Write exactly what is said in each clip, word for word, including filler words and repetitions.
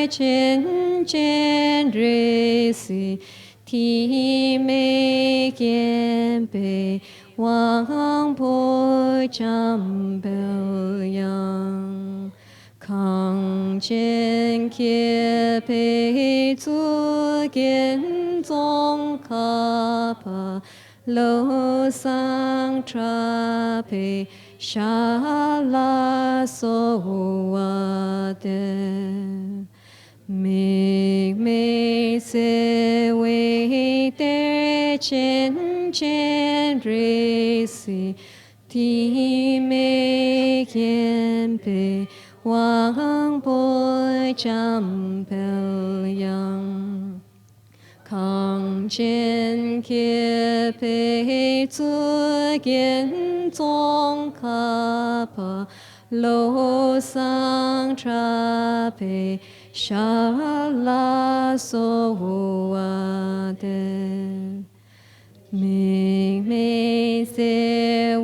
དེར་བྱིན་ཅན་རེ་ཞིག །ཐིག་མེད་མཁྱེན་པའི་དབང་པོས་འཇམ་དཔལ་དབྱངས། གངས་ཅན་མཁས་པའི་གཙུག་རྒྱན་ཙོང་ཁ་པ་ལོ་བཟང་གྲགས་པའི་ཞབས་ལ་གསོལ་བ་འདེབས། དམིགས་མེད་བརྩེ་བའི་གཏེར་ཆེན་སྤྱན་རས་གཟིགས། ཐིག་མེད་མཁྱེན་པའི་དབང་པོས་འཇམ་དཔལ་དབྱངས། གངས་ཅན་མཁས་པའི་གཙུག་རྒྱན་ཙོང་ཁ་པ་ལོ་བཟང་གྲགས་པའི་ཞབས་ལ་གསོལ་བ་འདེབས། དམིགས་མེད་བརྩེ་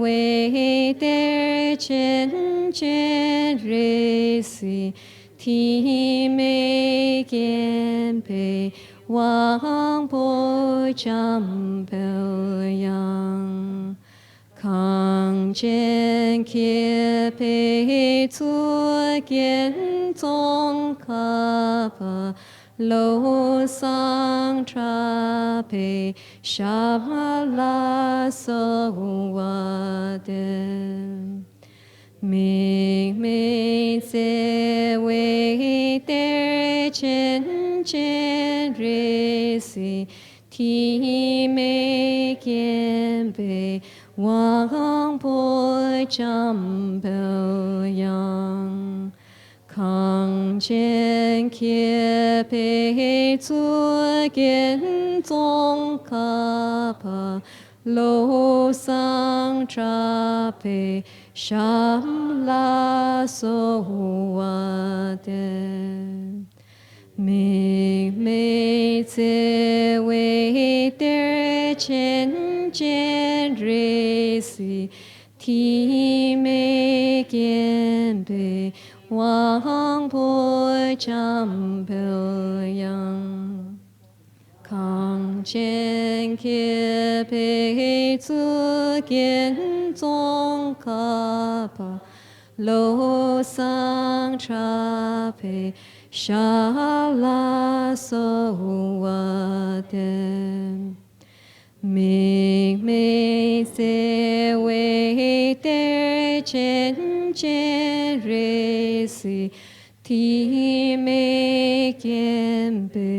བའི་གཏེར་ཆེན་སྤྱན་རས་གཟིགས། ཐིག་མེད་མཁྱེན་པའི་དབང་པོས་འཇམ་དཔལ་དབྱངས། གངས་ཅན་མཁས་པའི་གཙུག་རྒྱན་ཙོང་ཁ་པ་ལོ་བཟང་གྲགས་པའི་ཞབས་ལ་གསོལ་བ་འདེབས། དམིགས་མེད་བརྩེ་བའི་གཏེར་ཆེན་སྤྱན་རས་གཟིགས། ཐིག་མེད་མཁྱེན་པའི་དབང་པོས་འཇམ་དཔལ་དབྱངས། གངས་ཅན་མཁས་པའི་གཙུག་རྒྱན་ཙོང་ཁ་པ་ལོ་བཟང་གྲགས་པའི་ཞབས་ལ་གསོལ་བ་འདེབས། དམིགས་མེད་བརྩེ་བའི་གཏེར་ཆེན་སྤྱན་རས་གཟིགས། ཐིག་མེད་མཁྱེན་པའི་དབང་པོས་འཇམ་དཔལ་དབྱངས། གངས་ཅན་མཁས་པའི་གཙུག་རྒྱན་ཙོང་ཁ་པ་ལོ་བཟང་གྲགས་པའི་ཞབས་ལ་གསོལ་བ་འདེབས། དམིགས་མེད་བརྩེ་བའི་གཏེར་ཆེན་སྤྱན་རས་གཟིགས། ཐིག་མེད་མཁྱེན་པའི་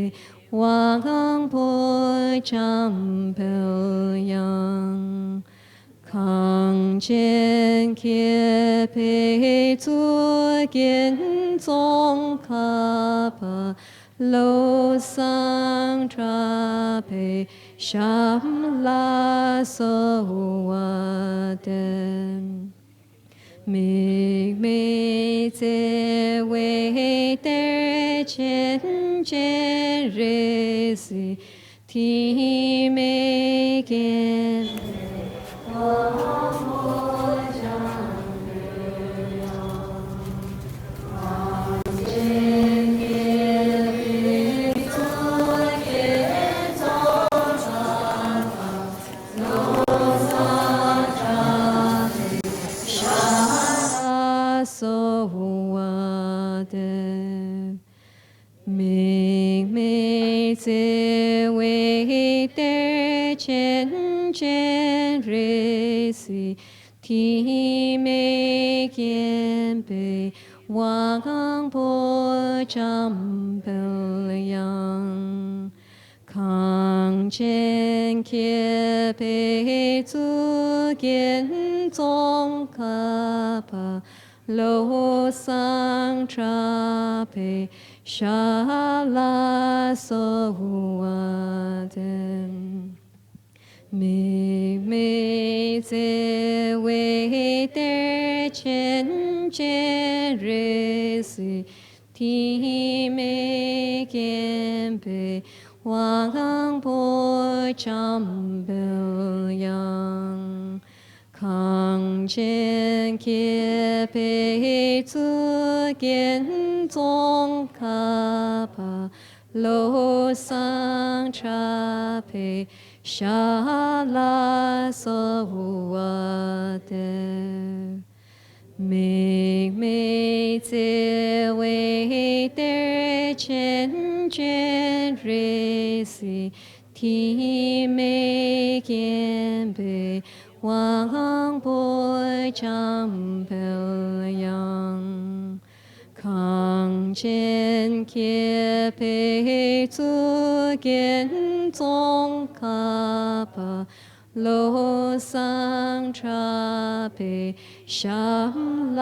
དབང་པོས་འཇམ་དཔལ་དབྱངས། གངས་ཅན་མཁས་པའི་གཙུག་རྒྱན་ཙོང་ཁ་པ་ལོ་བཟང་གྲགས་པའི་ཞབས་ལ་གསོལ་བ་འདེབས། དམིགས་མེད་བརྩེ་བའི་གཏེར་ཆེན་སྤྱན་རས་གཟིགས། ཐིག་མེད་མཁྱེན་པའི་དབང་པོས་འཇམ་དཔལ་དབྱངས། གངས་ཅན་མཁས་པའི་གཙུག་རྒྱན་ཙོང་ཁ་པ་ལོ་བཟང་གྲགས་པའི་ཞབས་ལ་གསོལ་བ་འདེབས། དམིགས་མེད་བརྩེ་བའི་གཏེར་ཆེན་སྤྱན་རས་གཟིགས། ཐིག་མེད་མཁྱེན་པའི་དབང་པོས་འཇམ་དཔལ་དབྱངས། གངས་ཅན་མཁས་པའི་གཙུག་རྒྱན་ཙོང་ཁ་པ་ལོ་བཟང་གྲགས་པའི་ཞབས་ལ་གསོལ་བ་འདེབས། དམིགས་མེད་བརྩེ་བའི་གཏེར་ཆེན་སྤྱན་རས་གཟིགས། ཐིག་མེད་མཁྱེན་པའི་དབང་པོས་འཇམ་དཔལ་དབྱངས། གངས་ཅན་མཁས་པའི་གཙུག་རྒྱན་ཙོང་ཁ་པ། བློ་བཟང་གྲགས་པའི་ཞབས་ལ་གསོལ་བ་འདེབས། དམིགས་མེད་བརྩེ་བའི་གཏེར་ཆེན་སྤྱན་རས་གཟིགས། ཐིག་མེད་མཁྱེན་པའི་དབང་པོ་འཇམ་དཔལ་དབྱངས། གངས་ཅན་མཁས་པའི་གཙུག་རྒྱན་ཙོང་ཁ་པ། བློ་བཟང་གྲགས་པའི་ཞབས་ལ་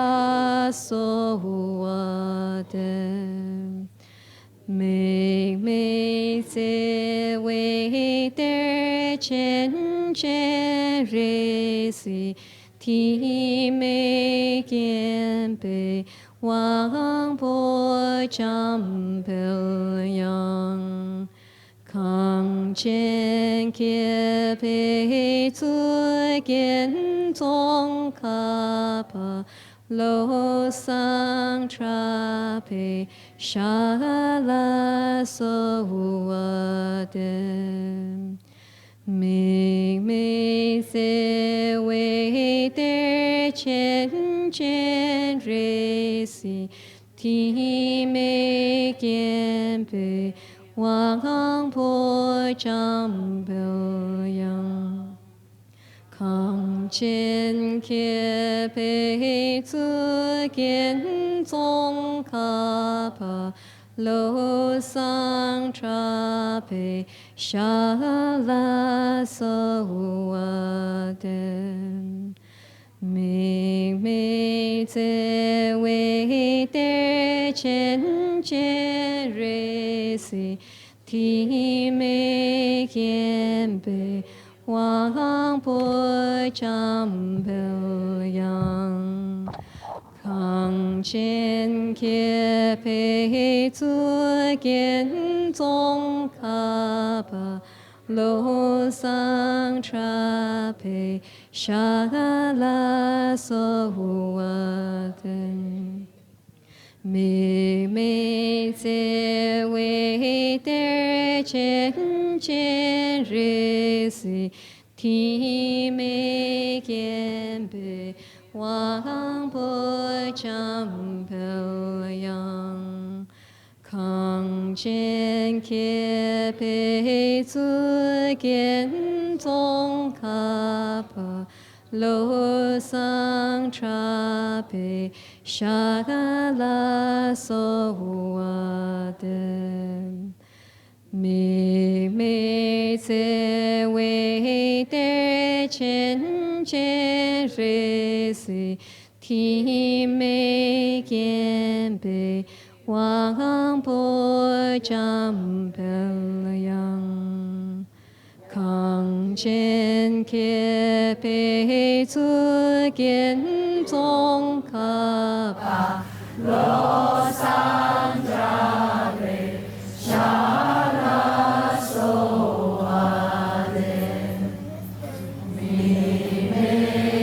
གསོལ་བ་འདེབས། དམིགས་མེད་བརྩེ་བའི་གཏེར་ཆེན་སྤྱན་རས་གཟིགས། ཐིག་མེད་མཁྱེན་པའི་དབང་པོ་འཇམ་དཔལ་དབྱངས། གངས་ཅན་མཁས་པའི་གཙུག་རྒྱན་ཙོང་ཁ་པ། བློ་བཟང་གྲགས་པའི་ཞབས་ལ་གསོལ་བ་འདེབས། དམིགས་མེད་བརྩེ་བའི་གཏེར་ཆེན་སྤྱན་རས་གཟིགས། ཐིག་མེད་མཁྱེན་པའི་དབང་པོ་འཇམ་དཔལ་དབྱངས། གངས་ཅན་མཁས་པའི་གཙུག་རྒྱན་ཙོང་ཁ་པ། བློ་བཟང་གྲགས་པའི་ཞབས་ལ་གསོལ་བ་འདེབས། དམིགས་མེད་བརྩེ་བའི་གཏེར་ཆེན་སྤྱན་རས་གཟིགས། ཐིག་མེད་མཁྱེན་པའི་དབང་པོ་འཇམ་དཔལ་དབྱངས། གངས་ཅན་མཁས་པའི་གཙུག་རྒྱན་ཙོང་ཁ་པ། བློ་བཟང་གྲགས་པའི་ཞབས་ལ་གསོལ་བ་འདེབས། དམིགས་མེད་བརྩེ་བའི་གཏེར་ཆེན་སྤྱན་རས་གཟིགས། ཐིག་མེད་མཁྱེན་པའི་དབང་པོ་འཇམ་དཔལ་དབྱངས། གངས་ཅན་མཁས་པའི་གཙུག་རྒྱན་ཙོང་ཁ་པ། བློ་བཟང་གྲགས་པའི་ཞབས་ལ་གསོལ་བ་འདེབས། དམིགས་མེད་བརྩེ་བའི་གཏེར་ཆེན་སྤྱན་རས་གཟིགས། ཐིག་མེད་མཁྱེན་པའི་དབང་པོ་འཇམ་དཔལ་དབྱངས། གངས་ཅན་མཁས་པའི་གཙུག་རྒྱན་ཙོང་ཁ་པ། བློ་བཟང་གྲགས་པའི་ཞབས་ལ་གསོལ་བ་འདེབས། དམིགས་མེད་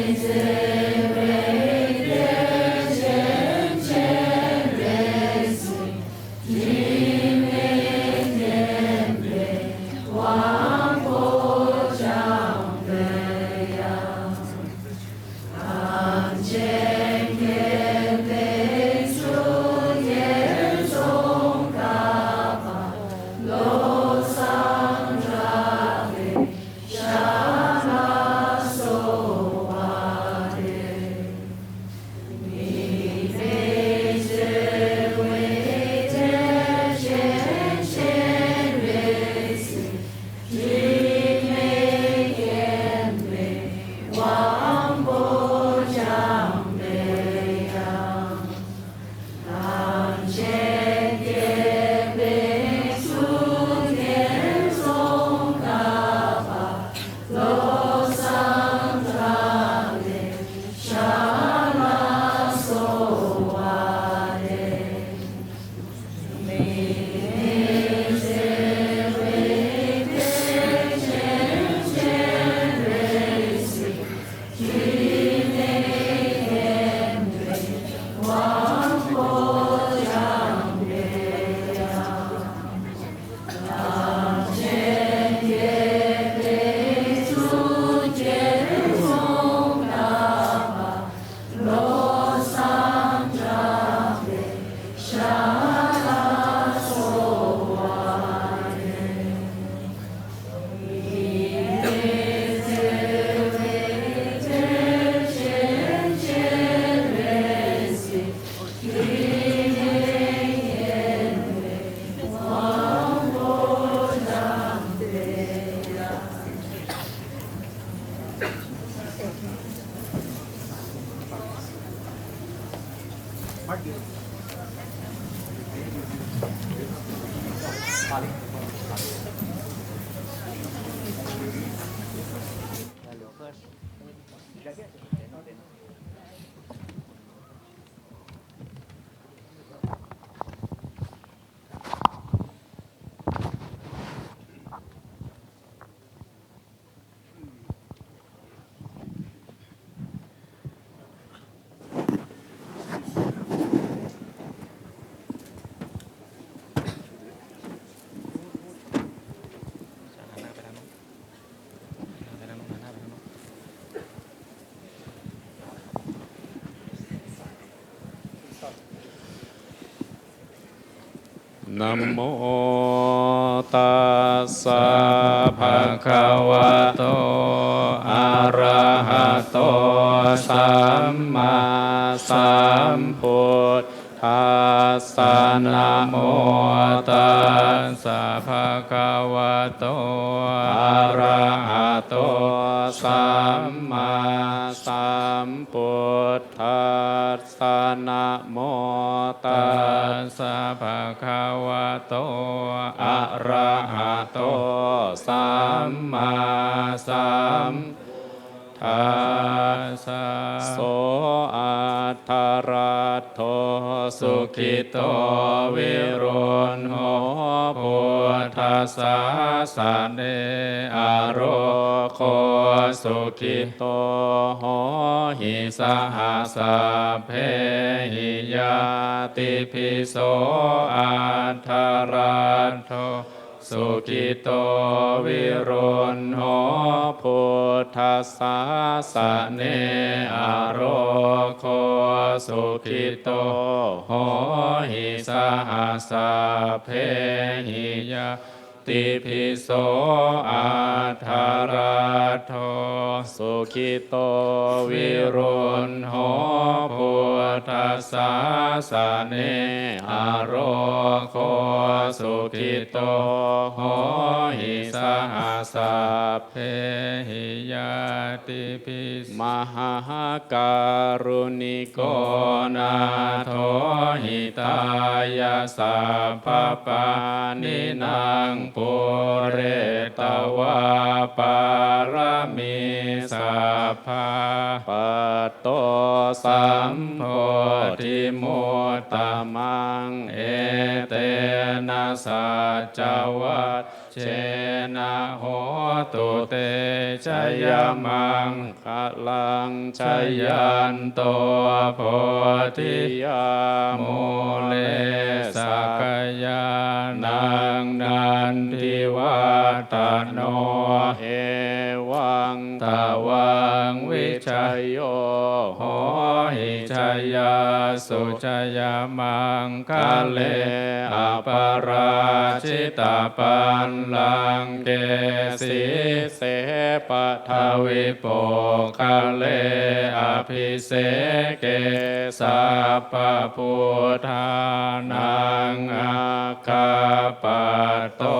བརྩེ་བའི་གཏེར་ཆེན་སྤྱན་རས་གཟིགས། དྲི་མེད་མཁྱེན་པའི་དབང་པོ་འཇམ་དཔལ་དབྱངས། གངས་ཅན་མཁས་པའི་གཙུག་ Namo tassa bhagavato arahato sammāsambuddhassa. Namo tassa bhagavato arahato sammāsambuddhassa. Namo tassa bhagavato arahato sammāsambuddhassa. So atthaladdho sukhito viruḷho buddhasāsane arogo sukhito hohi saha sabbehi ñātibhi. So atthaladdho sukhito viruḷho buddhasāsane arogo sukhito hohi saha sabbehi ñātibhi. So atthaladdho sukhito viruḷho buddhasāsane arogo sukhito hohi saha sabbehi ñātibhi. Mahākāruṇiko nātho hitāya sabbapāṇinaṃ pūretvā pāramī sabbā patto sambodhimuttamaṃ. Etena saccavajjena hotu te jayamaṅ galaṃ. Jayanto bodhiyā mūle sakyānaṃ nandivaḍḍhano evaṃ tvaṃ vijayo hohi jayassu jayamaṅgale aparājitapallaṅke sīse paṭhavipokkhare abhiseke sabbabuddhānaṃ aggappatto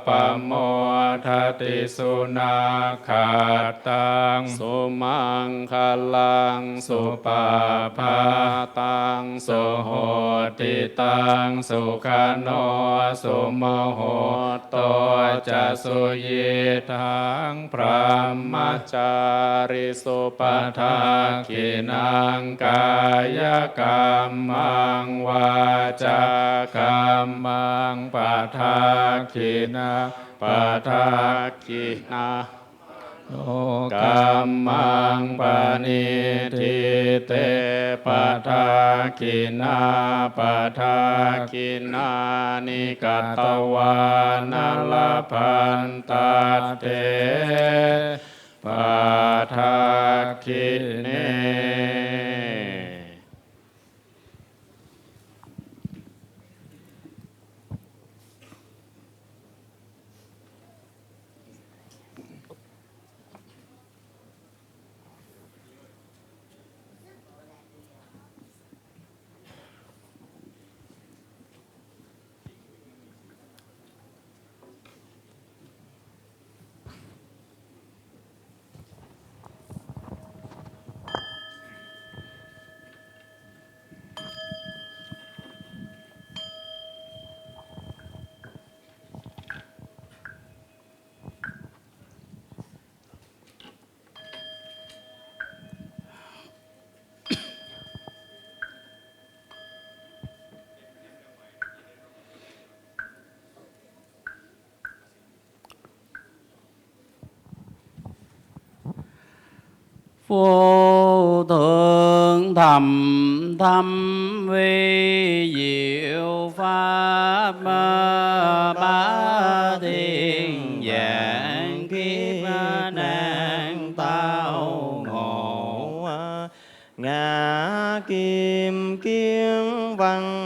pamodati. Sunakkhattaṃ sumaṅgalaṃ supabhātaṃ suhuṭṭhitaṃ sukhaṇo sumuhutto ca suyiṭṭhaṃ brahmacārisu. Padakkhiṇaṃ kāyakammaṃ vācākammaṃ padakkhiṇaṃ padakkhiṇaṃ manokammaṃ paṇidhī te padakkhiṇā. Padakkhiṇāni katvāna labhantatthe padakkhiṇe. Phu thượng thẩm thâm vi diệu pháp, ba thiên nhãn kiếp nạn tao ngộ, ngã kim kiến văn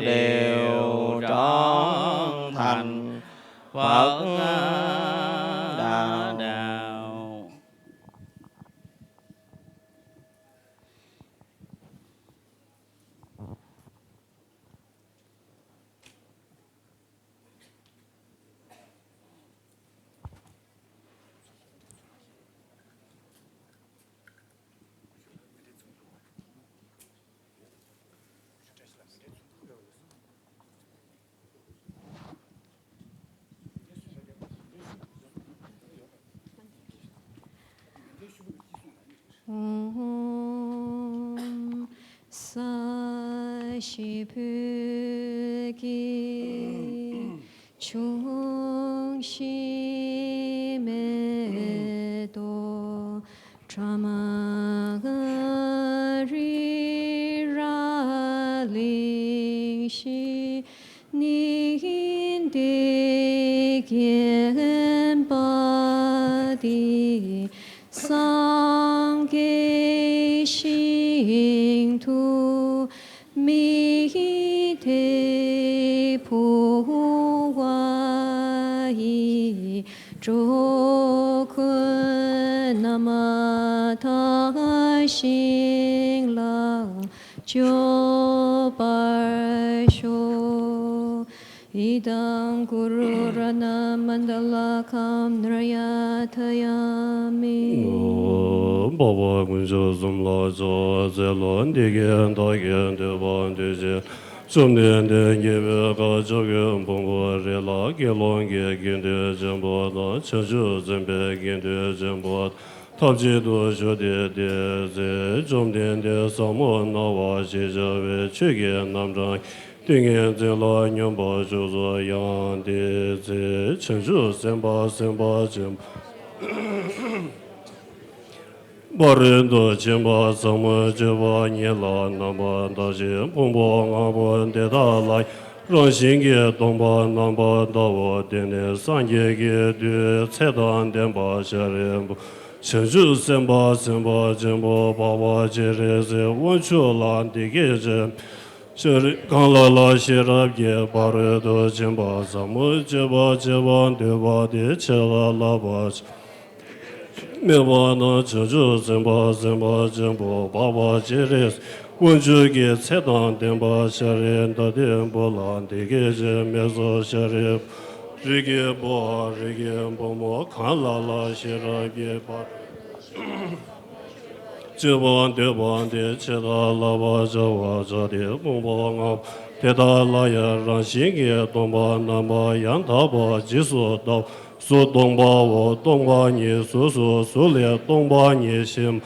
đều trưởng thành Phật đạo. ཨོཾ། ས་གཞི་བོད་ཀྱི་འབྱུང་བཞི་མེ་ཏོག་ཁྲ་མ་ག་རི་ར་གླིང་བཞི་ནི་འདི་བརྒྱན་པ་འདི་ས་ བདག་ཞིང་ལ་སྤྱོད་པར་ཤོག། ཨི་དཾ་གུ་རུ་རཏྣ་མནྡ་ལ་ཀཾ་ནཱ་ར་ཡ་ཐཱ་ཡ་མི། འཕགས་པ་དཀོན་མཆོག་གསུམ་ལ་ཕྱག་འཚལ་ལོ། འདི་སྐད་བདག་གིས་ཐོས་པ་དུས་གཅིག་བཅོམ་ལྡན་འདས་མཉེས་པའི་མཁའ་ཁྱབ་ཀྱི་ཕུང་པོ་རེ་ལ་དགེ་སློང་གི་དགེ་འདུན་ཆེན་པོ་དང་བྱང་ཆུབ་སེམས་དཔའི་དགེ་འདུན་ཆེན་པོ་ཐམས་ཅད་དུ་ཞུགས་ཏེ། དེའི་ཚེ་བཅོམ་ལྡན་འདས་ཟབ་མོ་སྣང་བ་ཞེས་བྱ་བའི་ཆོས་ཀྱི་རྣམ་གྲངས་ཏིང་ངེ་འཛིན་ལ་སྙོམས་པར་ཞུགས་སོ། ཡང་དེའི་ཚེ་བྱང་ཆུབ་སེམས་དཔའ་སེམས་དཔའ་ཆེན་པོ་ཕ་རོལ་ཏུ་ཕྱིན་པ་ཟབ་མོ་སྤྱོད་པ་ཉིད་ལ་རྣམ་པར་བལྟ་ཞིང་ཕུང་པོ་ལྔ་པོ་དེ་དག་ལ་རང་བཞིན་གྱིས་སྟོང་པར་རྣམ་པར་བལྟའོ། དེ་ནས་སངས་རྒྱས་ཀྱི་མཐུས་ཚེ་དང་ལྡན་པ་ཤཱ་རིའི་བུ། བྱང་ཆུབ་སེམས་དཔའ་སེམས་དཔའ་ཆེན་པོ་འཕགས་པ་སྤྱན་རས་གཟིགས་དབང་ཕྱུག་ལ་འདི་སྐད་ཅེས། ཤཱ་རི་གང་ལ་ལ་ཤེས་རབ་ཀྱི་ཕ་རོལ་ཏུ་ཕྱིན་པ་ཟབ་མོ་སྤྱོད་པ་སྤྱོད་པ་འདོད་པ་དེ་ཆེ་ལ་བསླབ་པ་སྨད་པ་དང་། བྱང་ཆུབ་སེམས་དཔའ་སེམས་དཔའ་ཆེན་པོ་འཕགས་པ་སྤྱན་རས་དབང་ཕྱུག་གིས་ཚེ་དང་ལྡན་པ་ཤཱ་ར་དྭ་ཏིའི་བུ་ལ་འདི་སྐད་ཅེས་སྨྲས་སོ། ཤཱ་རིའི་བུ། རིགས་ཀྱི་བུའམ་རིགས་ཀྱི་བུ་མོ་གང་ལ་ལ་ཤེས་རབ་ཀྱི་ཕ་རོལ་ཏུ་སྤྱོད་པ་འདོད་པ་དེ་ཆེ་ལ་བསླབ་པར་བྱ་བ་བྱ་སྟེ། ཕུང་པོ་ལྔ་པོ་དེ་དག་ལ་ཡང་རང་བཞིན་གྱིས་སྟོང་པར་རྣམ་པར་ཡང་དག་པར་རྗེས་སུ་བལྟའོ། གཟུགས་སྟོང་པའོ། སྟོང་པ་ཉིད་གཟུགས་སོ། གཟུགས་ལས་སྟོང་པ་ཉིད་གཞན་མ་ཡིན།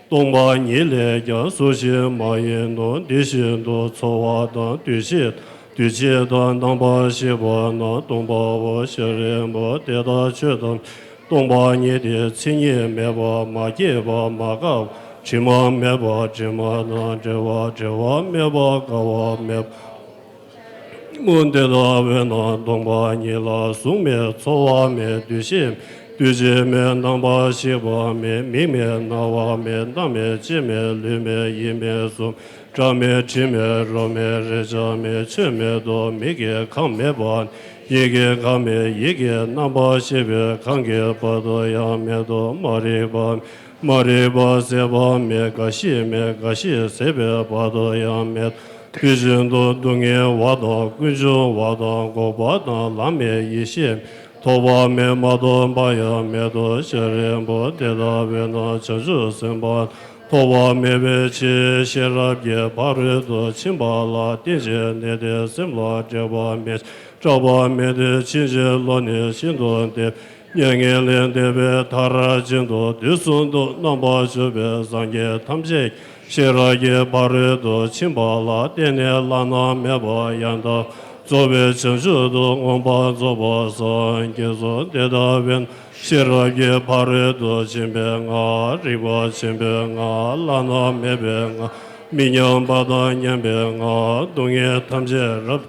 སྟོང་པ་ཉིད་ལས་ཀྱང་གཟུགས་གཞན་མ་ཡིན་ནོ། དེ་བཞིན་དུ་ཚོར་བ་དང་། འདུ་ཤེས་དང་། འདུ་བྱེད་དང་། རྣམ་པར་ཤེས་པ་རྣམས་སྟོང་པའོ། ཤཱ་རིའི་བུ། དེ་ལྟར་ཆོས་ཐམས་ཅད་སྟོང་པ་ཉིད་དེ། མཚན་ཉིད་མེད་པ། མ་སྐྱེས་པ། མ་འགགས་པ། དྲི་མ་མེད་པ། དྲི་མ་དང་བྲལ་བ། བྲལ་བ་མེད་པ། འགག་པ་མེད་པ། མུ་དེ་ལྟ་བས་ན་སྟོང་པ་ཉིད་ལ་གཟུགས་མེད། ཚོར་བ་མེད། འདུ་ཤེས་མེད། འདུ་བྱེད་མེད། རྣམ་པར་ཤེས་པ་མེད། མིག་མེད། རྣ་བ་མེད། སྣ་མེད། ལྕེ་མེད། ལུས་མེད། ཡིད་མེད། གཟུགས་མེད། སྒྲ་མེད། དྲི་མེད། རོ་མེད། རེག་བྱ་མེད། ཆོས་མེད་དོ། མིག་གི་ཁམས་མེད་པ། ཡིད་ཀྱི་ཁམས་མེད། ཡིད་ཀྱི་རྣམ་པར་ཤེས་པའི་ཁམས་ཀྱི་བར་དུ་ཡང་མེད་དོ། མ་རིག་པ། མ་རིག་པ་ཟད་པ་མེད། རྒ་ཤི་མེད། རྒ་ཤི་ཟད་པའི་བར་དུ་ཡང་མེད། དེ་བཞིན་དུ་སྡུག་བསྔལ་བ་དང་། ཀུན་འབྱུང་བ་དང་། འགོག་པ་དང་། ལམ་མེད། ཡེ་ཤེས་མེད། ཐོགས་པ་མེད། མ་ཐོགས་པ་ཡང་མེད་དོ། ཤཱ་རིའི་བུ། དེ་ལྟ་བས་ན་བྱང་ཆུབ་སེམས་དཔའ་ཐོགས་པ་མེད་པའི་ཕྱིར། ཤེས་རབ་ཀྱི་ཕ་རོལ་ཏུ་ཕྱིན་པ་ལ་བརྟེན་ཅིང་གནས་ཏེ། སེམས་ལ་སྐྲག་པ་མེད། སྐྲག་པ་མེད་དེ། ཕྱིན་ཅི་ལོག་ནས་ཤིན་ཏུ་འདས། མྱ་ངན་ལས་འདས་པའི་མཐར་ཕྱིན་ཏོ། དུས་གསུམ་དུ་རྣམ་པར་བཞུགས་པའི་སངས་རྒྱས་ཐམས་ཅད་ཤེས་རབ་ཀྱི་ཕ་རོལ་ཏུ་ཕྱིན་པ་ལ་བརྟེན་ནས་བླ་ན་མེད་པ་ཡང་དག་རྫོགས་པའི་བྱང་ཆུབ་ཏུ་མངོན་པར་རྫོགས་པར་སངས་རྒྱས་སོ། དེ་ལྟ་བས་ན་ཤེས་རབ་ཀྱི་ཕ་རོལ་ཏུ་ཕྱིན་པའི་སྔགས། རིག་པ་ཆེན་པོའི་སྔགས། བླ་ན་མེད་པའི་སྔགས། མི་མཉམ་པ་དང་མཉམ་པའི་སྔགས། སྡུག་བསྔལ་ཐམས་ཅད་རབ་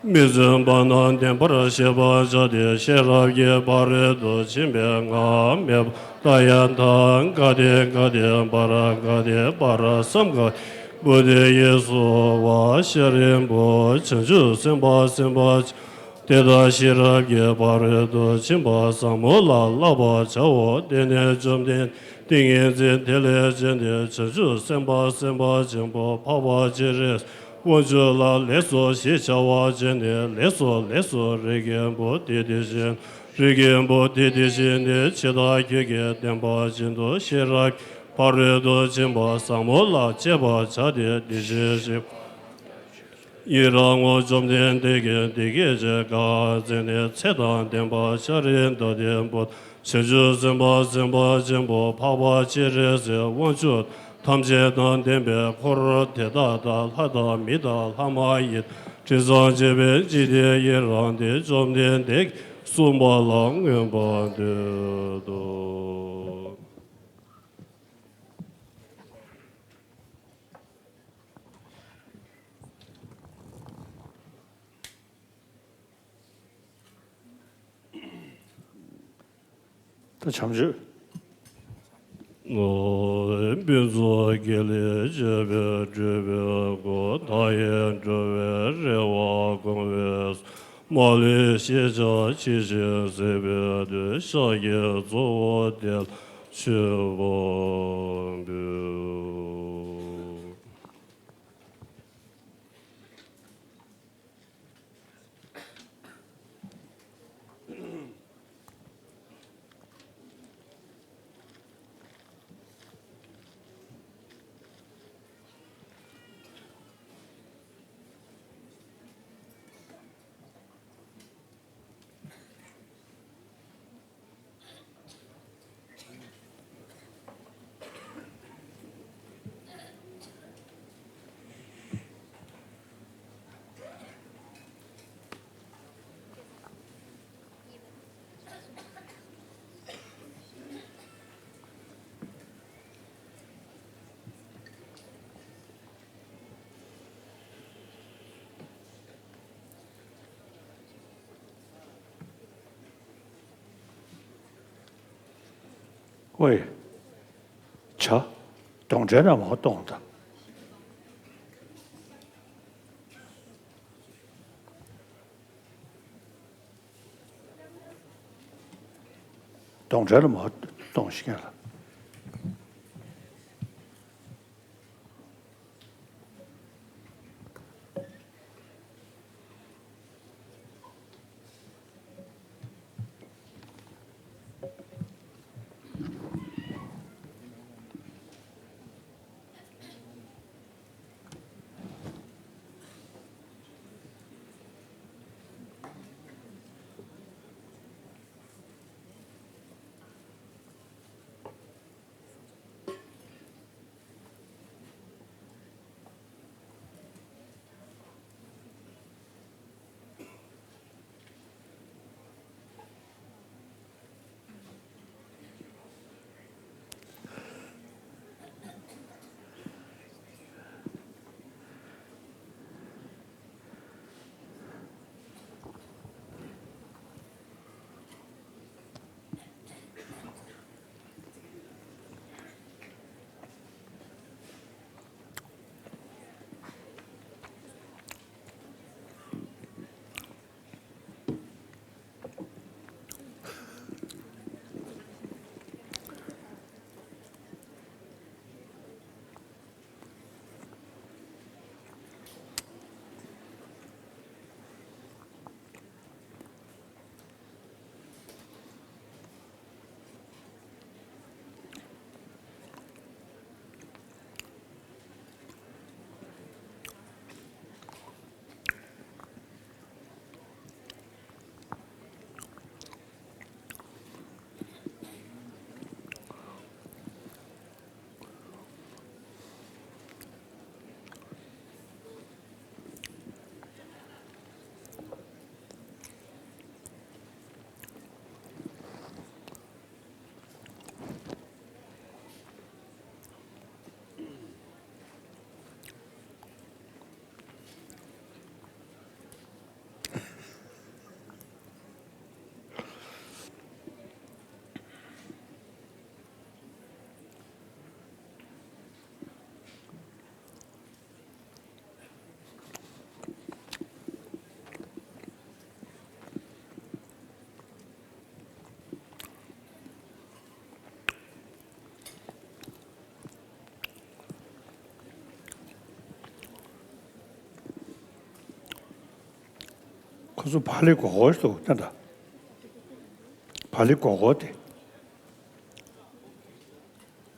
མི་བརྫུན་པ་རྣམས་བདེན་པར་ཤེས་པར་བྱ་སྟེ། ཤེས་རབ་ཀྱི་ཕ་རོལ་ཏུ་ཕྱིན་པའི་སྔགས། མེ་བྷ་ཏ་ཡ་ཐཱ། ག་ཏེ་ག་ཏེ་པཱ་ར་ག་ཏེ་པཱ་ར་སཾ་ག་ཏེ་བོ་དྷི་ཡེ་སྭཱ་ཧཱ། ཤཱ་རིའི་བུ། བྱང་ཆུབ་སེམས་དཔའ་སེམས་དཔའ་ཆེན་པོ་དེ་དག་ཤེས་རབ་ཀྱི་ཕ་རོལ་ཏུ་ཕྱིན་པ་ཟབ་མོ་ལ་བསླབ་པར་བྱའོ། དེ་ནས་བཅོམ་ལྡན་ཏིང་ངེ་འཛིན་དེ་ལས་བྱུང་སྟེ། བྱང་ཆུབ་སེམས་དཔའ་སེམས་དཔའ་ཆེན་པོ་འཕགས་པ་སྤྱན་རས་དབང་ཕྱུག་ལ་ལེགས་སོ་ཞེས་བྱ་བ་བྱས་ནས། ལེགས་སོ་ལེགས་སོ། རིགས་ཀྱི་བུ་དེ་དེ་བཞིན། རིགས་ཀྱི་བུ་དེ་དེ་བཞིན་ཏེ། ཇི་ལྟར་ཁྱོད་ཀྱིས་བསྟན་པ་བཞིན་དུ་ཤེས་རབ་ཀྱི་ཕ་རོལ་ཏུ་ཕྱིན་པ་ཟབ་མོ་ལ་སྤྱད་པར་བྱ་སྟེ། དེ་བཞིན་གཤེགས་པ་ཡི་རང་ངོ་། བཅོམ་ལྡན་འདས་ཀྱིས་འདི་སྐད་ཅེས་བཀའ་སྩལ་ནས། ཚེ་དང་ལྡན་པ་ཤཱ་ར་དྭ་ཏིའི་བུ་དང་། བྱང་ཆུབ་སེམས་དཔའ་སེམས་དཔའ་ཆེན་པོ་འཕགས་པ་སྤྱན་རས་གཟིགས་དབང་ཕྱུག་ཐམས་ཅད་དང་ལྡན་པའི་འཁོར་དེ་དག་དང་། ལྷ་དང་མི་དང་ལྷ་མ་ཡིན་དྲི་མཚམས་བཅད་པའི་འཇིག་རྟེན་ཡི་རངས་ཏེ། བཅོམ་ལྡན་འདས་ཀྱིས་གསུངས་པ་ལ་མངོན་པར་འདོད་དོ། ད་བྱམས་ཆོས། ཕུན་ཚོགས་དགེ་ལེགས་སྤྱོད་པས་སྤྲུལ་པའི་སྐུ། མཐའ་ཡས་འགྲོ་བའི་རེ་བ་སྐོང་བའི། མ་ལུས་ཤེས་བྱ་ཇི་བཞིན་གཟིགས་པའི་མཐུས། ཤཱཀྱའི་གཙོ་བོ་དེ་ལ། ཆེ་བ་འབུལ། ཝེ། བྱ། གདོན་འདྲེ་རྣམས་ཧོ་གཏོང་དང་། གདོན་འདྲེ་རྣམས་ཧོ་གཏོང་ཤིག་ལ། ཁོ་ཚོ་བག་ལེབ་སྒོར་སྒོར་ཞིག་འདུག་ད་ལྟ། བག་ལེབ་སྒོར་སྒོར་དེ།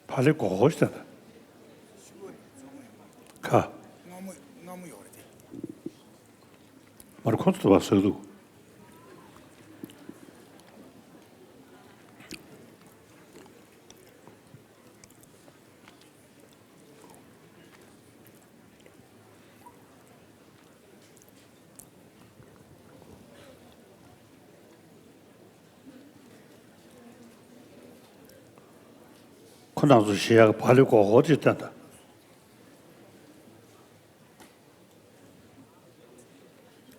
བག་ལེབ་སྒོར་སྒོར་ཞིག་ད་ལྟ། ཁ། མར་ཁོ་ཚོ་བ་ཟེར་འདུག་ཁོ་རང་ཚོ་ཞེ་ཡག་བག་ལེབ་སྒོར་སྒོར་ཅིག་བསྟན་ད།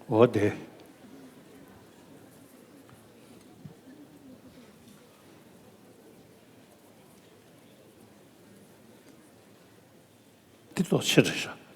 འོ་དེ། འདི་ལོ་ཆེ་རེད་ཤག་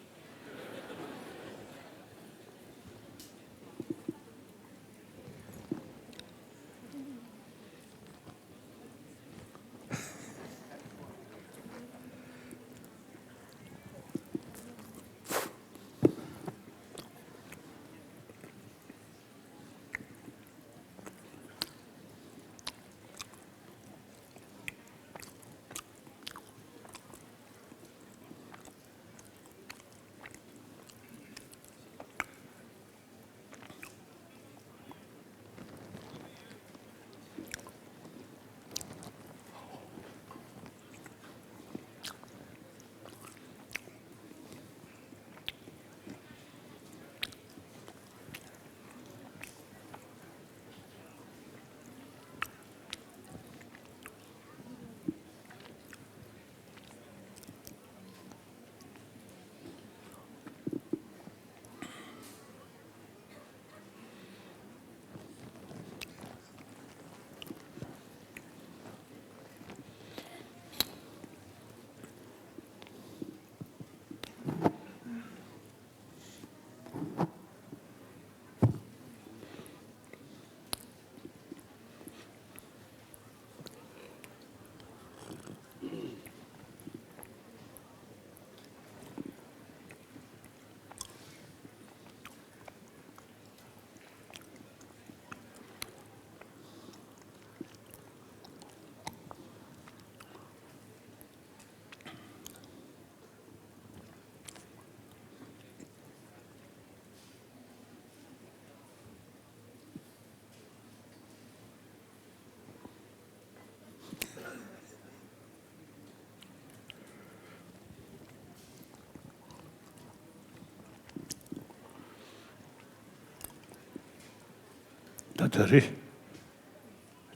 ད་དེ་རེད།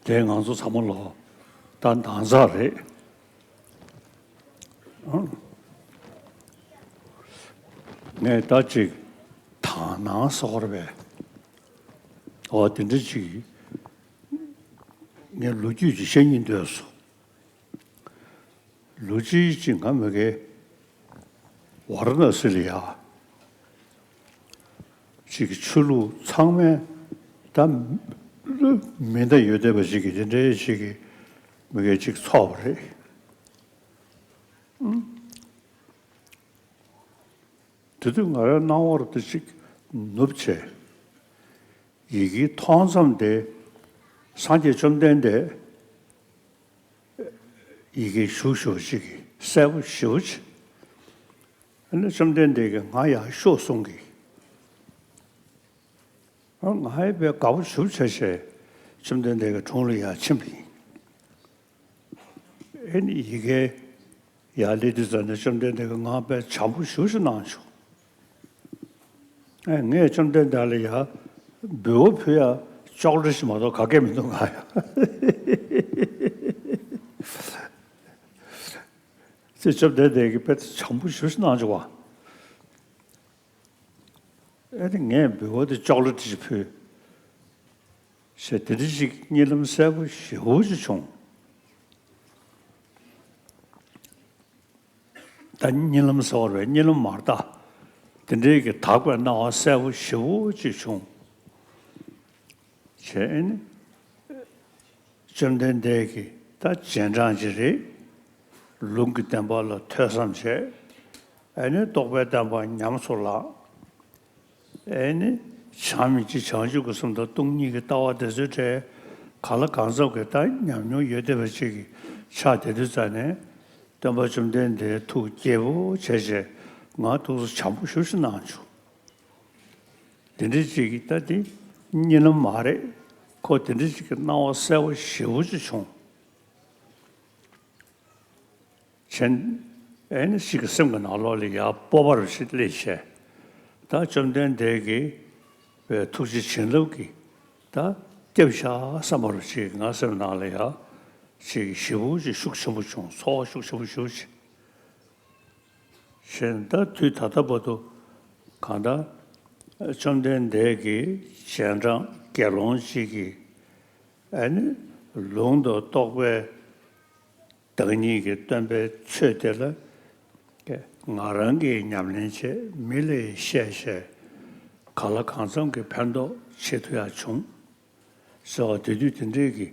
དེ་ང་ཚོ་ཚང་མ་ལོ་ད་འདང་ཚར་རེད། ཨང་། ངས་ད་ཅིག་དག་སྣང་ཟེར་བ་རེད་པས། འོ་དེ་འདྲ་ཅིག་ངས་ལོ་རྒྱུས་ཅིག་བཤད་སྙིང་འདོད་སོང་། ལོ་གཅིག་ཅིག་ང་མི་གའི་ཝཱ་ར་ཎ་སི་ལ་ཡ། ཅིག་གི་ཆོས་ལུགས་ཚང་མས་ད་མི་འདའ་ཡོད་བསྡད་པ་ཅིག་གི་དེ་འདྲའི་ཅིག་གི་མི་གའི་ཅིག་ཚོགས་པ་རེད། དེ་དུས་ང་རའི་སྣང་བར་དེ་ཅིག་ནུབ་བྱས། ཡི་གེ་མཐོང་མཚམས་དེ་སངས་རྒྱས་བཅོམ་ལྡན་འདས་ཡི་གེ་ཞུ་ཞུ་ཅིག་གིས་གསལ་པོ་ཞེ་པོ་ཅིག་ཨ་ནི་བཅོམ་ལྡན་འདས་ཀྱིས་ང་ཡར་ཤོག་གསུང་གི། ང་ཡི་དཔེ་དགའ་པོ་ཞེ་པོ་བྱས་བྱས་བཅོམ་ལྡན་འདས་ཀྱི་དྲུང་ལ་ཡར་ཕྱིན་པ་ཡིན། ཨེ་ནི་ཡི་གེ་ཡར་སླེབས་དུས་ཙམ་ནས་བཅོམ་ལྡན་འདས་ཀྱིས་ང་དཔེ་བྱམས་པོ་ཞེ་པོ་ཞིག་གནང་བྱུང་། ཨེ་ངས་བཅོམ་ལྡན་འདས་ལ་ཡར་འབུལ་བ་ཕུལ་ཡ་ཅོག་ལེ་ཞིག་མ་གཏོགས་ག་གེ་མི་འདུག་ང་ཡ། ཅེས་བཅོམ་ལྡན་འདས་ཀྱིས་དཔེ་བྱམས་པོ་ཞེ་པོ་ཞིག་གནང་བྱུང་བ། ཨེ་ནི་ངས་འབུལ་བ་དེ་ཅོག་ལེ་ཊི་ཞིག་ཕུལ། ཞེས་དེ་འདྲ་ཞིག་གཉིད་ལམ་གསལ་པོ་ཞེ་པོ་ཅིག་བྱུང་། ད་གཉིད་ལམ་ཟེར་བ་རེད་པས། གཉིད་ལམ་མ་རེད་ད། དེ་འདྲའི་གི་དག་པའི་སྣང་བ་གསལ་པོ་ཞེ་པོ་ཅིག་བྱུང་། བྱས་ནས་བཅོམ་ལྡན་འདས་ཀྱིས་ད་རྗེས་འབྲང་ཅིག་རེད། ལུང་གི་བསྟན་པ་ལ་ཐོས་བསམ་བྱས། ཨ་ནི་རྟོགས་པའི་བསྟན་པ་ཉམས་སུ་བླངས། ཨེ་ནི། བྱམས་སྙིང་རྗེ་བྱང་ཆུབ་ཀྱི་སེམས་དང་སྟོང་ཉིད་ཀྱི་ལྟ་བ་དེ་ཚོའི་གྲས་གང་ལ་གང་འཚམ་གྱི་ད་ཉམས་མྱོང་ཡོད་བསྡད་པ་ཅིག་གི་ཆགས་བསྡད་དུས་ཙམ་ནས། སྟོན་པ་བཅོམ་ལྡན་འདས་ཐུགས་དགྱེས་པོ་བྱས་བྱས་ང་ཐུགས་སུ་བྱམས་པོ་ཞེ་པོ་ཞིག་གནང་བྱུང་། དེ་འདྲ་ཅིག་གི་ད་དེ་གཉིད་ལམ་མ་རེད། ཁོ་དེ་འདྲ་ཅིག་གི་སྣང་བ་གསལ་པོ་ཞེ་པོ་ཅིག་བྱུང་། བྱས། ཨེ་ནི་ཞིག་གི་སེམས་ཀྱི་ནང་ལོགས་ལ་ཡར་སྤོབས་པ་རུ་ཞིག་སླེབས་བྱས། ད་བཅོམ་ལྡན་འདས་ཀྱི་བའི་ཐུགས་རྗེ་བྱིན་རླབས་ཀྱིས་ད་སྐྱབས་བཞག་བསམ་པ་རུ་ཞིག་ང་སེམས་ནང་ལ་ཡར་ཞིག་ཞེ་པོ་ཅིག་ཤུགས་ཆེན་པོ་བྱུང་། ཚོར་བ་ཤུགས་ཆེན་པོ་ཞེ་པོ་ཅིག་བྱས། ད་དུས་ད་ལྟ་བར་དུ་གང་ལྟར་བཅོམ་ལྡན་འདས་ཀྱི་རྗེས་འབྲང་དགེ་སློང་ཅིག་གིས་ཨ་ནི་ལུང་དང་རྟོགས་པའི་བདག་ཉིད་ཀྱི་སྟོན་པའི་ཆོས་དེ་ལ་ང་རང་གིས་ཉམས་ལེན་བྱས། མི་ལ་ཡང་བཤད་བཤད། གང་ལ་གང་འཚམ་གྱི་ཕན་ཐོགས་བྱེད་ཐུབ་ཡག་བྱུང་ཟེར་བ། དེ་དུས་དེ་འདྲའི་གི་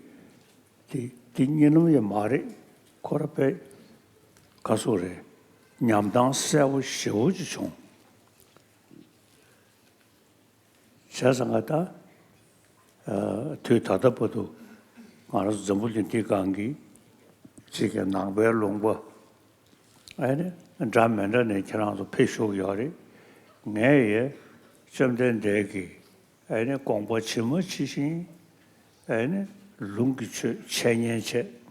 དེ་དེ་གཉིད་ལམ་ཡང་མ་རེད། ཁོ་ར་དཔེ་ག་སོ་རེད། ཉམས་སྣང་གསལ་པོ་ཞེ་པོ་ཅིག་བྱུང་། བྱས་ཙང་ང་ད། ཨ། དུས་ད་ལྟ་བར་དུ་ང་རང་ཚོ་འཛམ་བུ་གླིང་འདིའི་སྒང་གི་ཅིག་གི་ནང་པའི་ལུང་པ་ཨ་ནི་འདྲ་མི་འདྲ་ནས་ཁྱེད་རང་ཚོ་ཕེབས་བཞུགས་ཡོད་རེད། ངས་ཡ་བཅོམ་ལྡན་འདས་ཀྱི་ཨ་ནི་དགོངས་པ་ཇི་མ་ཇི་བཞིན་ཨ་ནི་ལུང་གི་ཆོས་འཆད་ཉན་བྱས།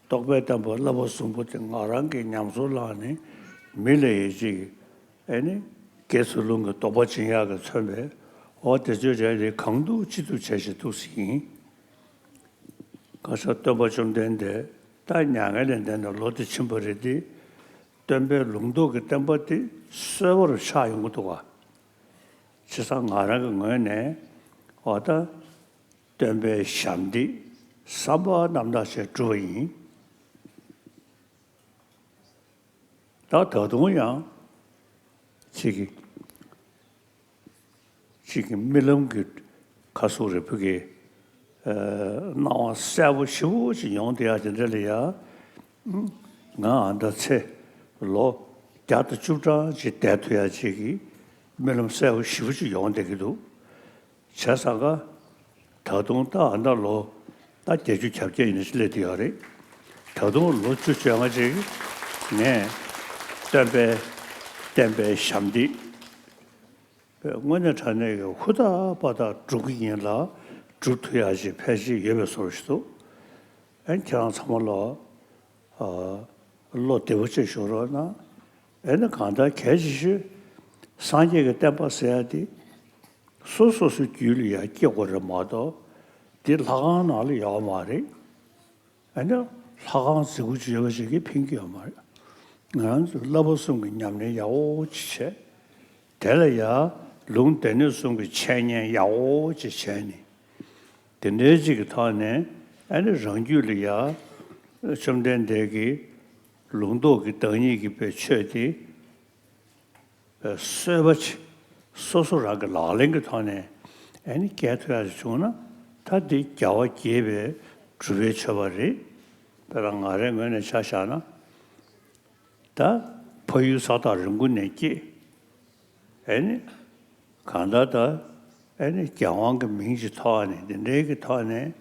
རྟོགས་པའི་བསྟན་པ་བསླབ་པ་གསུམ་པོ་དེ་ང་རང་གིས་ཉམས་སུ་བླངས་ནས་མི་ལ་ཡི་ཅིག་ཨེ་ནི་དགེ་ཚུལ་སློང་གི་དོགས་པ་འབྱིན་ཡག་གིས་མཚོན་པའི་འོ་དེ་ཚོའི་གྲས་དེ་གང་ཐུབ་ཅི་ཐུབ་བྱས་བྱས་འདུག་སེ་ཡིན། གང་ཟག་སྟོན་པ་བཅོམ་ལྡན་འདས་ད་མྱ་ངན་ལས་འདས་ནས་ལོ་དེ་ཕྱིན་པ་རེད་དེ། སྟོན་པའི་ལུང་རྟོགས་ཀྱི་བསྟན་པ་དེ་གསོལ་བ་རུ་ཆགས་ཡོང་གི་འདུག་ག་བྱས་ཙང་ང་རང་གི་ངོས་ནས་འོ་ད། སྟོན་པའི་ཞབས་འདེགས་བསམ་པ་རྣམ་དག་བྱས་བསྒྲུབས་པ་ཡིན། ད་ད་དུང་ཡང་ཅིག་གི་ཅིག་གི་རྨི་ལམ་གྱི་ཁ་སུ་རེ་ཕུ་གི་སྣང་བ་གསལ་པོ་ཞེ་པོ་ཅིག་ཡོང་བསྡད་ཡག་དེ་འདྲ་ལ་ཡ། ང་ཨ་ད་ཚེ་ལོ་བརྒྱ་དང་བཅུ་གྲངས་ཅིག་བསྡད་ཐུབ་ཡག་ཅིག་གི་རྨི་ལམ་གསལ་པོ་ཞེ་པོ་ཅིག་ཡོང་བསྡད་ཀྱི་འདུག་བྱས་ཙང་ཀ་ད་དུང་ད་ཨ་ད་ལོ་ད་བརྒྱད་ཅུ་གྱ་བརྒྱད་ཡིན་ན་ཅི་སླེབས་དུ་ཡོད་རེད། ད་དུང་ལོ་བཅུ་བཅོ་ལྔ་ཅིག་ངས་སྟོན་པའི་བསྟན་པའི་ཞབས་འདེགས་དངོས་གནས་དྲང་གནས་ཀྱི་ཧུར་ཐག་པ་ཐག་སྒྲུབ་ཀྱི་ཡིན་ལ་སྒྲུབ་ཐུབ་ཡག་ཅིག་ཕལ་ཆེར་ཡོད་པའི་བཟོ་འདྲ་ཞིག་འདུག་ཨ་ཁྱེད་རང་ཚང་མ་ལོ། བློ་བདེ་པོ་བྱས་བཞུགས་རོགས་གནང་། ཨེ་ནི་གང་ལྟར་གལ་ཆེ་ཤོས་སངས་རྒྱས་ཀྱི་བསྟན་པ་ཟེར་ཡ་དེ་ སོ་སོ་སོའི་རྒྱུད་ལ་ཡང་སྐྱེ་དགོས་རེད་མ་གཏོགས། འདི་ལྷ་ཁང་ནང་ལ་ཡོད་མ་རེད། ཨ་ནི་ལྷ་ཁང་རྫིག་པོ་ཅིག་ཡོད་པ་ཞིག་གིས་ཕན་གྱི་ཡོད་མ་རེད། ང་རང་ཚོས་བསླབ་པ་གསུམ་གྱི་ཉམས་ལེན་ཡག་པོ་ཅིག་བྱས། དེ་ལ་ཡང་ལུང་སྡེ་སྣོད་གསུམ་གྱི་འཆད་ཉན་ཡག་པོ་ཅིག་བྱས་ནས། དེ་འདྲའི་ཅིག་གི་ཐོག་ནས། ཨ་ནི་རང་རྒྱུད་ལ་ཡང་བཅོམ་ལྡན་འདས་ཀྱིས་ལུང་རྟོགས་ཀྱི་བདག་ཉིད་ཀྱི་པའི་ཆོས་དེ། གསོལ་བ་ཆེ། སོ་སོ་རང་གི་ལག་ལེན་གྱི་ཐོག་ནས་ཨ་ནི་སྐྱེལ་ཐུབ་ཡག་བྱུང་ན། ད་འདི་རྒྱལ་བ་དགྱེས་པའི་སྒྲུབ་པའི་མཆོད་པ་རེད། དཔེར་ན་ང་རའི་ངོས་ནས་ཆ་བཞག་ན། ད་ཕ་ཡུལ་ས་ཐག་རིང་པོ་ནས་སྐྱེས། ཨ་ནི་གང་ལྟར་ད་ཨ་ནི་རྒྱལ་དབང་གི་མིང་གི་ཐོག་ནས། འདི་འདྲའི་གི་ཐོག་ནས་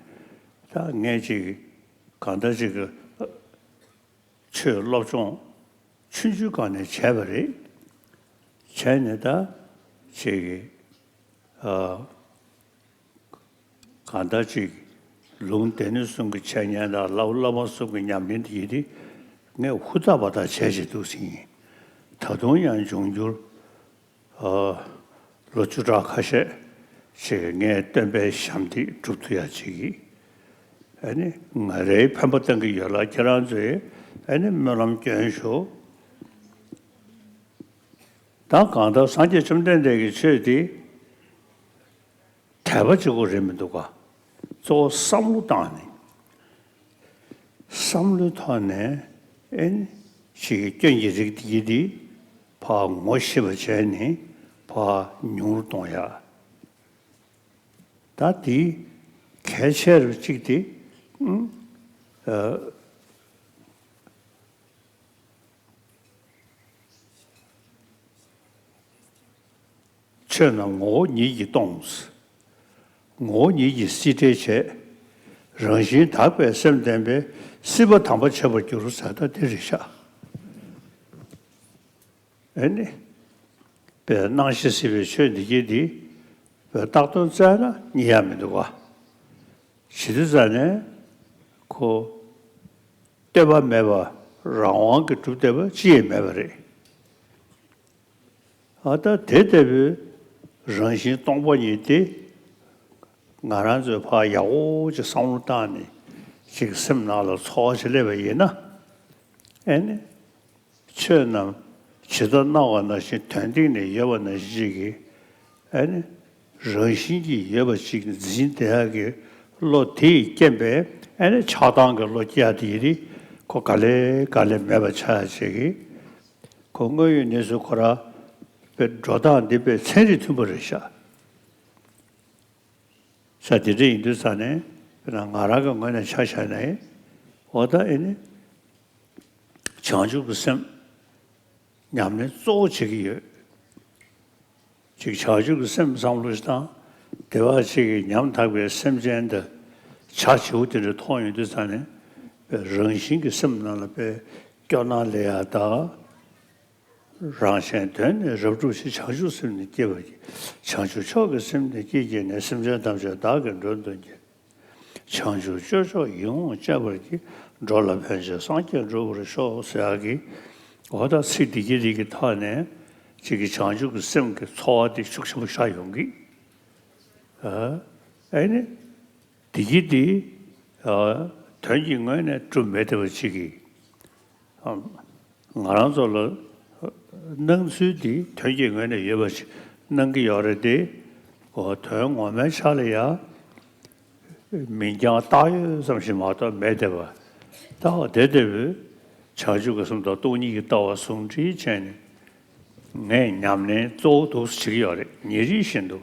ད་ངས་ཅིག་གང་ལྟར་ཅིག་གི་ཆོས་སློབ་སྦྱོང་ཆུང་ཆུང་སྒང་ནས་བྱས་པ་རེད། བྱས་ནས་ད་ཅིག་གི་ཨ། གང་ལྟར་ཅིག་ལུང་སྡེ་སྣོད་གསུམ་གྱི་འཆད་ཉན་དང་བསླབ་བསླབ་པ་གསུམ་གྱི་ཉམས་ལེན་དེ་ཡིན་དེ། ངས་ཧུར་ཐག་པ་ཐག་བྱས་བྱས་འདུག་ཟིན་ཡིན། ད་དུང་ཡང་འབྱུང་འགྱུར། ཨ། ལོ་བཅུ་ཕྲག་ཁ་ཤས་ཅིག་ངས་སྟོན་པའི་ཞབས་འདེགས་སྒྲུབ་ཐུབ་ཡག་ཅིག་གིས། ཨ་ནི་ང་རའི་ཕན་པ་གཏང་གི་ཡོད་ལ། ཁྱེད་རང་ཚོས་ཨ་ནི་སྨོན་ལམ་སྐྱོན་ཤོག། ད་གང་ལྟར་སངས་རྒྱས་བཅོམ་ལྡན་འདས་ཀྱི་ཆོས་འདི་དད་པ་གཅིག་པོ་རེད་མི་འདུག་ག། གཙོ་བོ་བསམ་བློ་བཏང་ནས། བསམ་བློའི་ཐོག་ནས་ཨེ་ནི་ཅིག་སྐྱོན་གྱི་རིགས་འདི་འདི་ཕར་ངོ་ཤེས་པ་བྱས་ནས་ཕར་ཉུང་རུ་གཏོང་ཡ། ད་འདི་གལ་ཆེ་རུ་གཅིག་དེ། ཨ། ཆོས་རྣམས་ངོ་བོ་ཉིད་ཀྱིས་སྟོང་། ངོ་བོ་ཉིད་ཀྱིས་སྲིད་བྲལ་བྱེད། རང་བཞིན་དག་པའི་སེམས་ལྡན་པས། སྲིད་པ་དམ་པ་བྱེད་པར་འགྱུར་ཟེར། ད་དེ་རེད་ཤག། ཨེ་ནི། པའི་སྣང་ཞིང་སྲིད་པའི་ཆོས་འདི་གྱད་འདི། པའི་བཏགས་དོན་བཙལ་ན་རྙེད་ཡག་མི་འདུག་ག། བྱེད་དུས་ཙ་ནས་ཁོ་ལྟོས་པ་མེད་པ་རང་དབང་གིས་གྲུབ་བསྡད་པ་ཅི་ཡང་མེད་པ་རེད། ཨ། ད་དེ་ལྟ་བུའི་རང་བཞིན་སྟོང་པ་ཉིད་དེ་ང་རང་ཚོས་ཕར་ཡག་པོ་ཅིག་བསམ་བློ་བཏང་ནས་ཅིག་སེམས་ནང་ལ་ཚོར་བ་ཅིག་སླེབས་པ་ཡིན་ན། ཨེ་ནི། ཆོས་རྣམས་ཇི་ལྟར་སྣང་བ་ནང་བཞིན། དོན་སྟེང་ནས་ཡོད་པ་ནང་བཞིན་ཅིག་གིས། ཨེ་ནི། རང་བཞིན་གྱིས་ཡོད་པ་ཅིག་འཛིན་བསྡད་ཡག་གི་བློ་དེ་ཡི་རྐྱེན་པས། ཨེ་ནི་ཆགས་སྡང་གི་བློ་སྐྱེ་ཡག་དེ་ཡི་རིགས་ཁོ་ག་ལེ་ག་ལེ་མེད་པ་ཆགས་ཡག་ཅིག་གིས། ཁོ་དངོས་ཡོད་གནས་ཚུལ་ཁོ་རང་པའི་འགྲོ་སྟངས་འདི་པའི་ཚན་རིག་མཐུན་པ་རེད་ཤག། ས་དེ་འདྲ་ཡིན་དུས་ཙ་ནས། དཔེར་ན་ང་རང་གི་ངོས་ནས་ཆ་བཞག་ནས། འོ་ད་ཨེ་ནི། བྱང་ཆུབ་ཀྱི་སེམས་ཉམས་ལེན་གཙོ་བོ་བྱེད་ཀྱི་ཡོད། ཅིག་བྱང་ཆུབ་ཀྱི་སེམས་བསམ་བློ་ཞིག་བཏང་། དེ་བ་ཅིག་གིས་ཉམ་ཐག་པའི་སེམས་ཅན་དེ་བྱ་བྱིའུ་དེ་འདྲ་མཐོང་ཡོང་དུས་ཙ་ནས། པའི་རང་བཞིན་གྱི་སེམས་ནང་ལ་པའི་སྐྱོ་སྣང་སླེབས་ཡག་དང་། རང་གཞན་དོན་ནི་རབ་བསྒྲུབས་ཤིང་། བྱང་ཆུབ་སེམས་ནི་བསྐྱེད་པར་བགྱི། བྱང་ཆུབ་མཆོག་གི་སེམས་ནི་བསྐྱེད་བགྱིས་ནས། སེམས་ཅན་ཐམས་ཅད་བདག་གིས་མགྲོན་དུ་གྱུར། བྱང་ཆུབ་སྤྱོད་མཆོག་ཡིད་འོང་སྤྱད་པར་བགྱི། འགྲོ་ལ་ཕན་ཕྱིར་སངས་རྒྱས་འགྲུབ་པར་ཤོག་ཟེར་ཡག་གི། འོ་ད་ཚིག་འདི་གི་རིགས་ཀྱི་ཐོག་ནས་ཅིག་གི་བྱང་ཆུབ་ཀྱི་སེམས་ཀྱི་ཚོར་བ་དེ་ཤུགས་ཆེན་པོ་ཤར་ཡོང་གི། ཨ། ཨེ་ནི། འདི་གི་དེ། ཨ། དོན་གྱི་ངོས་ནས་གྲུབ་མེད་བསྡད་པ་ཅིག་གིས། ཨ། ང་རང་ཚོ་ལ་སྣང་ཚུལ་འདི་དོན་གྱི་ངོས་ནས་ཡོད་པ་ཞིག་སྣང་གི་ཡོད་རེད་དེ། འོ་དོན་ངོ་མའི་ཆ་ལ་ཡ། མིང་རྐྱང་བཏགས་ཡོད་ཙམ་ཞིག་མ་གཏོགས་མེད་བསྡད་པ། ད་འོ་དེ་ལྟ་བུའི་བྱང་ཆུབ་ཀྱི་སེམས་དང་སྟོང་ཉིད་ཀྱི་ལྟ་བ་ཟུང་འབྲེལ་བྱས་ནས། ངས་ཉམས་ལེན་གཙོ་བོ་འདུག་སེ་བྱེད་ཀྱི་ཡོད་རེད། ཉིན་རེ་བཞིན་དུ།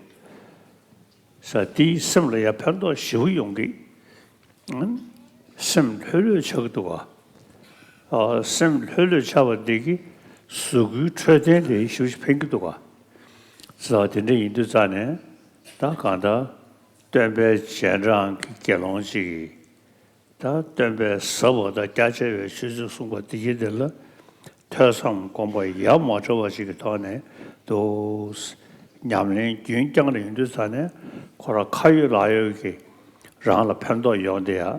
ས་དེའི་སེམས་ལ་ཡང་ཕན་ཐོགས་ཞེ་པོ་ཡོང་གི། སེམས་ལྷོད་ལྷོད་ཆགས་ཀྱི་འདུག་ག། ཨ། སེམས་ལྷོད་ལྷོད་ཆགས་པ་འདི་གིས་གཟུགས་སྐུའི་འཕྲོད་བསྟེན་དེ་ཞེ་པོ་ཅིག་ཕན་གྱི་འདུག་ག། ས་དེ་འདྲ་ཡིན་དུས་ཙ་ནས། ད་གང་ལྟར་སྟོན་པའི་རྗེས་འབྲང་གི་དགེ་སློང་ཅིག་གིས། ད་སྟོན་པས་ཟབ་པ་དང་རྒྱ་ཆེ་བའི་ཆོས་ཚུལ་གསུངས་པ་འདི་གྱད་དེ་ལ་ཐོས་བསམ་སྒོམ་པ་ཡ་མ་བྲལ་བ་ཞིག་གི་ཐོག་ནས་འདུག། ཉམས་ལེན་རྒྱུན་བསྐྱངས་ནས་ཡོང་དུས་ཙ་ནས། ཁོ་རང་ཁ་ཡོད་ལག་ཡོད་ཀྱི་རང་ལ་ཕན་ཐོགས་ཡོང་བསྡད་ཡག་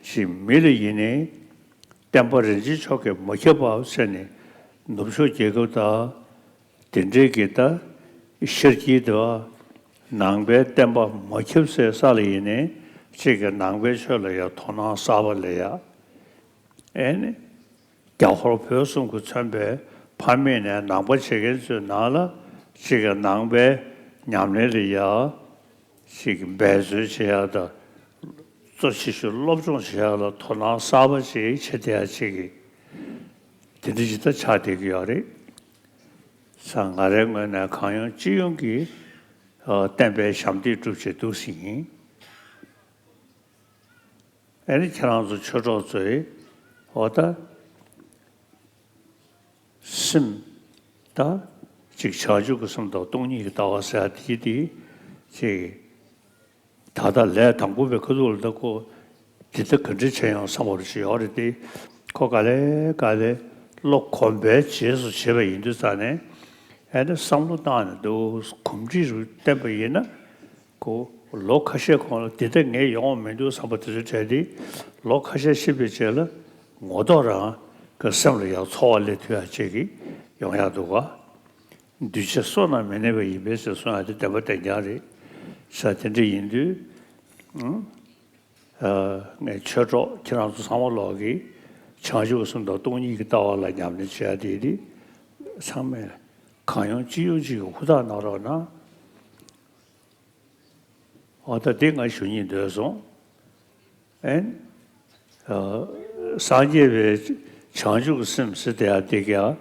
ཞིག། མི་ལ་ཡིན་ནའི་བསྟན་པ་རིན་ཆེན་མཆོག་གིས་མ་ཁྱབ་པ་བྱས་ནས། ནུབ་ཕྱོགས་རྒྱལ་ཁབ་དང་དེ་འདྲའི་གི་ད་ཤར་དཀྱིལ་དུ་ ནང་པའི་བསྟན་པ་མ་ཁྱབ་སའི་ས་ལ་ཡིན་ནའི་གཅིག་གི་ནང་པའི་ཆོས་ལ་ཡང་དོ་སྣང་གསར་པ་ལས་ཡ། ཨེ་ནི། རྒྱ་ཧོར་བོད་གསུམ་གྱིས་མཚོན་པའི་ཕ་མེས་ནས་ནང་པ་བྱེད་མཁན་ཚོའི་ནང་ལ་གཅིག་གི་ནང་པའི་ཉམས་ལེན་ལ་ཡ། གཅིག་གི་འབད་རྩོལ་བྱེད་ཡ་དང་། གཙོ་ཆེ་ཤོས་སློབ་སྦྱོང་བྱེད་ཡ་ལ་དོ་སྣང་གསར་པ་ཅིག་བྱེད་བསྡད་ཡ་གཅིག་གི། དེ་འདྲ་ཅིག་ད་ཆགས་བསྡད་ཀྱི་ཡོད་རེད། ས་ང་རའི་ངོས་ནས་གང་ཡོང་ཅི་ཡོང་གིས་ཨ། བསྟན་པའི་ཞབས་འདེགས་སྒྲུབ་བྱེད་འདུག་ཟིན་ཡིན། ཨ་ནི་ཁྱེད་རང་ཚོ་ཆོས་གྲོགས་ཚོས་འོ་ད་སེམས་ད་ཅིག་བྱང་ཆུབ་ཀྱི་སེམས་དང་སྟོང་ཉིད་ཀྱི་ལྟ་བ་ཟེར་ཡ་དེ་དེ་ཅིག་ད་ལྟ་ལས་དང་པོ་པའི་ཁ་ཐུག་ལ་ད་ཁོ་འདི་ལྟ་ག་འདྲ་བྱས་ཡོང་བསམ་པ་རུ་ཞིག་ཡོད་རེད་དེ། ཁོ་ག་ལེ་ག་ལེ་བློ་གོམས་པའི་རྗེས་སུ་བྱེད་པ་ཡིན་དུས་ཙང་ནས་ཨ་ནི་བསམ་བློ་བཏང་ནས་འདུག་གོམས་འདྲིས་རུ་བསྟན་པ་ཡིན་ན། ཁོ་ལོ་ཁ་ཤས་གོང་ལ་འདི་ལྟ་ངས་ཡོང་བ་མི་འདུག་བསམ་པ་དེ་ཚོ་བྲལ་ཏེ། ལོ་ཁ་ཤས་ཕྱིན་པའི་རྗེས་ལ་ངོ་ཐོག་རང་གི་སེམས་ལ་ཡང་ཚོར་བ་སླེབས་ཐུབ་ཡ་ཅིག་གི་ཡོང་ཡག་འདུག་ག་འདུས་བྱས་བསོད་ནམས་མི་གནས་པ་ཡིན་པས་ཟེར་གསུང་ཡ་དེ་བདེན་པ་བདེན་རྐྱང་རེད། ས་དེ་འདྲ་ཡིན་དུས། ཨང་། ཨ། ངས་ཆོས་གྲོགས་ཁྱེད་རང་ཚོ་ཚང་མ་ལོག་གིས་བྱང་ཆུབ་སེམས་དང་སྟོང་ཉིད་ཀྱི་ལྟ་བ་ལ་ཉམས་ལེན་བྱེད་ཡ་དེ་དེ་ཚང་མས་གང་ཡོང་ཅི་ཡོང་ཅིག་གི་ཧུར་ཐག་གནང་རོགས་གནང་། འོ་ད་འདི་ང་ཞུ་སྙིང་འདོད་སོང་། ཨེ། ཨ། སངས་རྒྱས་པའི་བྱང་ཆུབ་ཀྱི་སེམས་ཟེར་དེ་ཡང་འདི་ཀྱང་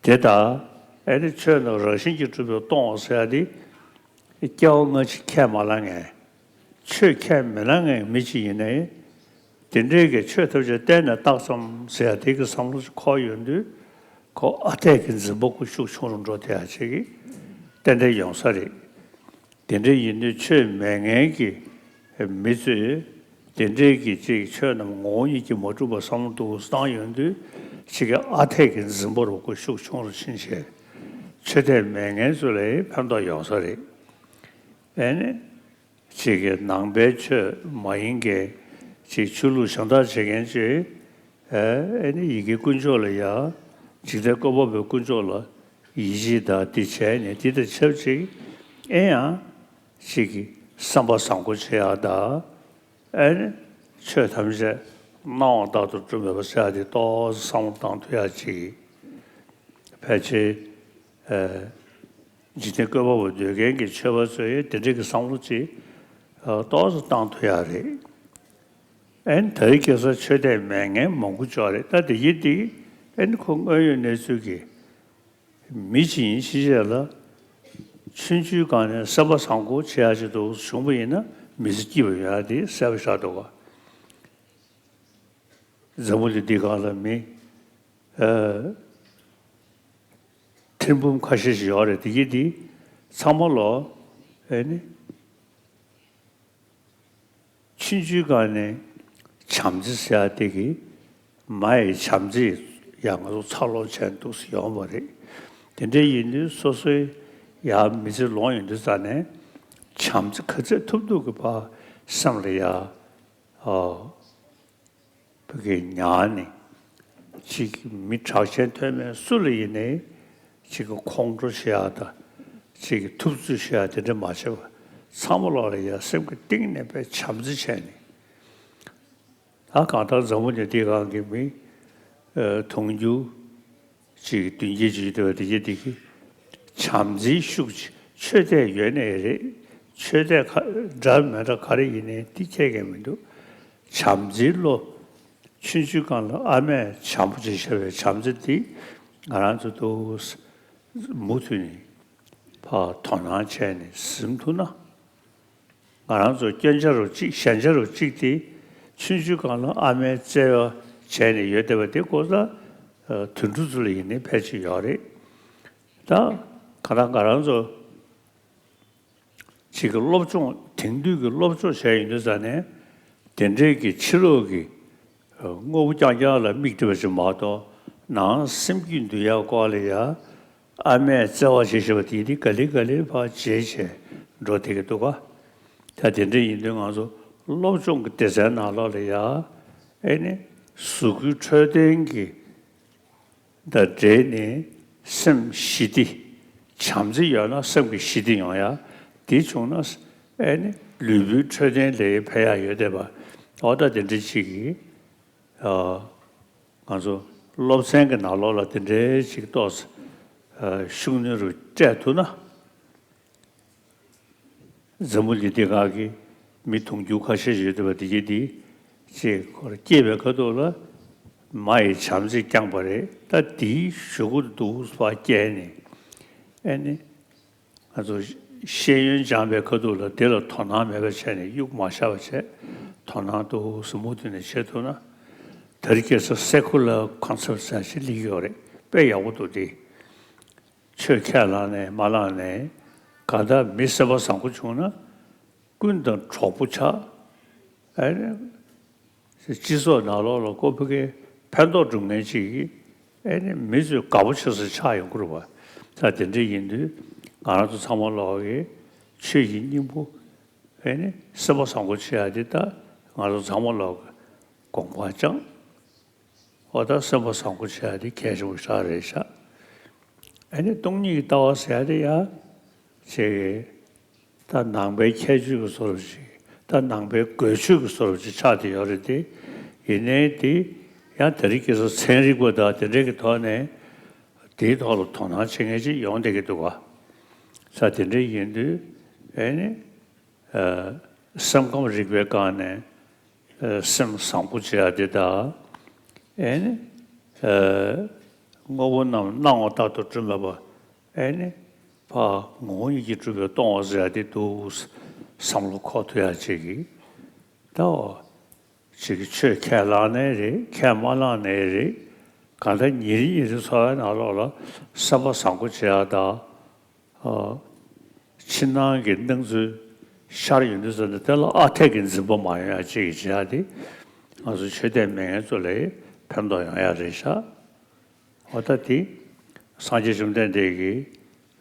དེ་ལྟར་ཨེ་ནི་ཆོས་རྣམས་རང་བཞིན་གྱིས་གྲུབ་པས་སྟོང་ཟེར་ཡ་འདི་སྐྱེ་བ་སྔ་ཕྱི་ཁས་མ་བླངས་མཁན། ཆོས་ཁས་མི་བླངས་མཁན་མི་གཅིག་ཡིན་ནའི། དེ་འདྲའི་གི་ཆོས་ཐམས་ཅད་གཏན་ནས་བཏང་ཙམ་ཟེར་ཡ་དེ་གི་བསམ་བློ་ཞིག་འཁོར་ཡོང་དུས། ཁོ་ཨ་འཐས་ཀྱི་འཛིན་པ་ཁོ་ཤུགས་ཆུང་རུ་འགྲོ་བསྡད་ཡ་ཅིག་གི་ཏན་ཏན་ཡོང་ས་རེད། དེ་འདྲ་ཡིན་དུས་ཆོས་མེད་མཁན་གྱི་མི་ཚོས་དེ་འདྲའི་གི་ཅིག་ཆོས་རྣམས་ངོ་བོ་ཉིད་ཀྱིས་མ་གྲུབ་པ་བསམ་བློ་འདུག་བཏང་ཡོང་དུས་ཅིག་གི་ཨ་འཐས་ཀྱི་འཛིན་པ་རུ་ཁོ་ཤུགས་ཆུང་རུ་ཕྱིན་བྱས། ཆོས་དད་མེད་མཁན་ཚོ་ལ་ཕན་ཐོགས་ཡོང་ས་རེད། ཨེ་ནི། ཅིག་གི་ནང་པའི་ཆོས་མ་ཡིན་མཁན་ཅིག་ཆོས་ལུགས་གཞན་དག་བྱེད་མཁན་ཅིག་ཨེ་ནི་ཡི་གེ་དཀོན་མཆོག་ལ་ཡ། འཇིག་རྟེན་བཀོད་པ་པོའི་དཀོན་མཆོག་ལ་ཡིད་ཆེས་དང་འདི་བྱས་ནས་འདི་དང་ཆབས་ཅིག་ཨེ་ཡང་ཅིག་གི་བསམ་པ་བཟང་པོ་བྱེད་ཡག་དང་། ཨེ་ནི་ཆོས་ཐམས་ཅད་སྣང་བ་ལྟར་དུ་གྲུབ་མེད་པ་ཟེར་ཡག་དེ་ཏོག་ཙམ་བསམ་བློ་བཏང་ཐུབ་ཡག་ཅིག་ཕལ་ཆེར། ཨེ། འཇིག་རྟེན་བཀོད་པ་པོ་འདོད་མཁན་གྱི་ཆོས་པ་ཚོས་དེ་འདྲའི་གི་བསམ་བློ་ཅིག་ཨ། ཏོག་ཙམ་བཏང་ཐུབ་ཡག་རེད། ཨེ་ནི་ད་རེས་ཁ་སང་ཆོས་དད་མེད་མཁན་མང་པོ་ཅིག་ཡོད་རེད། ད་དེ་ཡིན་དེ་ཨེ་ནི་ཁོ་དངོས་ཡོད་གནས་ཚུལ་གྱི་མི་ཅིག་ཡིན་ཕྱིན་ཆད་ལ་ཆུང་ཆུང་སྒང་ནས་སེམས་པ་བཟང་པོ་བྱེད་ཡག་ཅིག་འདུག་བྱུང་པ་ཡིན་ན་མི་ཚེ་སྐྱིད་པ་ཡོང་ཡག་དེ་གསལ་པོ་ཆགས་འདུག་ག་འཛམ་བུ་གླིང་འདི་སྒང་ལ་མི། ཨ། ཐེར་འབུམ་ཁ་ཤས་ཤིག་ཡོད་རེད། དེ་གི་དེ་ཚང་མ་ལོ། ཨེ་ནི། ཆུང་ཆུང་སྒང་ནས་བྱམས་བརྩེ་ཟེར་ཡག་དེ་གི་མ་ཡི་བྱམས་བརྩེ་ཡང་ང་ཚོ་འཚར་ལོངས་བྱས་འདུག་སེ་ཡོང་བ་རེད། དེ་འདྲ་ཡིན་དུས་སོ་སོའི་ཡང་མི་ཚེ་ལོངས་ཡོང་དུས་ཙང་ནས་བྱམས་བརྩེ་ག་ཚད་ཐུབ་ཐུབ་ཀྱི་བར་སེམས་ལ་ཡ། ཨོ། བུ་གའི་ཉར་ནས། ཅིག་མི་གྲགས་ཅན་ཐོན་མེད་སུ་ལ་ཡིན་ནའི། ཅིག་གི་ཁོང་ཁྲོ་བྱེད་ཡག་དང་། ཅིག་གི་ཐུབ་ཚོད་བྱེད་ཡག་དེ་འདྲ་མ་བྱེད་པར། ཚང་མ་ལོག་ལ་ཡ་སེམས་ཀྱི་གཏིང་ནས་དཔེ་བྱམས་བརྩེ་བྱས་ནས། ད་གང་ལྟར་འཛམ་བུ་གླིང་འདིའི་སྒང་གི་མི། ཨ། དུང་ཕྱུར། ཅིག་བདུན་བརྒྱད་ཅིག་ཡོད་བསྡད་པ་དེ་གྱད་དེ་གི་བྱམས་བརྩེའི་ཤུགས་ཀྱིས་ཆོས་དད་ཡོད་ནའི་རེད། ཆོས་དད་ག་འདྲ་མི་འདྲ་ག་རེ་ཡིན་ནའི་དེ་ཁྱད་མཁན་མི་འདུག་བྱམས་བརྩེའི་བློ། ཆུང་ཆུང་སྒང་ལ་ཨ་མས་བྱམས་པོ་བྱེད་བྱ་བའི་བྱམས་བརྩེ་འདི་ང་རང་ཚོ་འདུག་མུ་མཐུད་ནས་ཕར་དོ་སྣང་བྱས་ནས་ཟིན་ཐུབ་ན། ང་རང་ཚོ་སྐྱོན་ཆ་རུ་གཅིག་ཞན་ཆ་རུ་གཅིག་དེ་ཆུང་ཆུང་སྒང་ལ་ཨ་མའི་བརྩེ་བ་བྱས་ནས་ཡོད་བསྡད་པ་དེ་ཀོ་ས། ཨ། དུད་འགྲོ་ཚོ་ལ་ཡིན་ནའི་ཕལ་ཆེར་ཡོད་རེད། ད་ག་ད་ང་རང་ཚོ་ཅིག་གི་སློབ་སྦྱོང་དེང་དུས་ཀྱི་སློབ་སྦྱོང་བྱས་ཡོང་དུས་ཙང་ནས་དེ་འདྲའི་གི་ཕྱི་ལོགས་ཀྱི་དངོས་པོ་རྐྱང་རྐྱང་ལ་མིག་ལྟོས་པ་ཞིག་མ་གཏོགས་ནང་སེམས་རྒྱུད་འདུལ་ཡག་སྐོར་ལ་ཡ། ཨ་མས་བརྩེ་བ་བྱེད་བཞིན་པ་དེ་དེ་ག་ལེ་ག་ལེ་ཕར་བརྗེད་བྱས་འགྲོ་བསྡད་ཀྱི་འདུག་ག་ད་དེ་འདྲ་ཡིན་དུས་ང་ཚོ་སློབ་སྦྱོང་གི་སྡེ་ཚན་ནང་ལོགས་ལ་ཡ། ཨེ་ནི་གཟུགས་སྐུའི་འཕྲོད་བསྟེན་གྱི་དང་འབྲེལ་ནས་སེམས་ཞི་བདེ། བྱམས་བརྩེ་ཡོད་ན་སེམས་ཀྱི་ཞི་བདེ་ཡོང་ཡ། དེ་བྱུང་ན་ཨེ་ནི་ལུས་པོའི་འཕྲོད་བསྟེན་ལ་ཕན་ཡག་ཡོད་བསྡད་པ། འོ་ད་དེ་འདྲ་ཅིག་གིས་ཨ་ང་ཚོ་སློབ་ཚན་གྱི་ནང་ལོགས་ལ་དེ་འདྲའི་ཅིག་ཏོག་ཙམ་ཤུགས་སྣོན་རུ་སྤྲད་ཐུབ་ན། འཛམ་བུ་གླིང་འདི་སྒང་གི་མི་དུང་ཕྱུར་ཁ་ཤས་ཤིག་ཡོད་བསྡད་པ་དེ་གྱད་དེ་ཅིག་ཁོ་རང་སྐྱེས་པའི་ཁ་ཐུག་ལ་མ་ཡི་བྱམས་བརྩེས་བསྐྱངས་པ་རེད། ད་དེའི་གཞུག་གུ་འདུག་པ་སྐྱེས་ནས་ཨེ་ནི། ང་ཚོ་ཤེས་ཡོན་སྦྱངས་པའི་ཁ་ཐུག་ལ་དེ་ལ་དོ་སྣང་མེད་པ་བྱས་ནས་གཡུག་མ་བཞག་པ་བྱས། དོ་སྣང་འདུག་སེ་མུ་མཐུད་ནས་བྱེད་ཐུབ་ན། དེ་རིང་ཁ་སང་སེ་ཁུ་ལར་ཀོན་སེབ་ཟེར་ཞིག་སླེབས་ཡོད་རེད། དཔེ་ཡག་པོ་འདུག་སྟེ། ཆོས་ཁས་བླངས་ནས་མ་བླངས་ནས་གང་ལྟར་མི་སེམས་པ་བཟང་པོ་བྱུང་ན་ཀུན་དང་གྲོགས་པོ་ཆགས། ཨེ། སྤྱི་ཚོགས་ནང་ལོགས་ལ་ཁོ་ཕ་གིར་ཕན་ཐོགས་སྒྲུབ་མཁན་ཅིག་གིས་ཨེ་ནི་མི་ཚོས་དགའ་པོ་བྱེད་ས་ཆགས་ཡོང་གི་རེད་པ། ད་དེ་འདྲ་ཡིན་དུས་ང་རང་ཚོ་ཚང་མ་ལོག་གིས་ཆོས་ཀྱི་སྙིང་པོ་ཨེ་ནི་སེམས་པ་བཟང་པོ་བྱེད་ཡག་འདི་ད་ང་ཚོ་ཚང་མ་ལོག་གིས་དགོངས་པ་བཅངས། འོ་ད་སེམས་པ་བཟང་པོ་བྱེད་ཡག་འདི་གལ་ཆེན་པོ་ཞེ་དྲག་རེད་ཤག་ཨེ་ནི་སྟོང་ཉིད་ཀྱི་ལྟ་བ་ཟེར་ཡག་འདི་ཡ་ཅིག་ད་ནང་པའི་ཁྱད་ཆོས་ཀྱི་བཟོ་འདྲ་ཅིག་ད་ནང་པའི་དགོས་ཆོས་ཀྱི་བཟོ་འདྲ་ཅིག་ཆགས་བསྡད་ཡོད་རེད་དེ། ཡིན་ནའི་དེ་ཡང་དེ་རིང་ཁ་སང་ཚན་རིག་པ་དང་དེ་འདྲ་གི་ཐོག་ནས་དེའི་ཐོག་ལ་དོ་སྣང་བྱེད་མཁན་ཅིག་ཡོང་བསྡད་ཀྱི་འདུག་ག་ས་དེ་འདྲ་ཡིན་དུས་ཨེ་ནི། ཨ། སེམས་ཁམས་རིག་པའི་སྒང་ནས་ཨ་སེམས་བཟང་པོ་བྱེད་ཡག་དེ་དང་། ཨེ་ནི། ཨ། དངོས་པོ་རྣམས་སྣང་བ་ལྟར་དུ་གྲུབ་མེད་པ། ཨེ་ནི། ཕར་ངོ་བོ་ཉིད་ཀྱིས་གྲུབ་པའི་སྟོང་པ་ཟེར་ཡག་དེ་འདུག་སེ་བསམ་བློ་འཁོར་ཐུབ་ཡག་ཅིག་གིས། ད་འོ། ཅིག་གིས་ཆོས་ཁས་བླངས་ནའི་རེད། ཁས་མ་བླངས་ནའི་རེད། གང་ལྟར་ཉིན་རེ་ཉིན་རེ་འཚོ་བའི་ནང་ལོགས་ལ་སེམས་པ་བཟང་པོ་བྱེད་ཡག་དང་། ཨ། ཕྱི་ནང་གི་སྣང་ཚུལ་ཤར་ཡོང་དུས་ཙམ་ནས་དེ་ལ་ཨ་འཐས་ཀྱི་འཛིན་པ་མ་ཡོང་ཡག་ཅིག་གི་བྱེད་ཡག་དེ་ང་ཚོ་ཆོས་དད་མེད་མཁན་ཚོ་ལ་ཕན་ཐོགས་ཡོང་ཡག་རེད་ཤག་འོ་ད་དེ་སངས་རྒྱས་བཅོམ་ལྡན་འདས་ཀྱི་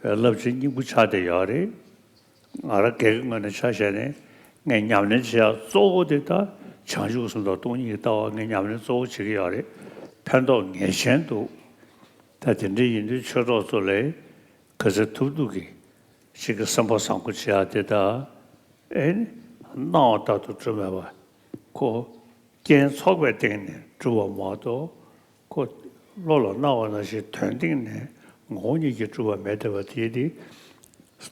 བསླབ་བྱའི་སྙིང་པོ་ཆགས་བསྡད་ཡོད་རེད། ང་རང་སྒེར་གྱི་ངོས་ནས་ཆ་བཞག་ནས་ངས་ཉམས་ལེན་བྱེད་ཡག་གཙོ་བོ་དེ་ད་བྱང་ཆུབ་སེམས་དང་སྟོང་ཉིད་ཀྱི་ལྟ་བ་ངས་ཉམས་ལེན་གཙོ་བོ་བྱེད་ཀྱི་ཡོད་རེད། ཕན་ཐོགས་ངེས་ཅན་འདུག་ད་དེ་འདྲ་ཡིན་དུས་ཆོས་གྲོགས་ཚོ་ལ་ག་ཚོད་ཐུབ་ཐུབ་ཀྱིས་ཅིག་གི་སེམས་པ་བཟང་པོ་བྱེད་ཡག་དེ་དང་། ཨེ་ནི། སྣང་བ་ལྟར་དུ་གྲུབ་མེད་པ། ཁོ་རྐྱེན་ཚོགས་པའི་སྟེང་ནས་གྲུབ་པ་མ་གཏོགས། ཁོ་བློ་ལ་སྣང་བ་ནང་བཞིན་དོན་སྟེང་ནས་ངོ་བོ་ཉིད་ཀྱིས་གྲུབ་པ་མེད་བསྡད་པ་དེ་དེ་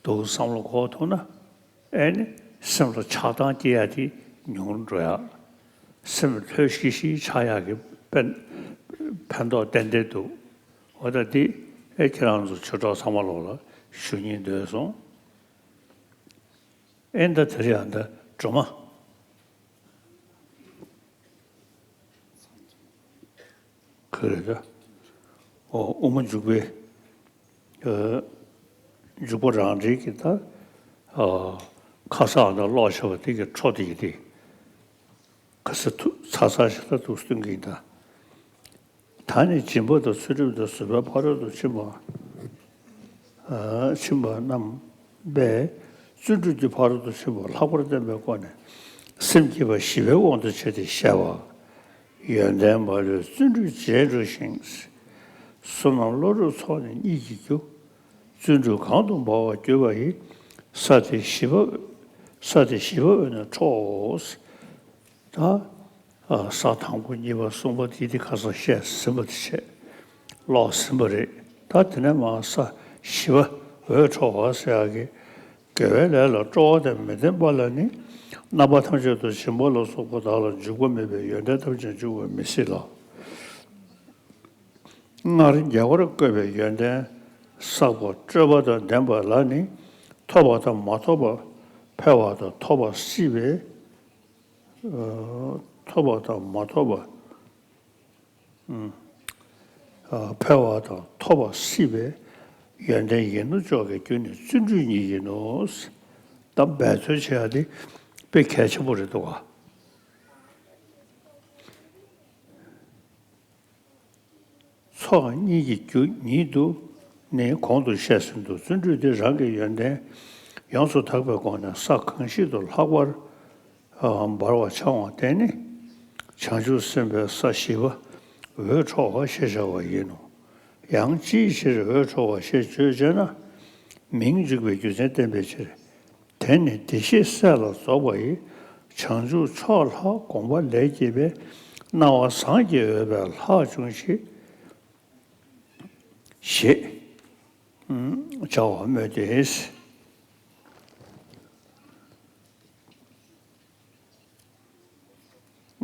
འདུག་བསམ་བློ་འཁོར་ཐུབ་ན། ཨེ་ནི། སེམས་ལ་ཆགས་སྡང་སྐྱེ་ཡག་དེ་ཉུང་རུ་འགྲོ་ཡག་སེམས་ལྷོད་ཤིག་ཤིག་ཆགས་ཡག་གི་ཕན་ཕན་ཐོགས་ཏན་ཏན་འདུག་འོ་ད་འདི་ཨེ་ཁྱེད་རང་ཚོ་ཆོས་གྲོགས་ཚང་མ་ལོག་ལ་ཞུ་སྙིང་འདོད་སོང་། ཨེ་ད་དེ་རེད་ཡ། ད་སྒྲོལ་མ། ག་རེ་ད། ཨོ། དབུ་མ་འཇུག་པའི། ཨ། འཇུག་པ་རང་འགྲེལ་གྱི་ད། ཨ། ཁ་སང་ད་ཀློག་བྱས་པ་དེ་གི་འཕྲོ་དེ་ཡིན་ཏེ། ག་ས་ཐུག་ཚ་ཚ་ཞིག་ད་ཐུག་སྟོན་གྱི་ཡིན་ད། ད་ནི་སྦྱིན་པ་དང་ཚུལ་ཁྲིམས་དང་བཟོད་པའི་ཕ་རོལ་ཏུ་ཕྱིན་པ། ཨ། ཕྱིན་པ་རྣམས་པས་བརྩོན་འགྲུས་ཀྱི་ཕ་རོལ་ཏུ་ཕྱིན་པ་ལྷག་པར་བསྟན་པའི་སྒོ་ནས་སེམས་བསྐྱེད་པ་ཞི་བའི་དབང་དུ་བྱས་ཏེ་བཤད་པ། ཡོན་ཏན་མ་ལུས་བརྩོན་འགྲུས་རྗེས་འགྲོ་ཞིང་། བསོད་ནམས་བློ་གྲོས་ཚོགས་ནི་གཉིས་ཀྱིས་རྒྱུ། བརྩོན་འགྲུས་གང་དུ་འབར་བར་གྱུར་པ་ཡི། ས་དེ་ཞི་བ། ས་དེ་ཞི་བ་འོད་ནི་འཕྲོའོ། ད། ཨ། ས་དང་པོ་གཉིས་པ་གསུམ་པ་དེ་དེ་ཁ་སང་བཤད་ཟིན་པ་དེ་བྱས། ཀློག་ཟིན་པ་རེད། ད་དེ་ནས་མར་ས་ཞི་བ་འོད་འཕྲོ་བ་ཟེར་ཡག་གི་དགེ་བའི་ལས་ལ་སྤྲོ་བ་དང་མི་ལྡན་པ་ལ་ནི། རྣམ་པ་ཐམས་ཅད་དུ་སྦྱིན་པ་ལ་སོགས་པ་དག་ལ་འཇུག་པ་མེད་པས་ཡོན་ཏན་ཐམས་ཅད་འཇུག་པ་མི་སྲིད་ལ། སྔར་རྒྱལ་བར་བསྐོས་པའི་ཡོན་ཏན་བསགས་པ་སྤྲོས་པ་དང་ལྡན་པ་ལ་ནི། ཐོབ་པ་དང་མ་ཐོབ་པ། འཕེལ་བ་དང་ཐོབ་པ་སྲིད་པས། ཨ། ཐོབ་པ་དང་མ་ཐོབ་པ། ཨ། འཕེལ་བ་དང་ཐོབ་པ་སྲིད་པས་ཡོན་ཏན་ཡིན་ནོ་ཅོག་གི་རྒྱུ་ནི་བརྩོན་འགྲུས་ཉིད་ཡིན་ནོ། ད་འབད་རྩོལ་བྱེད་ཡ་དེ་དཔེ་གལ་ཆེན་པོ་རེད་འདུག་ག་ཚོགས་གཉིས་ཀྱི་རྒྱུ་ཉིད་དུ་ནི་གོང་དུ་བཤད་ཟིན་དུ་བརྩོན་འགྲུས་དེ་རང་གི་ཡོན་ཏན་ཡོངས་སུ་དག་པའི་སྒོ་ནས་ས་གང་ཞིག་ཏུ་ལྷག་པར་འབར་བར་འཆང་བ་དེ་ནི་བྱང་ཆུབ་སེམས་དཔའི་ས་ཞི་བ་འོད་འཕྲོ་བ་ཞེས་བྱ་བ་ཡིན་ནོ། ཡང་ཅིའི་ཕྱིར་འོད་འཕྲོ་བ་ཞེས་བརྗོད་ཅེ་ན། མིང་འཇུག་པའི་རྒྱུ་མཚན་བསྟན་པའི་ཕྱིར། དེ་ནི་བདེ་གཤེགས་སྲས་ལ་རྫོགས་པ་ཡི། བྱང་ཆུབ་མཆོག་ལ་དགོངས་པ་ལས་སྐྱེས་པའི། སྣང་བ་ཟངས་ཀྱིས་འོས་པའི་ལྷ་བྱུང་ཞེས། ཞེས་བྱ་བ་སྨོས་ཏེ།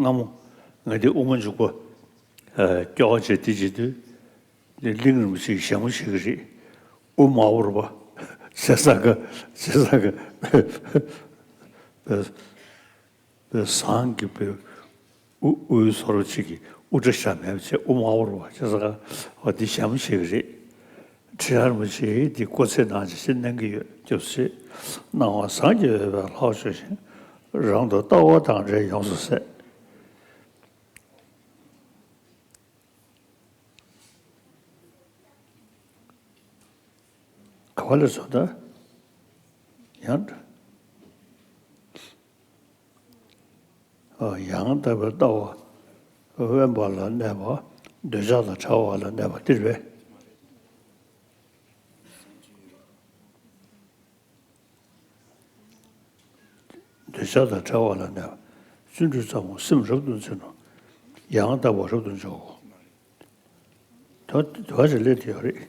སྔ་མོ་ང་འདི་དབུ་མ་འཇུག་པ་སྐྱོ་བ་བྱས་དེ་བྱེད་དུས་འདི་གླིང་རིན་པོ་ཆེས་ཞྭ་མོ་བྱེད་ཀྱི་རེད། དབུ་མ་འོར་བ་ཟེར་ས་ག་ཟེར་ས་ག་པའི་ཟངས་ཀྱི་པའི་དབུ་དབུའི་སོ་རོ་གཅིག་གི་དབུ་སྐྲ་ཞྭ་མེད་པ་བྱས་དབུ་མ་འོར་བ་བྱས་ས་ག་བ་འདི་ཞྭ་མོ་བྱེད་ཀྱི་རེད། ཁྲི་ཡར་མོ་ཆེའི་འདི་སྐུ་ཚེ་ནང་ཅི་ཞིག་གནང་གི་ཡོད་སྐྱབས་སུ་མཆི། སྣང་བ་ཟངས་ཀྱིས་འོས་པའི་ལྷ་བྱོན་ཞིང་། རང་དུ་ལྟ་བ་དང་འབྲེལ་ཡོངས་སུ་ཟད། ག་བ་ལས་སོང་ད། ཡང་། ཡང་དག་པའི་ལྟ་བ་དབེན་པ་ལ་གནས་པ། འདོད་ཆགས་དང་བྲལ་བ་ལ་གནས་པ་འདིར་བས། འདོད་ཆགས་དང་བྲལ་བ་ལ་གནས་པ། བརྩོན་འགྲུས་ཙམ་མོ་སེམས་རབ་ཏུ་འཛིན་ནོ། ཡང་དག་པ་རབ་ཏུ་འཇོག་གོ། དོ་དོ་བ་ཞིག་སླེབས་ཏེ་ཡོད་རེད།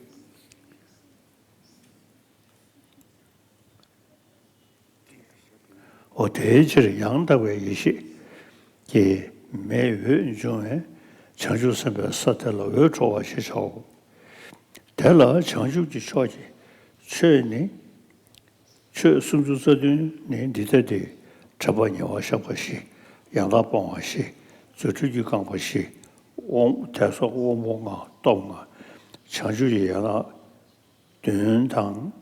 འོ་དེའི་ཕྱིར་ཡང་དག་པའི་ཡེ་ཤེས་ཀྱི་མེ་འོད་འབྱུང་བས་བྱང་ཆུབ་སེམས་དཔའི་ས་དེ་ལ་འོད་འཕྲོ་བ་ཞེས་བྱའོ། དེ་ལ་བྱང་ཆུབ་ཀྱི་ཕྱོགས་ཀྱི་ཆོས་ནི། ཆོས་སུམ་ཅུ་རྩ་བདུན་ནི་འདི་ལྟ་སྟེ། དྲན་པ་ཉེ་བར་བཞག་པ་བཞི། ཡང་དག་སྤོང་བ་བཞི། རྫུ་འཕྲུལ་གྱི་རྐང་པ་བཞི། དབང་དད་སོགས་དབང་པོ་ལྔ་སྟོབས་ལྔ། བྱང་ཆུབ་ཀྱི་ཡན་ལག་བདུན་དང་།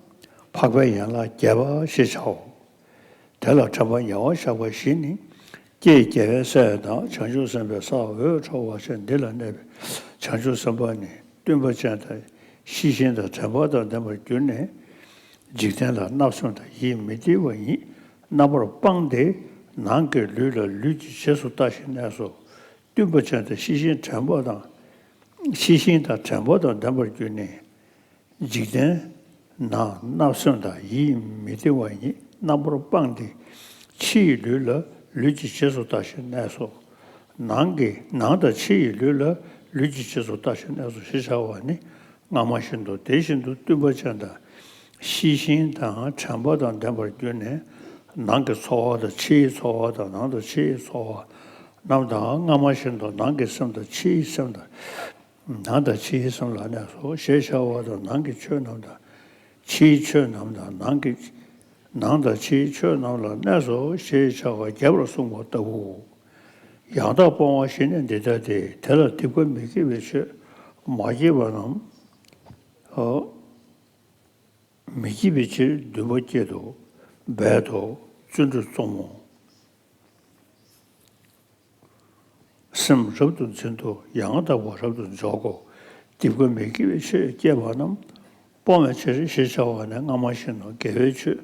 འཕགས་པའི་ཡན་ལག་བརྒྱད་པ་ཞེས་བྱའོ། དེ་ལ་དྲན་པ་ཉེ་བར་བཞག་པ་བཞི་ནི། ཀྱེ་རྒྱལ་བའི་སྲས་དང་བྱང་ཆུབ་སེམས་དཔའི་སར་འོད་འཕྲོ་བ་ཞེས་འདི་ལ་གནས་པའི་བྱང་ཆུབ་སེམས་དཔའ་ནི་བསྟུན་པ་ཅན་དང་ཤེས་བཞིན་དང་དྲན་པ་དང་ལྡན་པར་གྱུར་ནས། འཇིག་རྟེན་ལ་བརྣབ་སེམས་དང་ཡིད་མི་བདེ་བ་ཉིད་རྣམ་པར་སྤངས་ཏེ། ནང་གི་ལུས་ལ་ལུས་ཀྱི་རྗེས་སུ་ལྟ་ཞིང་གནས་སོ། བསྟུན་པ་ཅན་དང་ཤེས་བཞིན་དྲན་པ་དང་། ཤེས་བཞིན་དང་དྲན་པ་དང་ལྡན་པར་གྱུར་ནས། འཇིག་རྟེན་ན་བརྣབ་སེམས་དང་ཡིད་མི་བདེ་བ་ཉིད་རྣམ་པར་སྤངས་ཏེ། ཕྱི་ཡི་ལུས་ལ་ལུས་ཀྱི་རྗེས་སུ་ལྟ་ཞིང་གནས་སོ། ནང་གི་ནང་དང་ཕྱི་ཡི་ལུས་ལ་ལུས་ཀྱི་རྗེས་སུ་ལྟ་ཞིང་གནས་སོ་ཞེས་བྱ་བ་ནི་སྔ་མ་བཞིན་དུ། དེ་བཞིན་དུ་བསྟུན་པ་ཅན་དང་ཤེས་བཞིན་དང་དྲན་པ་དང་ལྡན་པར་གྱུར་ནས། ནང་གི་ཚོར་བ་དང་ཕྱིའི་ཚོར་བ་དང་། ནང་དང་ཕྱིའི་ཚོར་བ་རྣམས་དང་། སྔ་མ་བཞིན་དུ་ནང་གི་སེམས་དང་ཕྱིའི་སེམས་དང་། ནང་དང་ཕྱིའི་སེམས་ལ་གནས་སོ་ཞེས་བྱ་བ་དང་། ནང་གི་ཆོས་རྣམས་དང་ཕྱིའི་ཆོས་རྣམས་དང་། ནང་གི་ནང་དང་ཕྱིའི་ཆོས་རྣམས་ལ་གནས་སོ་ཞེས་བྱ་བ་རྒྱས་པར་གསུངས་པ་ལྟ་བུའོ། ཡང་དག་སྤོང་བ་བཞི་ནི་འདི་ལྟ་སྟེ། དེ་ལ་སྡིག་པ་མི་དགེ་བའི་ཆོས་མ་སྐྱེས་པ་རྣམས། མི་སྐྱེད་པའི་ཕྱིར་འདུན་པ་བསྐྱེད་དོ། འབད་དོ། བརྩོན་འགྲུས་རྩོམ་མོ། སེམས་རབ་ཏུ་འཛིན་ཏོ། ཡང་དག་པ་རབ་ཏུ་འཇོག་གོ། སྡིག་པ་མི་དགེ་བའི་ཆོས་སྐྱེས་པ་རྣམས་སྤོང་བའི་ཕྱིར་ཞེས་བྱ་བ་ནི་སྔ་མ་བཞིན་ནོ། དགེ་བའི་ཆོས་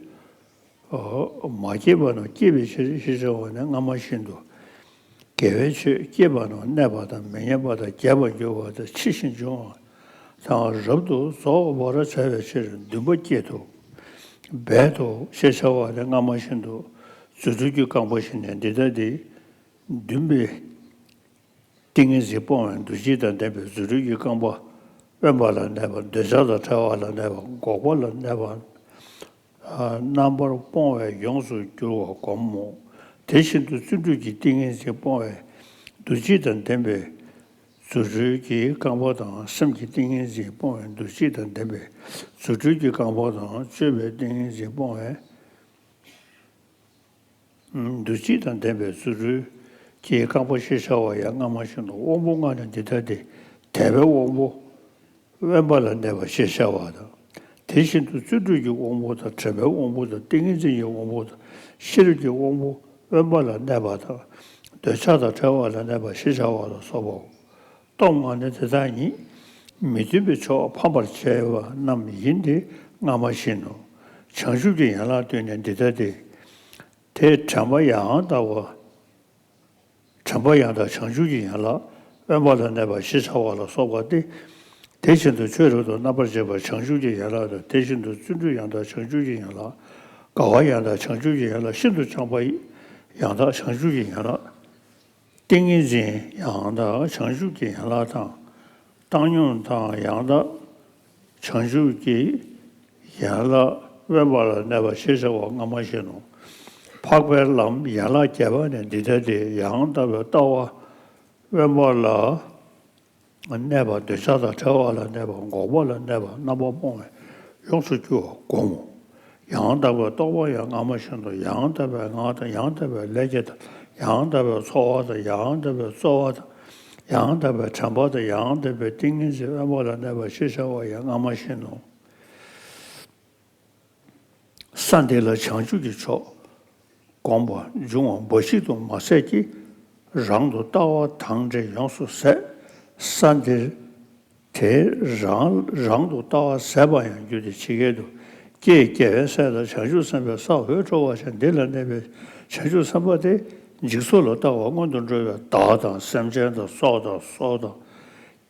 མ་སྐྱེས་པ་རྣམས་བསྐྱེད་པའི་ཕྱིར་ཞེས་བྱ་བ་ནི་སྔ་མ་བཞིན་དུ། དགེ་བའི་ཆོས་སྐྱེས་པ་རྣམས་གནས་པ་དང་མི་ཉམས་པ་དང་རྒྱས་པར་འགྱུར་བ་དང་ཕྱིས་ཤིང་འབྱུང་བ་དང་རབ་ཏུ་རྫོགས་པར་བྱ་བའི་ཕྱིར་འདུན་པ་བསྐྱེད་དོ། འབད་དོ་ཞེས་བྱ་བ་ནི་སྔ་མ་བཞིན་དུ། རྫུ་འཕྲུལ་གྱི་རྐང་པ་བཞི་ནི་འདི་ལྟ་སྟེ། འདུན་པའི་ཏིང་ངེ་འཛིན་སྤོང་བའི་འདུ་བྱེད་དང་ལྡན་པའི་རྫུ་འཕྲུལ་གྱི་རྐང་པ། དབེན་པ་ལ་གནས་པ། འདོད་ཆགས་དང་བྲལ་བ་ལ་གནས་པ། འགོག་པ་ལ་གནས་པ། རྣམ་པར་སྤོང་བས་ཡོངས་སུ་གྱུར་པ་བསྒོམ་མོ། དེ་བཞིན་དུ་བརྩོན་འགྲུས་ཀྱི་ཏིང་ངེ་འཛིན་སྤོང་བའི་འདུ་བྱེད་དང་ལྡན་པའི་རྫུ་འཕྲུལ་གྱི་རྐང་པ་དང་། སེམས་ཀྱི་ཏིང་ངེ་འཛིན་སྤོང་བའི་འདུ་བྱེད་དང་ལྡན་པའི་རྫུ་འཕྲུལ་གྱི་རྐང་པ་དང་། སྤྱོད་པའི་ཏིང་ངེ་འཛིན་སྤོང་བའི་འདུ་བྱེད་དང་ལྡན་པའི་རྫུ་འཕྲུལ་གྱི་རྐང་པ་ཞེས་བྱ་བ་ཡང་སྔ་མ་བཞིན་དུ། དབང་པོ་ལྔ་ནི་འདི་ལྟ་སྟེ། དད་པའི་དབང་པོ་དབེན་པ་ལ་གནས་པ་ཞེས་བྱ་བ་དང་། དེ་བཞིན་དུ་བརྩོན་འགྲུས་ཀྱི་དབང་པོ་དང་། དྲན་པའི་དབང་པོ་དང་། ཏིང་ངེ་འཛིན་གྱི་དབང་པོ་དང་། ཤེས་རབ་ཀྱི་དབང་པོ་དབེན་པ་ལ་གནས་པ་དང་། འདོད་ཆགས་དང་བྲལ་བ་ལ་གནས་པ་ཞེས་བྱ་བ་ལ་སོགས་པའོ། སྟོབས་ལྔ་ནི་དེ་དག་ཉིད། མི་མཐུན་པའི་ཕྱོགས་ཕམ་པར་བྱེད་པ་རྣམས་ཡིན་ཏེ་སྔ་མ་བཞིན་ནོ། བྱང་ཆུབ་ཀྱི་ཡན་ལག་བདུན་ནི་འདི་ལྟ་སྟེ། དེ་དྲན་པ་ཡང་དག་པ། དྲན་པ་ཡང་དག་བྱང་ཆུབ་ཀྱི་ཡན་ལག་དབེན་པ་ལ་གནས་པ་ཞེས་བྱ་བ་ལ་སོགས་པ་སྟེ། དེ་བཞིན་དུ་ཆོས་རབ་ཏུ་རྣམ་པར་འབྱེད་པ་བྱང་ཆུབ་ཀྱི་ཡན་ལག་དང་། དེ་བཞིན་དུ་བརྩོན་འགྲུས་ཡང་དག་བྱང་ཆུབ་ཀྱི་ཡན་ལག་དགའ་བ་ཡང་དག་བྱང་ཆུབ་ཀྱི་ཡན་ལག་ཤིན་ཏུ་བྱམས་པ་ཡང་དག་བྱང་ཆུབ་ཀྱི་ཡན་ལག་ཏིང་ངེ་འཛིན་ཡང་དག་བྱང་ཆུབ་ཀྱི་ཡན་ལག་དང་། བཏང་སྙོམས་དང་ཡང་དག་བྱང་ཆུབ་ཀྱི་ཡན་ལག་དབེན་པ་ལ་གནས་པ་ཞེས་བྱ་བ་སྔ་མ་བཞིན་ནོ། འཕགས་པའི་ལམ་ཡན་ལག་བརྒྱད་པ་ནི་འདི་ལྟ་སྟེ། ཡང་དག་པའི་ལྟ་བ་དབེན་པ་ལ་གནས་པ། འདོད་ཆགས་དང་བྲལ་བ་ལ་གནས་པ། འགོག་པ་ལ་གནས་པ། རྣམ་པར་སྤོང་བས་ཡོངས་སུ་གྱུར་པ་བསྒོམ་མོ། ཡང་དག་པའི་རྟོགས་པ་ཡང་སྔ་མ་བཞིན་དུ། ཡང་དག་པའི་ངག་དང་། ཡང་དག་པའི་ལས་ཀྱི་དང་། ཡང་དག་པའི་ཚོར་བ་དང་། ཡང་དག་པའི་རྩོལ་བ་དང་། ཡང་དག་པའི་དྲན་པ་དང་། ཡང་དག་པའི་ཏིང་ངེ་འཛིན་དབེན་པ་ལ་གནས་པ་ཞེས་བྱ་བ་ཡང་སྔ་མ་བཞིན་ནོ། ས་འདི་ལ་བྱང་ཆུབ་ཀྱི་ཕྱོགས་བསྒོམ་པ་འབྱུང་བ་འབའ་ཞིག་ཏུ་མ་ཟད་ཀྱི། རང་དུ་ལྟ་བ་དང་འབྲེལ་ཡོངས་སུ་ཟད། ས་འདིར་དེ་རང་རང་དུ་ལྟ་བ་ཟད་པ་ཡང་རྒྱུ་དེ་ཇི་སྐད་དུ། ཀྱེ་རྒྱལ་བའི་སྲས་དག་བྱང་ཆུབ་སེམས་དཔའི་ས་འོད་འཕྲོ་བ་ཅན་འདི་ལ་གནས་པའི་བྱང་ཆུབ་སེམས་དཔའ་སྟེ། འཇིག་ཚོགས་ལ་ལྟ་བ་སྔོན་དུ་འགྲོ་བའི་བདག་དང་། སེམས་ཅན་དང་། སྲོག་དང་། སོ་དང་།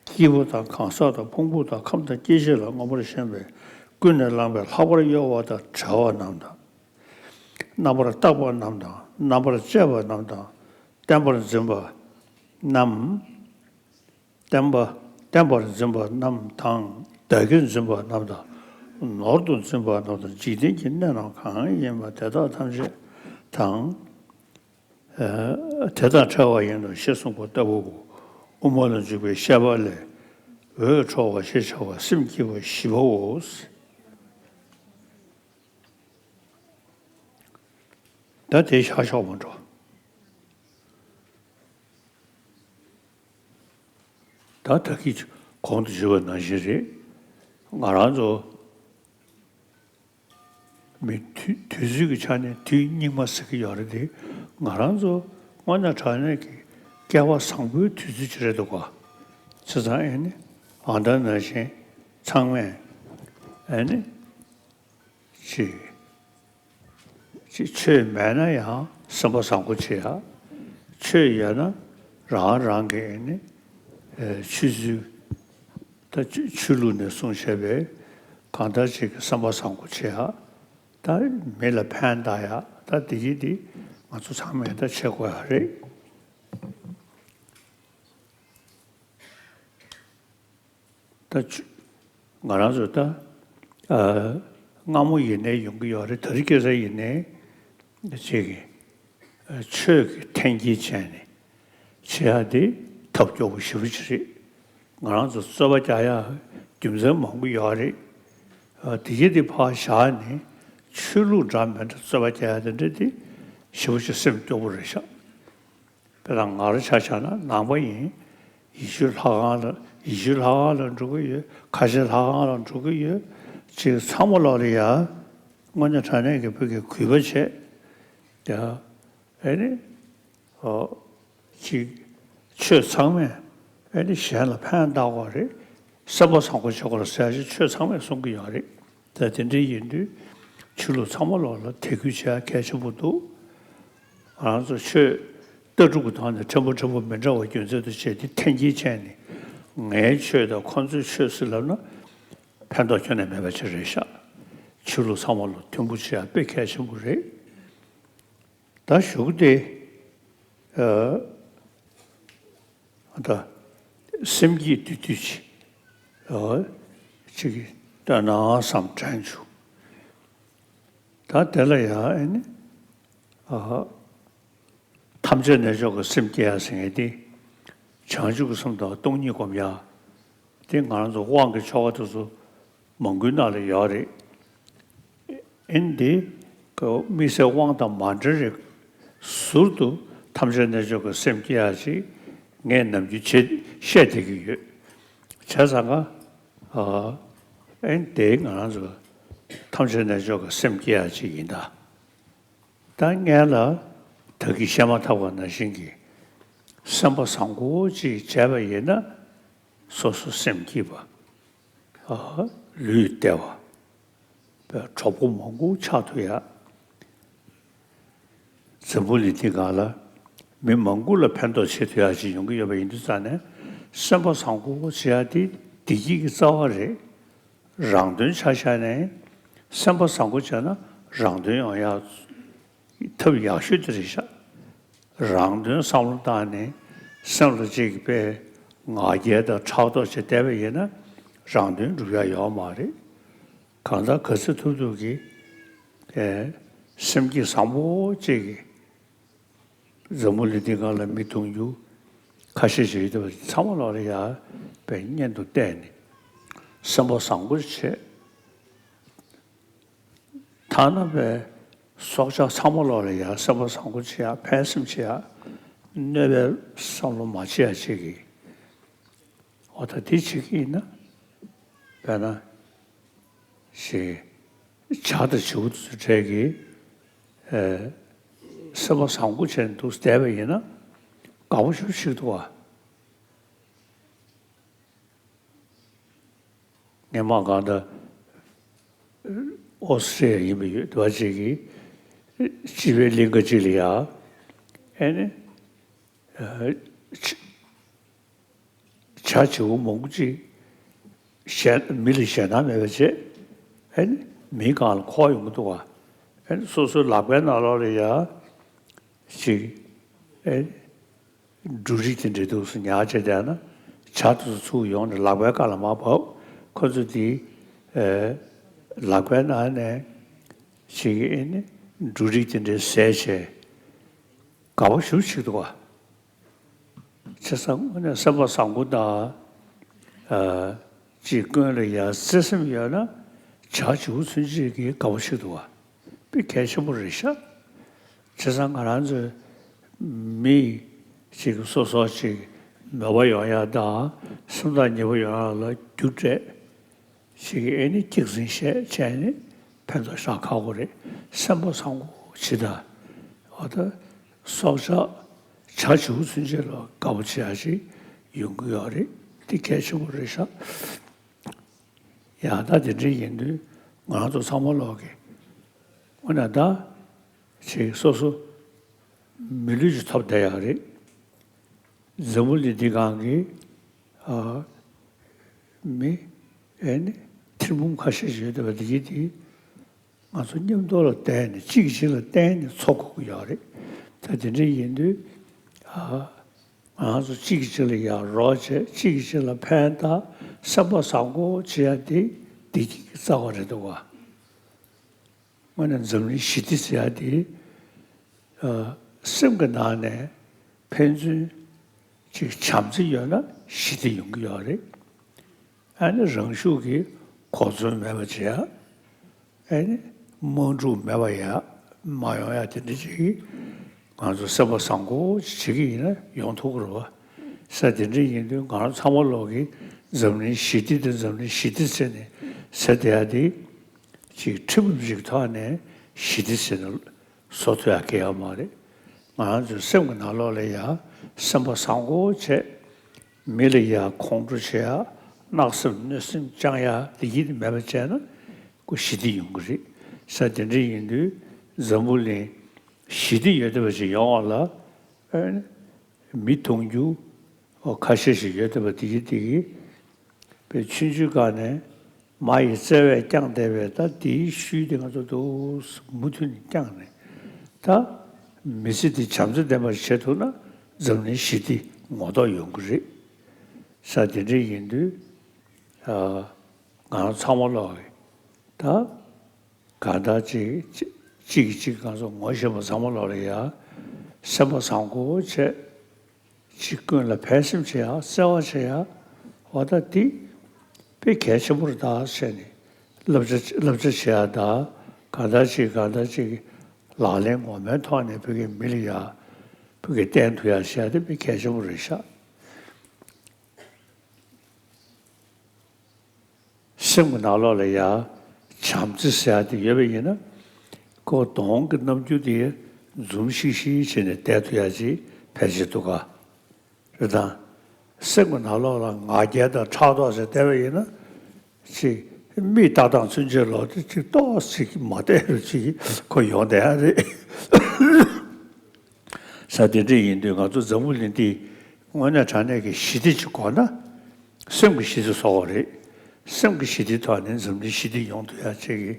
སྐྱེས་བུ་དང་། གང་ཟག་དང་། ཕུང་པོ་དང་། ཁམས་དང་། སྐྱེ་མཆེད་ལ་མངོན་པར་ཞེན་པའི་ཀུན་ནས་བསླངས་པའི་ལྷག་པར་གཡོ་བ་དང་བྲལ་བ་རྣམས་དང་། རྣམ་པར་བརྟགས་པ་རྣམས་དང་། རྣམ་པར་དཔྱད་པ་རྣམས་དང་། བརྟན་པར་འཛིན་པ་རྣམས། བརྟན་པ། བརྟན་པར་འཛིན་པ་རྣམས་དང་། བདག་གིར་འཛིན་པ་རྣམས་དང་། ནོར་དུ་འཛིན་པ་རྣམས་དང་། འཇིག་རྟེན་གྱི་གནས་རྣམས་གང་ཡིན་པ་དེ་དག་ཐམས་ཅད་དང་། དེ་དང་བྲལ་བ་ཡིན་ནོ་ཞེས་གསུངས་པ་ལྟ་བུའོ། དབུ་མ་ལ་འཇུག་པའི་བཤད་པ་ལས། འོད་འཕྲོ་བ་ཞེས་བྱ་བ་སེམས་བསྐྱེད་པ་བཞི་པའོ། ད་དེ་བཞག་ཆོག་མ་འགྲོ། ད་ད་གིན་གོང་དུ་ཞུས་པ་ནང་བཞིན་རེད། ང་རང་ཚོ་མི་དུས་དུས་ཚོད་ཀྱི་ཆ་ནས་དུས་སྙིགས་མ་ཟེར་གྱི་ཡོད་རེད་དེ། ང་རང་ཚོ་དངོས་གནས་དྲང་གནས་ཀྱི་སྐལ་བ་བཟང་པོའི་དུས་ཚོད་ཅིག་རེད་འདུག་ག་བྱས་ཙང་ཨེ་ནི་ཨ་ད་ནང་བཞིན་ཚང་མས་ཨེ་ནི་ཅིག་ཅིག་ཆོས་མེད་ན་ཡང་སེམས་པ་བཟང་པོ་བྱེད་ཡ། ཆོས་ཡོད་ན་རང་རང་གི་ཨེ་ནི་ཨེ་ཆོས་ཚུལ། ད་ཆོས་ཆོས་ལུགས་ནས་གསུངས་བྱས་པའི་གང་ལྟར་ཅིག་གི་བསམ་པ་བཟང་པོ་བྱེད་ཡ། ད་མི་ལ་ཕན་བཏགས་ཡ། ད་འདི་གི་འདི་ང་ཚོ་ཚང་མས་ད་བྱེད་དགོས་ཡ་རེད། ད་ཆོས་ང་རང་ཚོ་ད་ཨ་སྔ་མོ་ཡིན་ནའི་ཡོང་གི་ཡོད་རེད། དེ་རིང་ཁ་སང་ཡིན་ནའི་ཅིག་གི་ཨ་ཆོས་ཀྱི་འཐེན་འཁྱེར་བྱས་ནས་བྱེད་ཡ་དེ་ཐབས་སྐྱོ་པོ་ཞེ་པོ་ཅིག་རེད། ང་རང་ཚོ་རྩོད་པ་རྒྱག་ཡ་རྒྱུ་མཚན་མང་པོ་ཡོད་རེད། ཨ་དེ་གྱད་དེ་ཕར་བཞག་ནས་ཆོས་ལུགས་འདྲ་མི་འདྲ་རྩོད་པ་རྒྱག་ཡ་དེ་འདྲ་དེ་ཞེ་པོ་ཅིག་སེམས་སྐྱོ་པོ་རེད་ཤག་དཔེར་ན་ང་རང་ཆ་བཞག་ན་ནང་པ་ཡིན། ཡེ་ཤུ་ལྷ་ཁང་ལ་ཡེ་ཤུ་ལྷ་ཁང་ལ་འགྲོ་གི་ཡོད། ཁ་ཆེ་ལྷ་ཁང་ལ་འགྲོ་གི་ཡོད། ཅིག་ཚང་མ་ལོག་ལ་ཡ་དངོས་གནས་དྲང་གནས་ཀྱི་བོད་ཀྱི་གུས་པ་བྱས། ཡ་ཨེ་ནི་ཨོ་ཅིག་ཆོས་ཚང་མས་ཨེ་ནི་གཞན་ལ་ཕན་བཏགས་པ་རེད། སེམས་པ་བཟང་པོ་བྱེད་དགོས་རེད་ཟེར་ཞིག་ཆོས་ཚང་མས་གསུང་གི་ཡོད་རེད། ད་དེ་འདྲ་ཡིན་དུས་ཆོས་ལུགས་ཚང་མ་ལོག་ལ་དད་གུས་བྱེད་ཡ་གལ་ཆེན་པོ་འདུག་ང་རང་ཚོ་ཆོས་ལྟ་གྲུབ་ཀྱི་ཐོག་ནས་ཕྲན་བུ་ཕྲན་བུ་མི་འདྲ་བ་རྒྱུ་མཚན་དུ་བྱས་ཏེ་འཐེན་འཁྱེར་བྱས་ནས་ངའི་ཆོས་དང་ཁོང་ཚོའི་ཆོས་ཟེར་ལབ་ན་ཕན་ཐོགས་ཁྱོན་ནས་མེད་པ་ཅིག་རེད་ཤག་ཆོས་ལུགས་ཚང་མ་ལ་མཐུན་པོ་བྱེད་ཡ་དཔེ་གལ་ཆེན་པོ་རེད། ད་གཞུག་དེ་ཨ། ད་སེམས་བསྐྱེད་བསྡུས་བསྡུས་ཅིག་ཨ་ཅིག་བཏོན་ན་བསམ་དྲན་བྱུང་། ད་དེ་ལ་ཡང་ཨ་ནི་ཨ་ཐམས་ཅད་རྣལ་འབྱོར་གྱི་སེམས་བསྐྱེད་ཡ་ཟེར་མཁན་དེ་བྱང་ཆུབ་ཀྱི་སེམས་དང་སྟོང་ཉིད་སྒོམ་ཡ་དེ་ང་རང་ཚོ་དབང་གི་ཆོ་ག་དེ་ཚོ་མང་པོའི་ནང་ལ་ཡོད་རེད། ཨེ་ནི་དེ་དམིགས་བསལ་དབང་དང་མ་འབྲེལ་རེད། ཟུར་དུ་ཐམས་ཅད་རྣལ་འབྱོར་གྱི་སེམས་བསྐྱེད་ཡ་ཅིག་ངས་ནམ་རྒྱུན་བྱེད་བཤད་བསྡད་ཀྱི་ཡོད། བྱས་ཙང་ཀ་ཨ་ཨེ་ནི་དེ་ང་རང་ཚོ་ཐམས་ཅད་རྣལ་འབྱོར་གྱི་སེམས་བསྐྱེད་ཡ་ཅིག་ཡིན་ད། ད་སྔོན་ལ་ད་གིན་བཤད་མ་ཐག་པ་ནང་བཞིན་གྱི་སེམས་པ་བཟང་པོ་ཅིག་བྱས་པ་ཡིན་ན་སོ་སོ་སེམས་སྐྱིད་པ། ཨ་ལུས་བདེ་བ། པའི་གྲོགས་པོ་མང་པོ་ཆགས་ཐུབ་ཡ། འཛམ་བུ་གླིང་འདི་སྒང་ལ་མི་མང་པོ་ལ་ཕན་ཐོགས་བྱེད་ཐུབ་ཡ་ཅིག་ཡོང་གི་ཡོད་པ་ཡིན་དུས་ཙང་ནས་སེམས་པ་བཟང་པོ་བྱེད་ཡ་དེ་བདེ་སྐྱིད་ཀྱི་རྩ་བ་རེད། རང་དོན་ཆ་བཞག་ནས་སེམས་པ་བཟང་པོ་བྱས་ན་ རང་དོན་ཡོང་ཡག་ཐབས་ཡག་ཤོས་དེ་རེད་ཤག་རང་དོན་བསམ་བློ་བཏང་ནས་སེམས་ལ་གཅིག་པའི་ང་རྒྱལ་དང་ཕྲག་དོག་བྱས་བསྡད་པ་ཡིན་ན་རང་དོན་འགྲུབ་ཡག་ཡོད་མ་རེད། གང་ལྟར་ག་ཚོད་ཐུབ་ཐུབ་ཀྱིས་ཨེ་སེམས་བསྐྱེད་བཟང་པོ་གཅིག་གིས་འཛམ་བུ་གླིང་འདི་སྒང་ལ་མི་དུང་ཕྱུར་ཁ་ཤས་ཤིག་ཡོད་བསྡད་པ་ཚང་མ་ལོག་ལ་ཡ་པའི་སྙན་དུ་བལྟས་ནས་སེམས་པ་བཟང་པོ་བྱས། ཐ་ན་པའི་སྲོག་ཆགས་ཚང་མ་ལོག་ལ་ཡ་སེམས་པ་བཟང་པོ་བྱེད་ཡ་ཕན་སེམས་བྱེད་ཡ་གནོད་པའི་བསམ་བློ་མ་བྱེད་ཡ་བྱེད་ཀྱི། འོ་ད་དེ་བྱེད་ཀྱི་ཡིན་ན། དཔེར་ན། ཞེས། བྱ་དང་བྱིའུ་དེ་ཚོའི་གྲས་ཀྱིས། ཨེ། སེམས་པ་བཟང་པོ་བྱས་ནས་འདུག་བསྡད་པ་ཡིན་ན། དགའ་པོ་ཞེ་པོ་ཞིག་འདུག་བ། ངས་མ་གང་ལྟར། ཨོ་སི་ཀྲི་ཡ་ཡིན་པ་ཡོད་བ་ཅིག་གིས། སྤྱི་པའི་གླིང་ག་ཅིག་ལ་ཡ། ཨེ་ནི། ཨ། ཆ། བྱ་བྱིའུ་མང་པོ་ཅིག་ཞེད། མི་ལ་ཞེད་སྣང་མེད་པ་བྱས། ཨེ་ནི་མིའི་སྒང་ལ་འཁོར་ཡོང་གི་འདུག་བ། ཨེ་ནི་སོ་སོའི་ལག་པའི་ནང་ལོགས་ལ་ཡ་ཅིག་ཨེ་ནི་འབྲུ་རིགས་དེ་འདྲ་འདུག་སེ་ཉར་བྱས་བསྡད་ན། བྱ་དེ་ཚོ་ཚུར་ཡོང་ནས་ལག་པའི་སྒང་ལ་མར་བབས། ཁོ་ཚོ་དེ་ཨེ་ལག་པའི་ནང་ནས་ཅིག་ཨེ་ནི་འབྲུ་རིགས་དེ་འདྲ་ཟས་བྱས། དགའ་པོ་ཞེ་པོ་ཞིག་འདུག་བ། བྱས་ཙང་དངོས་གནས་སེམས་པ་བཟང་པོ་དང་། ཨ། ཅིག་ཀུན་ལ་ཡང་བརྩེ་སེམས་ཡོད་ན་བྱ་བྱིའུ་ཚུན་ཆད་ཀྱིས་དགའ་པོ་ཞིག་འདུག་བ། དཔེ་གལ་ཆེན་པོ་རེད་ཤག་བྱས་ཙང་ང་རང་ཚོའི་མི་ཅིག་སོ་སོ་ཅིག་མོས་པ་ཡོང་ཡ་དང་སེམས་ཐག་ཉེ་པོ་ཡོང་ཡ་ལ་རྒྱུ་འབྲས། ཞིག་གིས་ཨེ་ནི་སྐྱག་རྫུན་བཤད་བྱས་ནས་ཕན་ཐོགས་བཞག་ཁག་པོ་རེད། སེམས་པ་བཟང་པོ་བྱེད་དང་། འོ་ད་སྲོག་ཆགས་བྱ་བྱིའུ་ཚུན་ཆད་ལ་དགའ་པོ་བྱེད་ཡ་ཞིག་ཡོང་གི་ཡོད་རེད། འདི་གལ་ཆེན་པོ་རེད་ཤག་ཡང་ད་དེ་འདྲ་ཡིན་དུས་ང་རང་ཚོ་ཚང་མ་ལོག་གི་དངོས་གནས་ད་ཅིག་སོ་སོ་མི་ལུས་ཅིག་ཐོབ་བསྡད་ཡག་རེད། འཛམ་བུ་གླིང་འདི་སྒང་གི་ཨ་མི་ཨེ་ནི་ཐེར་འབུམ་ཁ་ཤས་ཤིག་ཡོད་བསྡད་པ་འདི་གི་དེ་ང་ཚོ་མཉམ་དུ་ལ་བརྟེན་ནས་གཅིག་གིས་གཅིག་ལ་བརྟེན་ནས་འཚོ་དགོས་ཀྱི་ཡོད་རེད། ད་དེ་འདྲ་ཡིན་དུས་ཨ་ང་ཚོ་གཅིག་གིས་གཅིག་ལ་ཡང་རོགས་བྱས། གཅིག་གིས་གཅིག་ལ་ཕན་བཏགས། སེམས་པ་བཟང་པོ་བྱེད་ཡ་དེ་བདེ་སྐྱིད་ཀྱི་རྩ་བ་རེད་འདུག་བ། དངོས་གནས་འཛམ་གླིང་ཞི་བདེ་ཟེར་ཡ་དེ། ཨ། སེམས་ཀྱི་ནང་ནས་ཕན་ཚུན་གཅིག་བྱམས་བརྩེ་ཡོད་ན་ཞི་བདེ་ཡོང་གི་ཡོད་རེད། ཨ་ནི་རང་ཤུགས་ཀྱིས་གོ་མཚོན་མེད་པ་བྱེད་ཡ། ཨ་ནི་དམག་འཁྲུག་མེད་པ་ཡ་མ་ཡོང་ཡ་དེ་འདྲ་ཅིག་ང་ཚོ་སེམས་པ་བཟང་པོ་ཅིག་བྱེད་ཀྱི་ཡིན་ན་ཡོང་ཐུབ་ཀྱི་རེད་བ། ས་དེ་འདྲ་ཡིན་དུས་ང་རང་ཚང་མ་ལོག་གིས་འཛམ་གླིང་ཞི་བདེ་དེ་འཛམ་གླིང་ཞི་བདེ་ཟེར་ནས་ཟེར་བསྡད་ཡ་དེ། ཅིག་ཁྲིམས་ཀྱི་ཐོག་ནས་ཞི་བདེ་ཟེར་ནས་བཟོ་ཐུབ་ཡ་གལ་ཡོད་མ་རེད། ང་རང་ཚོའི་སེམས་ཀྱི་ནང་ལོགས་ལ་ཡ་སེམས་པ་བཟང་པོ་བྱས། མི་ལ་ཡ་ཁོང་ཁྲོ་བྱེད་ཡ། གནག་སེམས་གནོད་སེམས་བཅང་ཡ་དེ་ཡིད་མེད་པ་བྱས་ན་ཁོ་ཞི་བདེ་ཡོང་གི་རེད། ས་དེ་འདྲ་ཡིན་དུས་འཛམ་བུ་གླིང་ཞི་བདེ་ཡོད་བསྡད་པ་ཞིག་ཡོང་བ་ལ། ཨ་ནི་མི་དུང་ཕྱུར་ཁ་ཤས་ཤིག་ཡོད་བསྡད་པ་དེ་གི་དེ་གི་པའི་ཆུང་ཆུང་སྒང་ནས་མ་ཡི་བརྩེ་བས་བསྐྱངས་བསྡད་པའི་ད་དེའི་ཤུལ་དེ་ང་ཚོ་འདུག་མུ་མཐུད་ནས་བསྐྱངས་ནས། ད་མི་ཚེ་འདི་བྱམས་བརྩེ་ལྡན་པ་ཞིག་བྱེད་ཐུབ་ན་འཛམ་གླིང་ཞི་བདེ་ངོ་ཐོག་ཡོང་གི་རེད། ས་དེ་འདྲ་ཡིན་དུས་ཨ་ང་རང་ཚང་མ་ལོག་གི་ད་གང་ལྟར་ཅིག་ཅིག་གཅིག་གིས་གཅིག་ང་ཚོ་ངོ་ཤེས་པ་ཚང་མ་ལོག་ལ་ཡ་སེམས་པ་བཟང་པོ་བྱས། ཅིག་ཀུན་ལ་ཕན་སེམས་བྱེད་ཡ། བརྩེ་བ་བྱེད་ཡ། འོ་ད་དེ་དཔེ་གལ་ཆེན་པོ་རེད་ད་བྱས་ནས་བསླབ་བྱ་བསླབ་བྱ་བྱེད་ཡ་ད་གང་ལྟར་ཅིག་གང་ལྟར་ཅིག་ལག་ལེན་ངོ་མའི་ཐོག་ནས་བོད་ཀྱི་མི་ལ་ཡ་བོད་ཀྱི་བསྟན་ཐུབ་ཡ་བྱེད་ཡ་དེ་དཔེ་གལ་ཆེན་པོ་རེད་ཤག་སེམས་ཀྱི་ནང་ལོགས་ལ་ཡ་བྱམས་བརྩེ་ཟེར་ཡ་དེ་ཡོད་པ་ཡིན་ན། ཁོ་གདོང་གི་རྣམ་འགྱུར་དེ་འཛུམ་ཤིག་ཤིག་བྱས་ནས་བསྡད་ཐུབ་ཡ་ཅིག་ཕལ་ཆེར་འདུག་ག་རེད་དང་། སེམས་ཀྱི་ནང་ལོགས་ལ་ང་རྒྱལ་དང་ཕྲག་དོག་ཟེར་བསྡད་པ་ཡིན་ན། ཅིག་མིག་ལྟ་སྟངས་ཚུན་ཆད་ལོག་སྟེ་ཅིག་ཏོག་ཙམ་མ་བདེ་རུ་ཅིག་ཁོ་ཡོང་བསྡད་ཡ་རེད། ས་དེ་འདྲ་ཡིན་དུས་ང་ཚོ་འཛམ་བུ་གླིང་འདི་དངོས་གནས་དྲང་གནས་ཀྱི་ཞི་བདེ་ཅིག་དགོས་ན་སེམས་ཀྱི་ཞི་བདེ་བཟོ་དགོས་རེད། སེམས་ཀྱི་ཞི་བདེའི་ཐོག་ནས་འཛམ་གླིང་ཞི་བདེ་ཡོང་ཐུབ་ཡ་ཅིག་གི་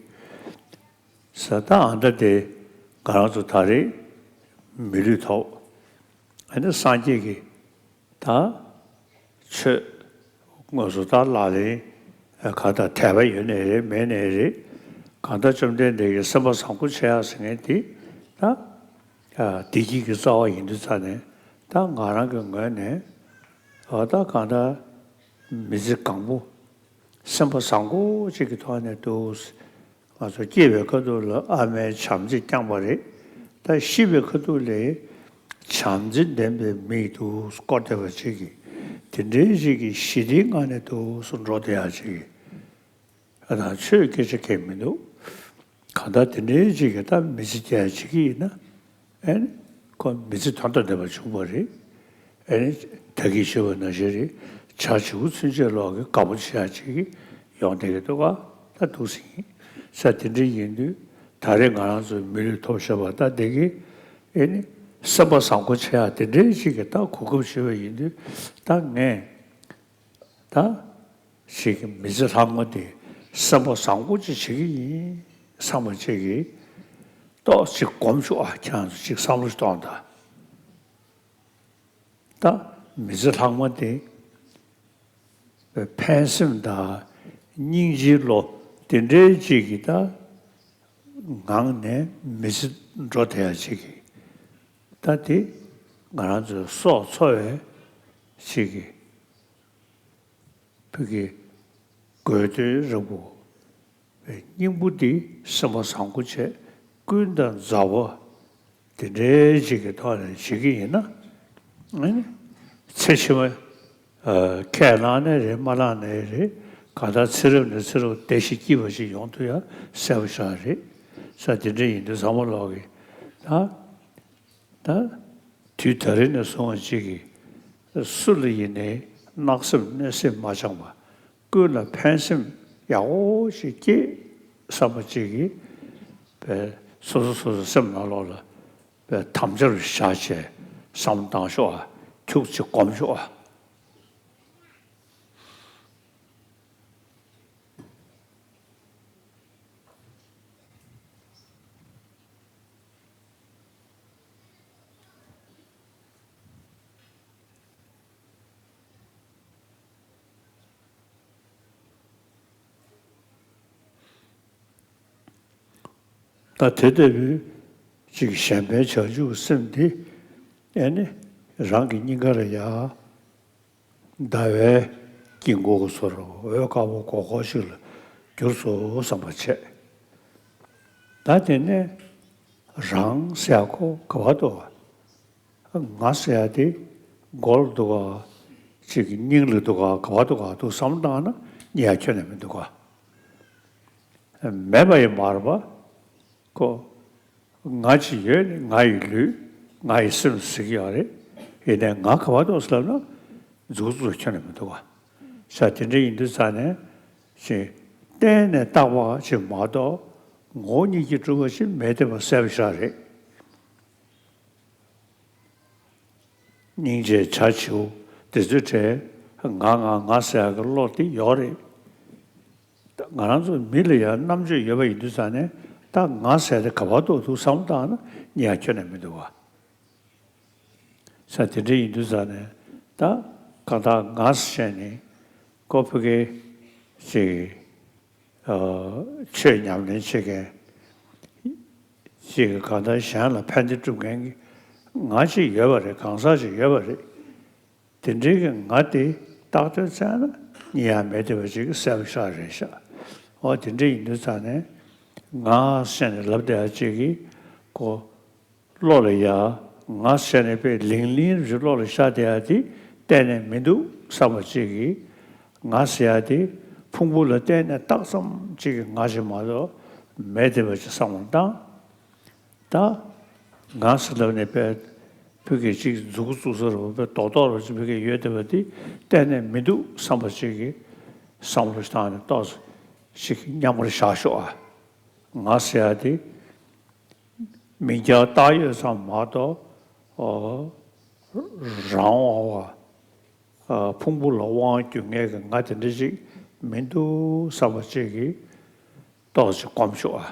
ས་ད་ཨ་མདའ་དེ་ང་རང་ཚོ་ད་རེས་མི་ལུས་ཐོབ། ཨ་ནི་སངས་རྒྱས་ཀྱི་ད་ཆོས་དངོས་སུ་ད་ལག་ལེན་ག་ད་དད་པ་ཡོད་ནའི་རེད་མེད་ནའི་རེད། གང་ལྟར་བཅོམ་ལྡན་འདས་ཀྱིས་སེམས་པ་བཟང་པོ་བྱེད་ཡག་ཟེར་མཁན་དེ་ད་བདེ་སྐྱིད་ཀྱི་རྩ་བ་ཡིན་དུས་ཙང་ནས་ད་ང་རང་གི་ངོས་ནས་འོ་ད་གང་ལྟར་མི་ཚེ་གང་པོ་སེམས་པ་བཟང་པོ་ཅིག་གི་ཐོག་ནས་འདུག་ང་ཚོ་སྐྱེས་པའི་ཁ་ཐུག་ལ་ཨ་མའི་བྱམས་བརྩེས་བསྐྱངས་པ་རེད། ད་ཤི་བའི་ཁ་ཐུག་ལ་བྱམས་བརྩེ་ལྡན་པའི་མིག་ཏུ་བསྐོར་བསྡད་པ་ཅིག་གིས་དེ་འདྲའི་ཞིག་གི་ཞི་བདེའི་ངང་ནས་འདུག་སེ་འགྲོ་བསྡད་ཡག་ཅིག་གིས་ཨ་ད་ཆོས་སྐད་ཆ་གང་མི་འདུག་གང་ལྟར་དེ་འདྲའི་ཅིག་གིས་ད་མི་ཚེ་སྐྱེལ་ཡག་ཅིག་གིས་ཡིན་ན་ཨེ་ནི་ཁོ་མི་ཚེ་དོན་དང་ལྡན་པ་བྱུང་བ་རེད། ཨེ་ནི་ད་གིན་ཞུས་པ་ནང་བཞིན་རེད། བྱ་བྱིའུ་ཚུན་ཆད་ལོག་གི་དགའ་པོ་བྱེད་ཡག་ཅིག་ཡོང་བསྡད་ཀྱི་འདུག་ག་ད་འདུག་སེ་ཡིན་ས་དེ་འདྲ་ཡིན་དུས་ད་རེས་ང་རང་ཚོའི་མི་ལུས་ཐོབ་བཞག་པ་ད་འདི་གི་ཨེ་ནི་སེམས་པ་བཟང་པོ་བྱེད་ཡག་དེ་འདྲའི་ཅིག་གི་ད་གོ་སྐབས་ཞུས་པ་ཡིན་དུས་ད་ངས་ད་ཅིག་གི་མི་ཚེ་ལྷག་མ་དེ་སེམས་པ་བཟང་པོ་ཅིག་བྱེད་ཀྱི་ཡིན་བསམ་པ་ཅིག་གི་ཏོག་ཅིག་སྒོམ་ཤོག་ཨ། ཁྱེད་རང་ཚོ་ཅིག་བསམ་བློ་ཞིག་གཏོང་དང་། ད་མི་ཚེ་ལྷག་མ་དེ་ཕན་སེམས་དང་སྙིང་རྗེའི་བློ་དེ་འདྲའི་ཅིག་གིས་ད་ངང་ནས་མི་ཚེ་འགྲོ་བསྡད་ཡག་ཅིག་གིས་ད་དེ་ང་རང་ཚོའི་སྲོག་འཚོ་བའི་ཅིག་གི་བོད་ཀྱི་དགོས་འདུན་རིང་པོ། སྙིང་པོ་འདི་སེམས་པ་བཟང་པོ་བྱས་ཀུན་དང་མཛའ་བ་དེ་འདྲའི་ཅིག་གི་ཐོག་ནས་བྱེད་ཀྱི་ཡིན་ན། ཨ་ནི་ཚེ་ཕྱི་མ་ཁས་བླངས་ནའི་རེད་མ་བླངས་ནའི་རེད། གང་ལྟར་ཚེ་རབས་ནས་ཚེ་རབས་བདེ་ཞིང་སྐྱིད་པ་ཞིག་ཡོང་ཐུབ་ཡ་གསལ་པོ་ཞིག་རེད། ས་དེ་འདྲ་ཡིན་དུས་ཚང་མ་ལོག་གི་ད། ད་དུས་ད་རེས་ནས་བཟུང་བ་ཅིག་གིས་སུ་ལ་ཡིན་ནའི་བརྣག་སེམས་གནོད་སེམས་མ་བཅངས་པ་ཀུན་ལ་ཕན་སེམས་ཡག་པོ་ཞིག་སྐྱེས་བསམ་པ་ཅིག་གིས་པའི་སོ་སོ་སོ་སོའི་སེམས་ནང་ལོགས་ལ་པའི་དམ་བཅའ་རུ་བཞག་བྱས་བསམ་བློ་བཏང་ཤོག་ཨ། ཁྱུག་ཅིག་སྒོམ་ཤོག་ཨ། ད་དེ་ལྟ་བུའི་ཅིག་གཞན་ཕན་བྱང་ཆུབ་སེམས་འདི་ཨེ་ནི་རང་གི་སྙིང་ག་ལ་ཡ། ཟླ་བའི་དཀྱིལ་འཁོར་གྱི་བཟོ་འདྲ་འོད་དཀར་པོ་གོག་གོག་ཞིག་ལ་གྱུར་སོང་བསམ་པ་བྱས། ད་དེ་ནས་རང་ཟེར་ཡག་ཁོ་ག་བ་འདུག་ག་ང་ཟེར་ཡག་དེ་མགོ་ལ་འདུག་ག་ཅིག་སྙིང་ལ་འདུག་ག་ག་བ་འདུག་ག་འདུག་བསམ་བཏང་ན་རྙེད་ཡག་ཁྱོན་ནས་མི་འདུག་ག་མེད་པ་ཡིན་མ་རེད་པ། ཁོ། ང་ཅིག་ཡོད་ནི་ང་ཡི་ལུས། ང་ཡི་སེམས་ཟེར་གྱི་ཡོད་རེད། ཡིན་ནའི་ང་ག་པར་འདུག་ཟེར་ལབ་ན་མཛུབ་གུ་ཙུག་ཁྱོན་ནས་མི་འདུག་ག་ས་དེ་འདྲ་ཡིན་དུས་ཙང་ནས་ཅིག་གཏན་ནས་རྟག་པ་ཅིག་མ་གཏོགས་ངོ་བོ་ཉིད་ཀྱིས་གྲུབ་པ་ཅིག་མེད་བསྡད་པ་གསལ་པོ་ཞིག་རེད། སྙིང་རྗེ་བྱ་བྱིའུ་དེ་ཚོའི་གྲས་ང་ང་ང་ཟེར་ཡག་གི་བློ་དེ་ཡོད་རེད། ད་ང་རང་ཚོ་མི་ལ་ཡང་རྣམ་དཔྱོད་ཡོད་པ་ཡིན་དུས་ཙང་ནས་ད་ང་ཟེར་དེ་ག་པར་འདུག་འདུག་བསམ་བཏང་ན་རྙེད་ཡག་ཁྱོན་ནས་མི་འདུག་ག་ས་དེ་འདྲ་ཡིན་དུས་ཙང་ནས་ད་གང་ལྟར་ང་ཟེར་ནས་ཀོ་ཕི་ཀའི་ཅིག་ཆོས་ཉམས་ལེན་བྱེད་མཁན་ཅིག་གང་ལྟར་གཞན་ལ་ཕན་བདེ་སྒྲུབ་མཁན་གྱི་ང་ཅིག་ཡོད་པ་རེད། གང་ཟག་ཅིག་ཡོད་པ་རེད། དེ་འདྲའི་གི་ང་དེ་བཏགས་དོན་བཙལ་ན་རྙེད་ཡག་མེད་བསྡད་པ་ཅིག་གི་གསལ་པོ་ཤར་རེད་ཤག་འོ་དེ་འདྲ་ཡིན་དུས་ཙང་ནས་ང་ཟེར་ནས་ལབ་བསྡད་ཡག་ཅིག་གི་ཀོ་བློ་ལ་ཡ་ང་ཟེར་ནས་དཔེ་ལིང་ལིང་རེ་བློ་ལ་ཤར་བསྡད་ཡག་དེ་གཏན་ནས་མི་འདུག་བསམ་པ་ཅིག་གིས་ང་ཟེར་ཡག་དེ་ཕུང་པོ་ལ་བརྟེན་ནས་རྟགས་ཙམ་ཅིག་གི་ང་ཞིག་མ་གཏོགས་མེད་བསྡད་པ་ཅིག་བསམ་བློ་བཏང་། ད་ང་ཟེར་ལབ་ནས་དཔེ་ཕ་གི་ཅིག་མཛུབ་གུ་བཙུགས་ས་རུ་དཔེ་རྡོག་རྡོག་རུ་ཅིག་ཕ་གི་ཡོད་བསྡད་པ་དེ་གཏན་ནས་མི་འདུག་བསམ་པ་ཅིག་གིས་བསམ་བློ་ཞིག་བཏང་ནས་ཏོག་ཙམ་ཞིག་མཉམ་པར་བཞག་ཤོག་ཨ། ང་ཟེར་ཡག་དེ། མིང་རྐྱང་བཏགས་ཡོད་ཙམ་མ་གཏོགས། ཨོ། རང་དབང་བ། ཨ། ཕུང་པོ་ལ་དབང་བསྒྱུར་མཁན་གྱི་ང་དེ་འདྲ་ཅིག་མི་འདུག་བསམ་པ་ཅིག་གིས་ཏོག་ཙམ་སྒོམ་ཤོག་ཨ།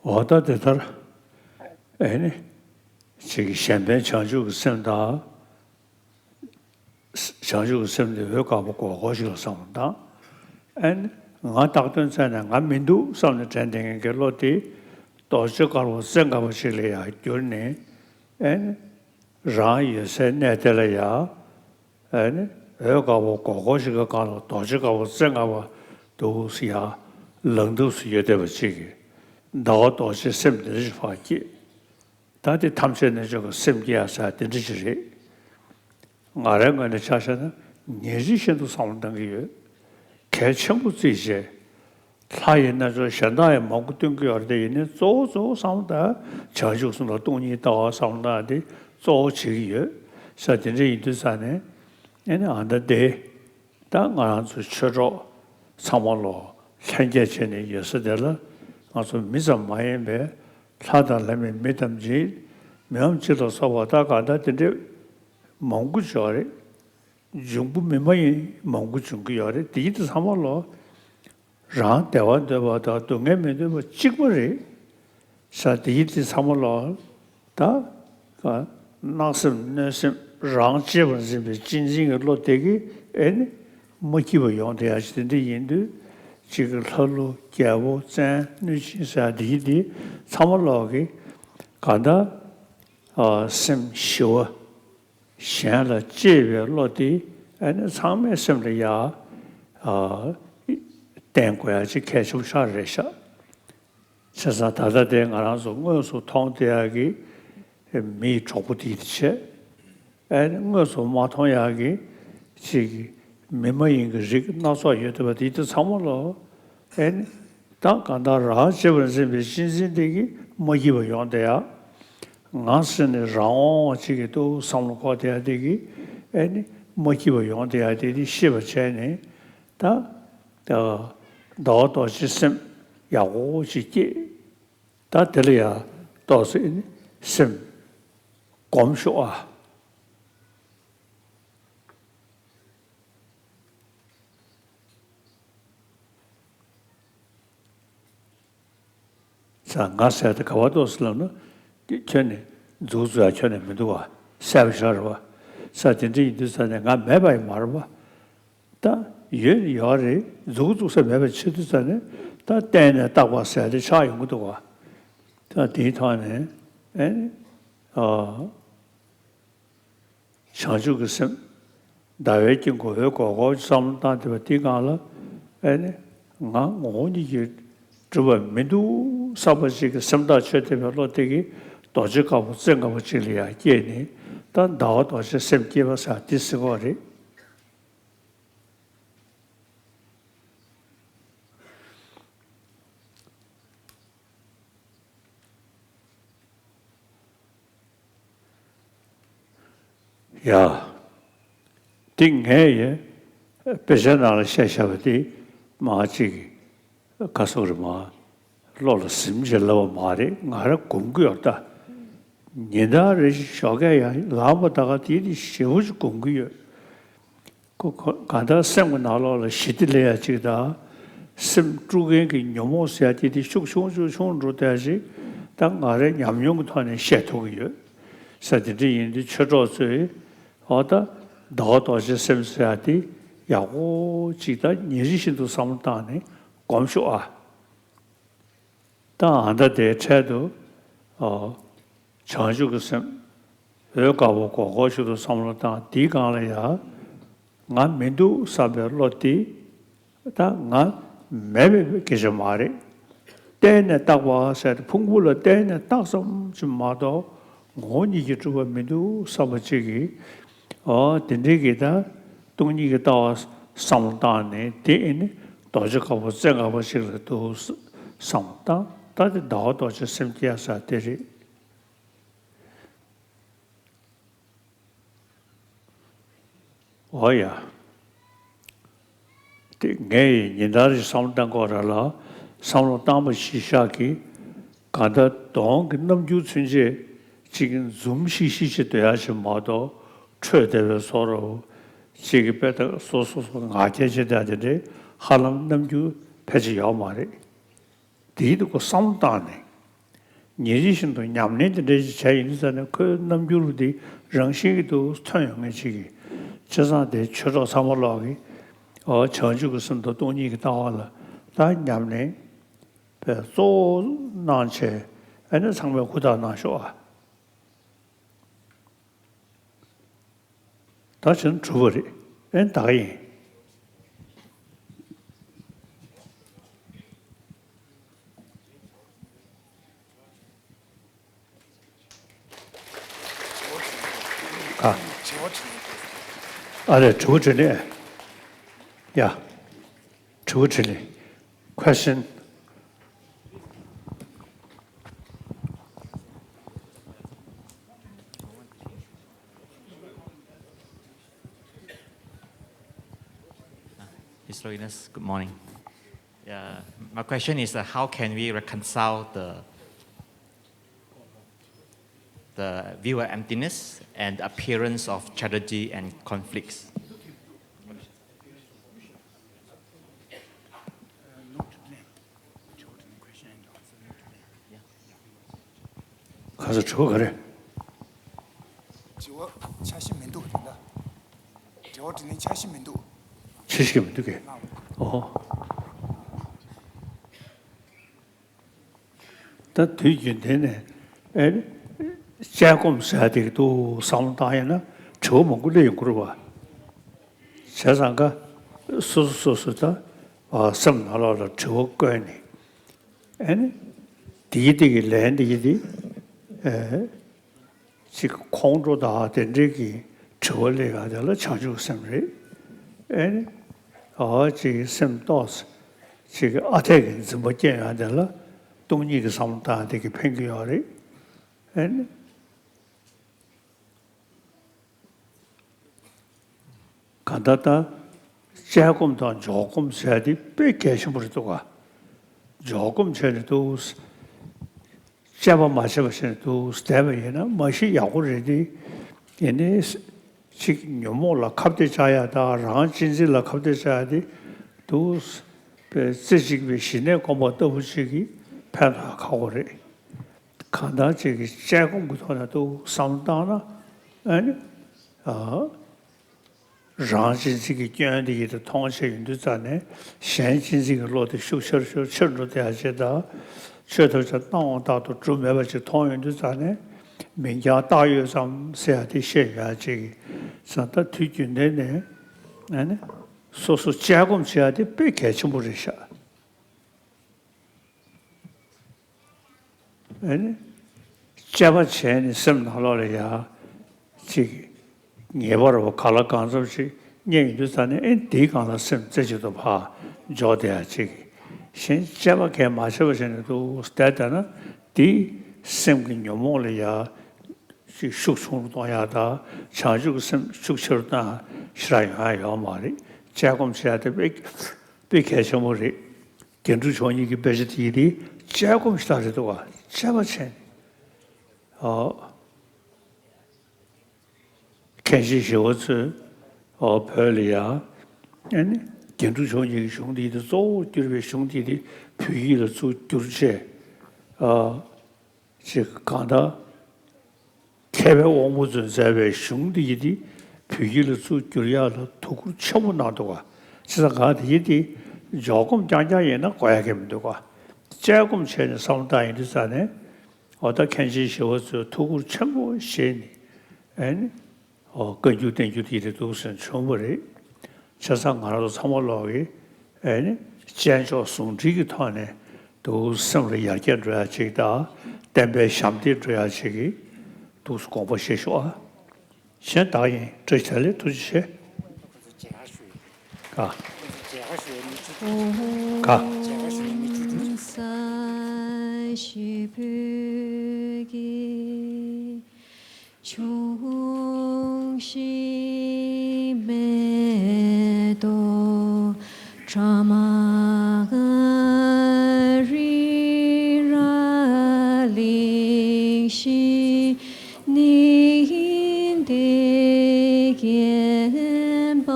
འོ་ད་དེ་ལྟར་ཨེ་ནི་ཅིག་གཞན་ཕན་བྱང་ཆུབ་ཀྱི་སེམས་དང་། བྱང་ཆུབ་ཀྱི་སེམས་དེ་འོད་དཀར་པོ་སྒོར་སྒོར་ཞིག་ལ་བསམ་བློ་བཏང་། ཨེ་ནི་ང་བཏགས་དོན་བཙལ་ནས་ང་མི་འདུག་བསམ་ནས་དྲན་བསྡད་མཁན་གྱི་བློ་དེ་རྡོ་རྗེ་དཀར་པོ་རྩེ་ལྔ་པ་ཞིག་ལ་ཡར་བསྒྱུར་ནས། ཨེ་ནི་རང་ཡོད་སའི་གནས་དེ་ལ་ཡར། ཨེ་ནི་འོད་དཀར་པོ་སྒོར་སྒོར་ཞིག་གི་སྒང་ལ་རྡོ་རྗེ་དཀར་པོ་རྩེ་ལྔ་པ་འདུག་སེ་ཡར་ལངས་ཐབས་སུ་ཡོད་བསྡད་པ་ཅིག་གིས། ཟླ་བ་རྡོ་རྗེའི་སེམས་འདི་འདྲ་ཞིག་ཕར་སྐྱེས། ད་དེ་ཐམས་ཅད་རྣལ་འབྱོར་གྱི་སེམས་སྐྱེ་ཡ་ཟེར་དེ་འདྲ་ཞིག་རེད། ང་རའི་ངོས་ནས་ཆ་བཞག་ན་ཉིན་རེ་བཞིན་དུ་བསམ་བློ་གཏང་གི་ཡོད། གལ་ཆེན་པོ་བརྩིས་བྱས། ལྷ་ཡི་རྣལ་འབྱོར་གཞན་དག་ཡང་མང་པོ་སྟོན་གྱི་ཡོད་རེད་དེ། ཡིན་ནའི་གཙོ་བོ་གཙོ་བོ་བསམ་བློ་བཏང་། བྱང་ཆུབ་སེམས་དང་སྟོང་ཉིད་ལྟ་བ་བསམ་བློ་བཏང་དེ་གཙོ་བོ་བྱེད་ཀྱི་ཡོད་ས། དེ་འདྲ་ཡིན་དུས་ཙང་ནས་ཨེ་ནི་ཨ་ད་དེ། ད་ང་རང་ཚོ་ཆོས་གྲོགས་ཚང་མ་ལོ་ལྷན་རྒྱས་བྱས་ནས་ཡོད་ས་དེ་ལ། ང་ཚོ་མི་ཙམ་མ་ཡིན་པའི་ལྷ་དང་ལྷ་མིན་མི་ཐམས་ཅད། མི་འམ་ཅི་ལ་སོགས་པ་ད་གང་ལྟར་དེ་འདྲའི་མང་པོ་ཡོད་རེད། འབྱུང་པོ་མི་མ་ཡིན་མང་པོ་འབྱུང་གི་ཡོད་རེད། དེ་ཡིན་དུས་ཚང་མ་ལོ། རང་བདེ་བ་འདོད་པ་དང་སྡུག་བསྔལ་མི་འདོད་པ་གཅིག་པ་རེད་ས། དེ་ཡིན་དུས་ཚང་མ་ལོ། ད་ག་བརྣབ་སེམས་གནོད་སེམས་རང་གཅེས་པར་འཛིན་པའི་གཅེས་འཛིན་གྱི་བློ་དེ་གིས་ཨེ་ནི་མ་སྐྱིད་པ་ཡོང་བསྡད་ཡ་ཞིག་དེ་འདྲ་ཡིན་དུས། གཅིག་གི་ལྷ་ཀླུ་རྒྱལ་པོ་བཙན་གནོད་སྦྱིན་ཟེར་ཡ་དེ་ཡིན་དུས་ཚང་མ་ལོག་གི་ག་ད་སེམས་ཞི་བ། གཞན་ལ་གཅེས་པའི་བློ་དེ་ཨེ་ནི་ཚང་མའི་སེམས་ལ་ཡ་བསྟེན་དགོས་ཡ་ཅིག་གལ་ཆེན་པོ་ཤ་རེད་ཤག་བྱས་ཙང་ད་ལྟ་དེ་ང་རང་ཚོ་དངོས་སུ་མཐོང་བསྡད་ཡག་གི་མིའི་གྲོགས་པོ་དེ་ཡིན་བྱས། ཨེ་ནི་དངོས་སུ་མ་མཐོང་ཡག་གི་ཅིག་མི་མ་ཡིན་གྱི་རིགས་སྣ་ཚོགས་ཡོད་བསྡད་པ་དེ་དེ་ཚང་མ་ལོ། ཨེ་ནི་ད་གང་ལྟར་རང་གཅེས་པར་འཛིན་པའི་གཅེས་འཛིན་དེ་གིས་མ་སྐྱིད་པ་ཡོང་བསྡད་ཡག་ང་ཟེར་ནས་རང་དབང་བ་ཅིག་གི་ཏུ་བསམ་བློ་འཁོར་བསྡད་ཡག་དེ་གིས་ཨེ་ནི་མ་སྐྱིད་པ་ཡོང་བསྡད་ཡག་དེ་དེ་ཤེས་པ་བྱས་ནས། ད། ད་ཟླ་བ་རྡོ་རྗེ་སེམས་ཡག་པོ་ཅིག་སྐྱེས། ད་དེ་ལ་ཡང་ཏོག་ཙམ་སེམས་སྒོམ་ཤོག་ཨ། ས་ང་ཟེར་ཏེ་ག་བ་ཏོག་ཙམ་ལབ་ན། དེ་ཁྱོན་ནས་མཛུབ་བཙུགས་ཡ་ཁྱོན་ནས་མི་འདུག་བ། གསལ་པོ་ཤར་བ། ས་དེ་འདྲ་ཡིན་དུས་ས་ནས་ང་མེད་པ་ཡིན་མ་རེད་བ། ད་ཡོད་ཡོད་རེད། མཛུབ་བཙུགས་ས་མེད་པ་ཆེ་དུས་ས་ནས་ད་བརྟེན་ནས་བཏགས་པ་ཟེར་ཏེ་ཆགས་ཡོང་གི་འདུག་བ། ད་དེའི་ཐོག་ནས་ཨེ་ཨ། བྱང་ཆུབ་ཀྱི་སེམས། ཟླ་བའི་དཀྱིལ་འཁོར་འོད་ཀོར་ཀོར་བསམ་བློ་བཏང་བསྡད་པ་དེའི་སྒང་ལ། ཨེ་ནི། ང་ངོ་བོ་ཉིད་ཀྱིས་གྲུབ་པ་མི་འདུག་བསམ་པ་ཞིག་གི་སེམས་ཐག་ཆོད་བསྡད་པའི་བློ་དེ་གིས་རྡོ་རྗེ་དཀར་པོ་རྩེ་ལྔ་པ་ཅིག་ལ་ཡང་སྐྱེས་ནས། ད་ཟླ་བ་རྡོ་རྗེ་སེམས་སྐྱེས་པ་ཟེར་དེ་ཟེར་གོ་རེད། ཡ། འདི་ངས་ཡ། དཔེ་ཆའི་ནང་ལ་བཤད་བཞག་པ་འདི་མ་གཅིག་ག་སོག་རེད་མ། བློ་ལ་ཟིན་བྱས་ལབ་པ་མ་རེད། ང་རང་སྒོམ་གྱི་ཡོད་ད། ཉིན་ལྟར་རེ་བཞིན་ཞོགས་ཀས་ཡང་ལངས་པ་ད་ག་དེ་ནི་ཞེ་པོ་ཅིག་སྒོམ་གྱི་ཡོད། ཁོ་ཁོ་གང་ལྟར་སེམས་ཀྱི་ནང་ལོགས་ལ་ཞི་བདེ་སླེབས་ཡ་གཅིག་དང་། སེམས་དཀྲུག་མཁན་གྱི་ཉོན་མོངས་ཟེར་ཡ་དེ་དེ་ཤུགས་ཆུང་ཆུང་ཆུང་འགྲོ་བསྡད་ཡ་ཅིག་ད་ང་རའི་ཉམས་མྱོང་གི་ཐོག་ནས་བཤད་ཐུབ་ཀྱི་ཡོད། ས་དེ་འདྲ་ཡིན་དུས་ཆོས་གྲོགས་ཚོས་འོ་ད་ཟླ་བ་རྡོ་རྗེ་སེམས་ཟེར་ཡ་དེ་ཡག་པོ་ཅིག་ད་ཉིན་རེ་བཞིན་དུ་བསམ་བློ་བཏང་ནས་སྒོམ་ཤོག་ཨ། ད་ཨ་མདའ་དེའི་འཕྲལ་དུ། ཨོ། བྱང་ཆུབ་ཀྱི་སེམས། འོད་དཀར་པོ་སྒོར་སྒོར་ཞིག་ཏུ་བསམ་བློ་བཏང་། དེའི་སྒང་ལ་ཡ། ང་མི་འདུག་བསམ་པའི་བློ་དེ། ད་ང་མེད་པའི་སྐད་ཆ་མ་རེད། བརྟེན་ནས་བཏགས་པ་ཟེར་ཏེ་ཕུང་པོ་ལ་བརྟེན་ནས་བཏགས་ཙམ་ཅིག་མ་གཏོགས་ངོ་བོ་ཉིད་ཀྱིས་གྲུབ་པ་མི་འདུག་བསམ་པ་ཅིག་གིས། ཨོ་དེ་འདྲའི་གི་ད་སྟོང་ཉིད་ཀྱི་ལྟ་བ་བསམ་བློ་བཏང་ནས་དེ་ཨེ་ནི་རྡོ་རྗེ་དཀར་པོ་རྩེ་ལྔ་པ་ཞིག་ལ་འདུག་བསམ་བློ་བཏང་། ད་དེ་ཟླ་བ་རྡོ་རྗེ་སེམས་སྐྱེ་ས་དེ་རེད། འོ་ཡ། དེ་ངས་ཡི་ཉིན་ལྟར་གྱི་བསམ་བློ་བཏང་དགོས་ར་ལ། བསམ་བློ་བཏང་པ་གཞི་བཞག་གིས་གང་ལྟར་གདོང་གི་རྣམ་འགྱུར་ཚུན་ཆད་ཅིག་འཛུམ་ཤིག་ཤིག་བྱེད་སྡོད་ཡ་ཞིག་མ་གཏོགས་ཁྲོས་བསྡད་པའི་བཟོ་འདྲ་བོ་ཅིག་གི་དཔེ་ལྟ་སོ་སོ་སོ་ང་རྒྱལ་བྱེད་བསྡད་དེ་འདྲའི་ཧ་ལམ་རྣམ་འགྱུར་ཕལ་ཆེར་ཡོད་མ་རེད། དེའི་ཐོག་བསམ་བློ་བཏང་ནས། ཉིན་རེ་བཞིན་དུ་ཉམས་ལེན་དེ་འདྲ་ཞིག་བྱས་ཡིན་དུས་ཙང་ནས་ཁོའི་རྣམ་འགྱུར་འདི་རང་བཞིན་གྱིས་འདུག་ཐོན་ཡོང་མཁན་ཞིག་གིས། བྱས་ཙང་དེ་ཆོས་གྲོགས་ཚང་མ་ལོག་གིས་ཨོ་བྱང་ཆུབ་ཀྱི་སེམས་དང་སྟོང་ཉིད་ཀྱི་ལྟ་བ་ལ་ད་ཉམས་ལེན་པའི་གཙོ་བོ་གནང་བྱས། ཨ་ནི་ཚང་མས་ཧུར་ཐག་གནང་ཤོག་ཨ། ད་བྱས་ན་གྲུབ་པ་རེད། ཨེ་ད་ག་ཡིན། ག་ཨ་རེ་དྲི་བ་དྲིས་ནས། ཡ། དྲི་བ་དྲིས་ནས། Question. His Holiness, good morning. Yeah, my question is, uh, how can we reconcile the the view of emptiness and the appearance of tragedy and conflicts? ག་ས་དྲི་བ་ག་རེ། དྲི་བ་ཆ་ཤས་མི་འདུག་དེ་འདྲ། དྲི་བ་དྲིས་ནས་ཆ་ཤས་མི་འདུག་ཆ་ཤས་མི་འདུག་གས། ཨོ། ད་དུས་རྒྱུན་ལྡན་ནས་ཨེ་དཔྱད་སྒོམ་ཟེར་ཡ་དེ་འདུག་བསམ་བློ་བཏང་ཡིན་ན་དྲི་བ་མང་པོ་སླེབས་ཡོང་གི་རེད་བ། བྱས་ཙང་ཀ་སོ་སོ་སོ་སོ་ད་ཨ་སེམས་ནང་ལོགས་ལ་དྲི་བ་བཀོད་ནས། ཨེ་ནི་དེའི་དེ་གི་ལན་དེ་གི་དེ་ཨེ། ཅིག་ཁོང་ཁྲོ་དང་དེ་འདྲའི་གི་དྲི་བ་སླེབས་ཡ་དེ་ལ་བྱང་ཆུབ་སེམས་རེད། ཨེ་ནི། ཨ་ཅིག་སེམས་རྟོགས། ཅིག་ཨ་འཐས་ཀྱི་འཛིན་པ་སྐྱེ་ཡ་དེ་ལ་སྟོང་ཉིད་ཀྱི་བསམ་བློ་བཏང་དེ་གི་ཕན་གྱི་ཡོད་རེད། ཨེ་ནི། གང་ལྟར་ད་དཔྱད་སྒོམ་དང་འཇོག་སྒོམ་ཟེར་ཡ་དེ་དཔེ་གལ་ཆེན་པོ་རེད་འདུག་ག་འཇོག་སྒོམ་བྱས་ནས་འདུག་དཔྱད་པ་མ་བྱས་པ་བྱས་ནས་འདུག་བསྡད་པ་ཡིན་ན་མ་གཞི་ཡག་པོ་རེད་དེ། ཡིན་ནའི་ཅིག་ཉོན་མོངས་ལ་ཁ་གཏད་བཅག་ཡ་དང་རང་གཅེས་འཛིན་ལ་ཁ་གཏད་བཅག་ཡ་དེ་འདུག་པའི་རྩེ་གཅིག་པའི་ཞི་གནས་སྒོམ་པ་ལྟ་བུ་ཅིག་གིས་ཕན་ཐོགས་ཁག་པོ་རེད། གང་ལྟར་ཅིག་གིས་དཔྱད་སྒོམ་གྱི་ཐོག་ནས་འདུག་བསམ་བློ་བཏང་ན་ཨ་ནི། ཨ། རང་གཅེས་འཛིན་གྱི་སྐྱོན་དེ་ཡིད་དུ་མཐོང་བྱས་ཡོང་དུས་ཙང་ནས་གཞན་གཅེས་འཛིན་གྱི་བློ་དེ་ཤུགས་ཆེར་ཤུགས་ཆེར་འགྲོ་བསྡད་ཡ་ཅིག་དང་། ཆོས་ཐམས་ཅད་སྣང་བ་ལྟར་དུ་གྲུབ་མེད་པ་ཅིག་མཐོང་ཡོང་དུས་ཙང་ནས་མིང་རྐྱང་བཏགས་ཡོད་ཙམ་ཟེར་ཡ་དེ་ཤེས་ཡོང་ཡ་ཅིག་གིས་ཙང་ད་དུས་རྒྱུན་ལྡན་ནས་ཨ་ནི་སོ་སོ་དཔྱད་སྒོམ་བྱེད་ཡ་དེ་དཔེ་གལ་ཆེན་པོ་རེད་ཤག་ཨེ་ནི། དཔྱད་པ་བྱས་ནས་སེམས་ནང་ལོགས་ལ་ཡ། ཅིག་ངེས་པར་བ་ག་ལ་གང་འཚམ་ཞིག་རྙེད་ཡོང་དུས་ཙང་ནས་ཨེ་འདིའི་སྒང་ལ་སེམས་རྩེ་གཅིག་ཏུ་ཕར་འཇོག་བསྡད་ཡ་ཅིག་གཞན་དཔྱད་པ་གས་མ་བྱས་པ་བྱས་ནས་འདུག་བསྡད་བསྡད་ན་འདིས་སེམས་ཀྱི་ཉོན་མོངས་ལ་ཡ། ཅིག་ཤུགས་ཆུང་རུ་གཏོང་ཡ་དང་བྱང་ཆུབ་ཀྱི་སེམས་ཤུགས་ཆེ་རུ་བཏང་ཡ་ཞེ་དྲག་ཡོང་ཡ་ཡོད་མ་རེད། དཔྱད་སྒོམ་བྱེད་ཡ་དེ་དཔེ་དཔེ་གལ་ཆེན་པོ་རེད། རྒྱན་དྲུག་མཆོག་གཉིས་ཀྱི་དཔེ་ཆ་དེ་ཡིན་དེ་དཔྱད་སྒོམ་ཞེ་དྲག་རེད་འདུག་ག་དཔྱད་པ་བྱས་ནས། ཨོ། མཁན་ཆེན་ཞི་བ་འཚོས་ཨོ་བོད་ལ་ཡ། ཨ་ནི་རྒྱན་དྲུག་མཆོག་གཉིས་ཀྱི་གཞུང་དེ་ཡིན་དེ་གཙོ་བོ་གྱུར་པའི་གཞུང་དེ་དེ་བོད་ཡིག་ལ་བཙུགས་བསྒྱུར་བྱས། ཨ། ཅིག་གང་ལྟར། མཁས་པའི་དབང་པོ་ཚོས་མཛད་པའི་གཞུང་འདི་ཡིན་ཏེ། བོད་ཡིག་ལ་བཙུགས་བསྒྱུར་ཡག་ལ་ཐུགས་ཁུར་ཆེན་པོ་གནང་འདུག་ག་བྱས་ཙང་གང་དེ་ཡིན་ཏེ། འཇོག་སྒོམ་རྐྱང་རྐྱང་ཡིན་ན་དགོས་ཡ་གི་མི་འདུག་ག་དཔྱད་སྒོམ་བྱས་ནས་བསམ་བློ་བཏང་ཡིན་དུས་ཙང་ནས། འོ་ད་མཁན་ཆེན་ཞི་བ་འཚོས་ཐུགས་ཁུར་ཆེན་པོ་བཞེས་ནས། ཨེ་ནི། ཨོ་བཀའ་འགྱུར་བསྟན་འགྱུར་དེ་རེད་འདུག་ཟེར་བྱུང་བ་རེད། བྱས་ཙང་ང་རང་ཚོ་ཚང་མ་ལོག་གིས་ཨེ་ནི་དཔྱད་འཇོག་ཟུང་འབྲེལ་གྱི་ཐོག་ནས་འདུག་སེམས་ལ་ཡར་རྒྱས་འགྲོ་ཡ་ཅིག་དང་བསྟན་པའི་ཞབས་འདེགས་འགྲོ་ཡ་ཅིག་གི་འདུག་དགོངས་པ་བཞེས་ཤོག་ཨ། གཞན་དག་ཡིན་བཀྲ་ཤིས་བདེ་ལེགས་ཐུགས་རྗེ་ཆེ། ག་ག་འབྱུང་བཞི་མེ་ཏོག་ཕྲ་མ་རི་ར་གླིང་བཞི་ནི་འདི་བརྒྱན་པ་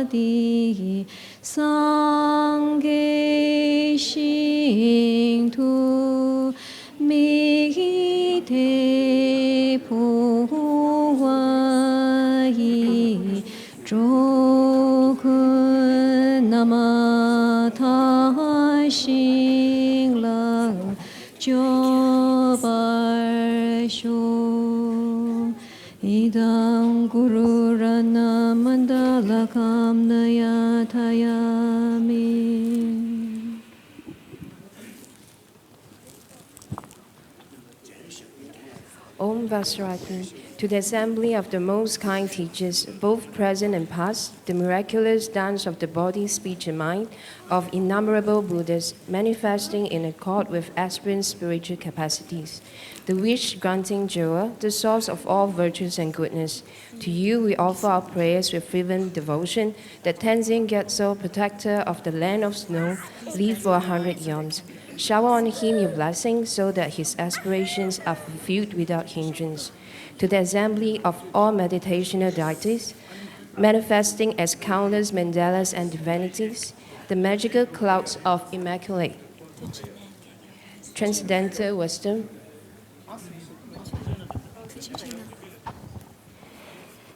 འདི་ཡི་སངས་རྒྱས་ཞིང་དུ་ སྐྱོབ་པར་ཤོག་ཨི་དཾ་ཀུ་རུ་རཏྣ་མནྡ་ལ་ཀཾ་ན་ཡ་དྷ་ཡ་མི། Om Vajradhani, to the assembly of the most kind teachers, both present and past, the miraculous dance of the body, speech, and mind of innumerable Buddhas manifesting in accord with aspirant spiritual capacities, the wish-granting jewel, the source of all virtues and goodness. To you we offer our prayers with fervent devotion, that Tenzin Gyatso, protector of the land of snow, live for a hundred eons. Shower on him your blessings so that his aspirations are fulfilled without hindrance. To the assembly of all meditational deities, manifesting as countless mandalas and divinities, the magical clouds of immaculate transcendental wisdom,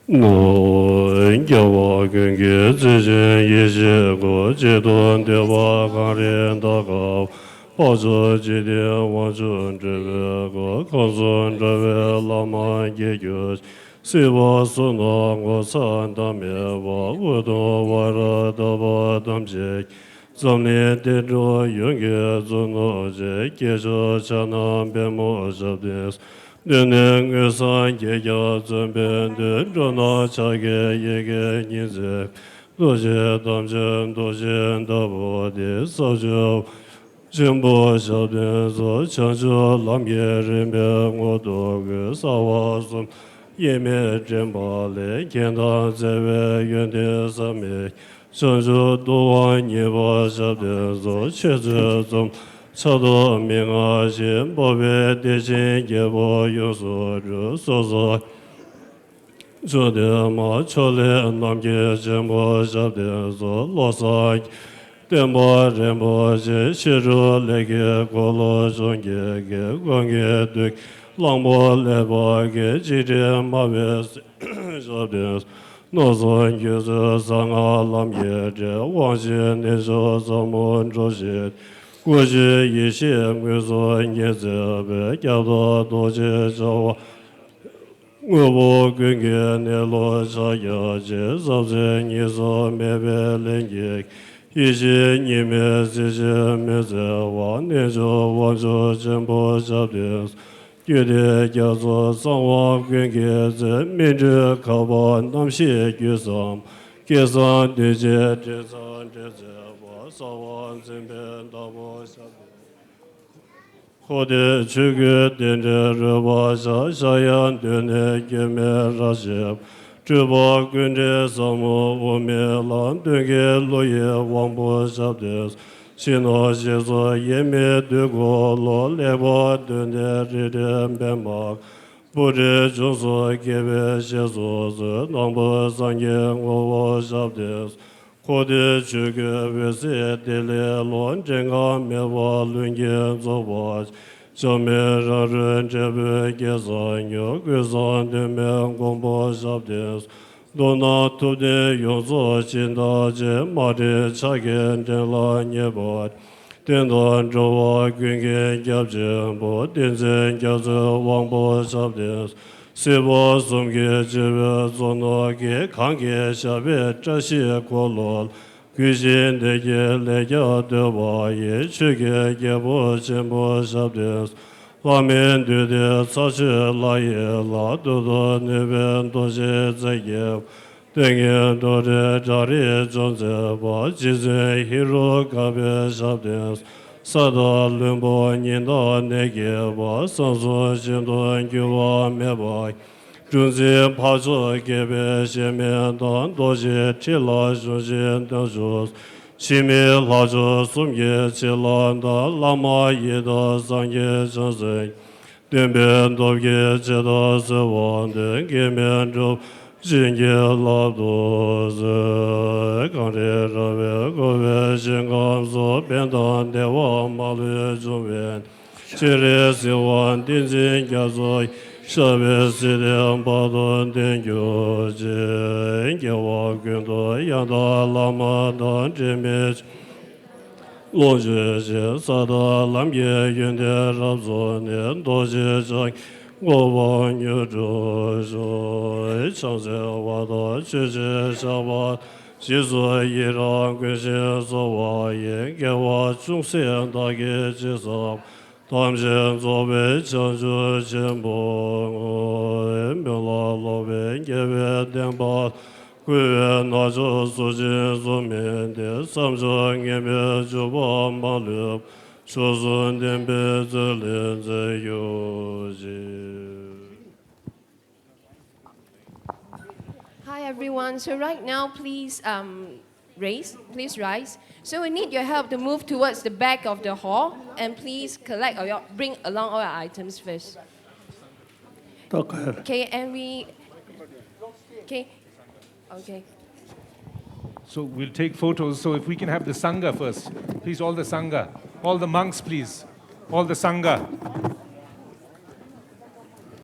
ནོ། རྒྱལ་བ་ཀུན་གྱི་བརྩེ་ཆེན་ཡེ་ཤེས་སྐུ། གཅིག་ཏུ་བསྡུས་པ་གངས་རིའི་མཐའ་འཁོབ། འཕགས་མཆོག་འཇིག་རྟེན་དབང་ཕྱུག་སྤྲུལ་པའི་སྐུ། ཁམས་གསུམ་འགྲོ་བའི་ལམ་མཇལ་གྱུར་ཅིག་སྲིད་པ་གསུམ་དང་ངོ་ཚ་འདམ་མེད་པ། འུ་དུམ་བ་ར་དག་པ་ཐམས་ཅད་ཀྱི། འཛམ་གླིང་བསྟན་འགྲོ་ཡོངས་ཀྱི་གཙོ་ནོར་ཅིག་སྐྱེས་མཆོག་ཕྱག་ན་པདྨོ་ཞབས་བརྟན། གདོད་ནས་མངོན་སངས་རྒྱས་ཀྱང་བརྩོན་པའི་མཐུས། འགྲོ་རྣམས་ཕྱག་གི་ཡི་གེ་ཉིད་མཛད། རྡོ་རྗེ་ཐམས་ཅད་རྡོ་རྗེ་ལྟ་བུ་སྟེ། ས་བཅུ་པ་ཆེན་པོ་ཞབས་བརྟན་གཙོ། བྱང་ཆུབ་ལམ་གྱི་རིམ་པའི་ངོ་བོ་ཀུན། རྩ་བ་གསུམ་དབྱེར་མེད་འདྲེན་པ་ལས། མཁྱེན་དང་བརྩེ་བའི་ཡོན་ཏན་བསམ་མི་ཁྱབ། བྱང་ཆུབ་ཏུ་དབང་བརྙེས་པ་ཞབས་བརྟན་གཙོ། ཆོས་ཚུལ་གསུམ་ཕྱག་རྡོར་མན་ངག་བཞི། འཕགས་པའི་བདེ་ཆེན་རྒྱལ་པོ་ཡོངས་སུ་གྲུབ། སོ་སོར་མཆོག་ལྡན་མ། ཕྱོགས་ལས་རྣམ་མཁྱེན་ཆེན་པོ་ཞབས་བརྟན་གཙོ། བློ་བཟང་བསྟན་པ་རིན་པོ་ཆེ། ཕྱི་རོལ་ལས་ཀྱི་འཁོར་ལོ་སྦྱོང་བྱེད་ཀྱི། གང་གི་མཐུ་གིས་གླང་པོ་ལེབ་པ་གི། འཇིགས་བྲལ་སྨྲ་བའི་ཞབས་བརྟན། མནོ་བསམ་འགྱུ་བ་གསང་སྔགས་ལམ་གྱི་གྲལ། དབང་ཆེན་རྣལ་འབྱོར་ཟབ་མོ་སྒྲོགས་བྱེད། སྐུ་བཞིའི་ཡེ་ཤེས་མངོན་སུམ་ཉིད་མཛད་པའི། རྒྱ་མཚོ་རྡོ་རྗེ་འཆང་དབང་ཕྱུག་དངོས་པོ་ཀུན་གྱི་གནས་ལུགས་ཕྱག་རྒྱ་ཆེ། ཟབ་ཆོས་ཉེས་གསོག་མེད་པའི་ལྷུན་གྱིས། ཡེ་ཤེས་གཉིས་མེད་གཟི་བརྗིད་མི་ཟད་པ། རྣལ་འབྱོར་དབང་ཕྱུག་ཆེན་པོ་ཞབས་བརྟན། རྒྱུད་སྡེ་རྒྱ་མཚོ་གསང་བ་ཀུན་གྱི་རྩེ། སྨིན་གྲོལ་ཁ་འབབ་རྣམ་ཤེས་རྒྱུད་བཟང་པོ། སྐལ་བཟང་འདུས་བྱས་འབྲེལ་ཚང་འབྲེལ་མཛད་པ། རྩ་བ་འཛིན་པའི་བདག་པོ་ཞབས་བརྟན། འཁོར་འདས་ཆོས་ཀུན་རྟེན་འབྲེལ་རོལ་པར་ཤར། ཕྱྭ་གཡང་གདོད་ནས་སྐྱེ་མེད་རབ་བཞད་པ། སྤྲུལ་པ་ཀུན་འདྲེན་ཟབ་མོ་དབུ་མའི་ལམ། དོན་གྱི་བློ་ཡི་དབང་པོ་ཞབས་བརྟན། ཕྱི་ནང་ཞེས་སོགས་དབྱེར་མེད་དུས་འཁོར་ལོ། ལེགས་པར་སྟོན་ཏེ་རིགས་འདྲའི་པདྨ། པུ་རིའི་ལྗོངས་སུ་སྐྱེ་བའི་བཤེས་སུ་གསོལ། ནང་པ་སངས་རྒྱས་ངོ་བོ་ཞབས་བརྟན། འཁོར་འདས་ཆོས་ཀུན་འོད་གསལ་ཏེ་ལེ་ལོ། འགྲན་ཁ་མེད་པ་ལྷུན་གྱིས་རྫོགས་པ། འཇག་མའི་རང་རོལ་འབྲས་བུའི་སྐལ་བཟང་ཉུལ། ཀུན་བཟང་དོན་མེད་མགོན་པོ་ཞབས་བརྟན། མདོར་ན་ཐུབ་བསྟན་ཡོངས་རྫོགས་སྦྱིན་བདག་ཅན། མ་འདྲེས་ཕྱག་གི་འགྲན་ལ་མཉེས་པ། བསྟན་དང་འགྲོ་བ་ཀུན་གྱི་སྐྱབས་ཆེན་པོ། བསྟན་འཛིན་རྒྱ་མཚོའི་དབང་པོ་ཞབས་བརྟན། སྲིད་པ་གསུམ་གྱི་སྤྱི་བོའི་གཙོ་ནོར་གྱིས། གང་གི་ཞབས་པད་བཀྲ་ཤིས་འཁོར་ལོ། གུས་ཤིང་དད་ཀྱིས་ལེགས་སྐྱབས་འདོད་པ་ཡི། ཆོས་ཀྱི་རྒྱལ་པོ་ཆེན་པོ་ཞབས་བརྟན། ལྷ་མིའི་འདུས་སྡེ་ཚར་གཅོད་ལྷ་ཡི་ལྷ། མདུན་དུ་ནུས་པའི་རྡོ་རྗེའི་རྩེ་རྒྱས་པ། ཏིང་ངེ་འགྲོ་འདྲེན་བྲག་རིའི་ལྗོངས་མཛེས་པ། རྗེ་བཙུན་ཧེ་རུ་ཀ་པའི་ཞབས་བརྟན། ས་དང་ལྷུན་པོ་ཉི་ཟླ་གནས་བརྒྱད་པ། གསང་གསུམ་ཤིན་ཏུ་འགྱུར་བ་མེད་པ། གྲུ་འཛིན་འཕགས་མཆོག་བསྐྱེད་པའི་གཞལ་མེད་མདངས། རྡོ་རྗེ་ཁྲི་ལ་ཞོན་ཅིང་གདན་བཞུགས། འཆི་མེད་ལྷ་མཆོག་གསུམ་གྱི་ཕྱི་ལ་བདར། བླ་མ་ཡི་དམ་སངས་རྒྱས་བྱང་སེམས། སྟོན་པའི་སྟོབས་ཀྱིས་ཇི་ལྟར་གསོལ་བ་འདེབས། འགལ་མེད་འགྲོ་བ་བྱིན་གྱིས་བརླབ་ཏུ་གསོལ། གངས་རི་ར་བས་བསྐོར་བའི་ཞིང་ཁམས་སུ། ཕན་དང་བདེ་བ་མ་ལུས་འབྱུང་བའི་གནས། སྤྱན་རས་གཟིགས་དབང་ཏིང་འཛིན་རྒྱ་མཚོ་ཡི། ཞབས་པད་སྲིད་མཐའི་བར་དུ་བརྟན་གྱུར་ཅིག་རྒྱལ་བ་ཀུན་འདུས་ཡང་དག་བླ་མ་དང་། འབྲལ་མེད་ཆོས་ ལོངས་སྤྱོད་རྗེས་ས་དང་ལམ་གྱི་ཡོན་ཏན་རབ་རྫོགས་ནས། རྡོ་རྗེ་འཆང་གི་གོ་འཕང་མྱུར་འགྲུབ་ཤོག། བྱང་ཆེ་བ་དང་ཆོས་ཀྱི་ཆར་པ། རྗེས་སུ་ཡི་རང་ཀུན་གཞི་རྩ་བ་ཡི། དགེ་བ་ཅུང་ཟད་བདག་གིས་ཅི་བསགས། ཐམས་ཅད་རྫོགས་པའི་བྱང་ཆུབ་ཆེན་པོ་ངོ་། སྨོན་ལམ་ལོག་པའི་དགེ་བའི་བདེན་པ། བསྐུལ་བའི་རྣལ་འབྱོར་ཚུལ་ཆེན་གཟུགས་མེད་དེ། བསམ་བྱུང་ངེས་མེད་འཇུག་པ་མ་ལུས་པ། མཆོག་གསུམ་བདེན་པའི་ཚུལ་ལས་མཛད་གྱུར་ཅིག། Hi everyone. So right now, please um, raise. Please rise. So we need your help to move towards the back of the hall and please collect or bring along all your items first. Okay, and we. Okay. Okay. So we'll take photos. So if we can have the Sangha first. Please, all the Sangha. All the monks, please. All the Sangha.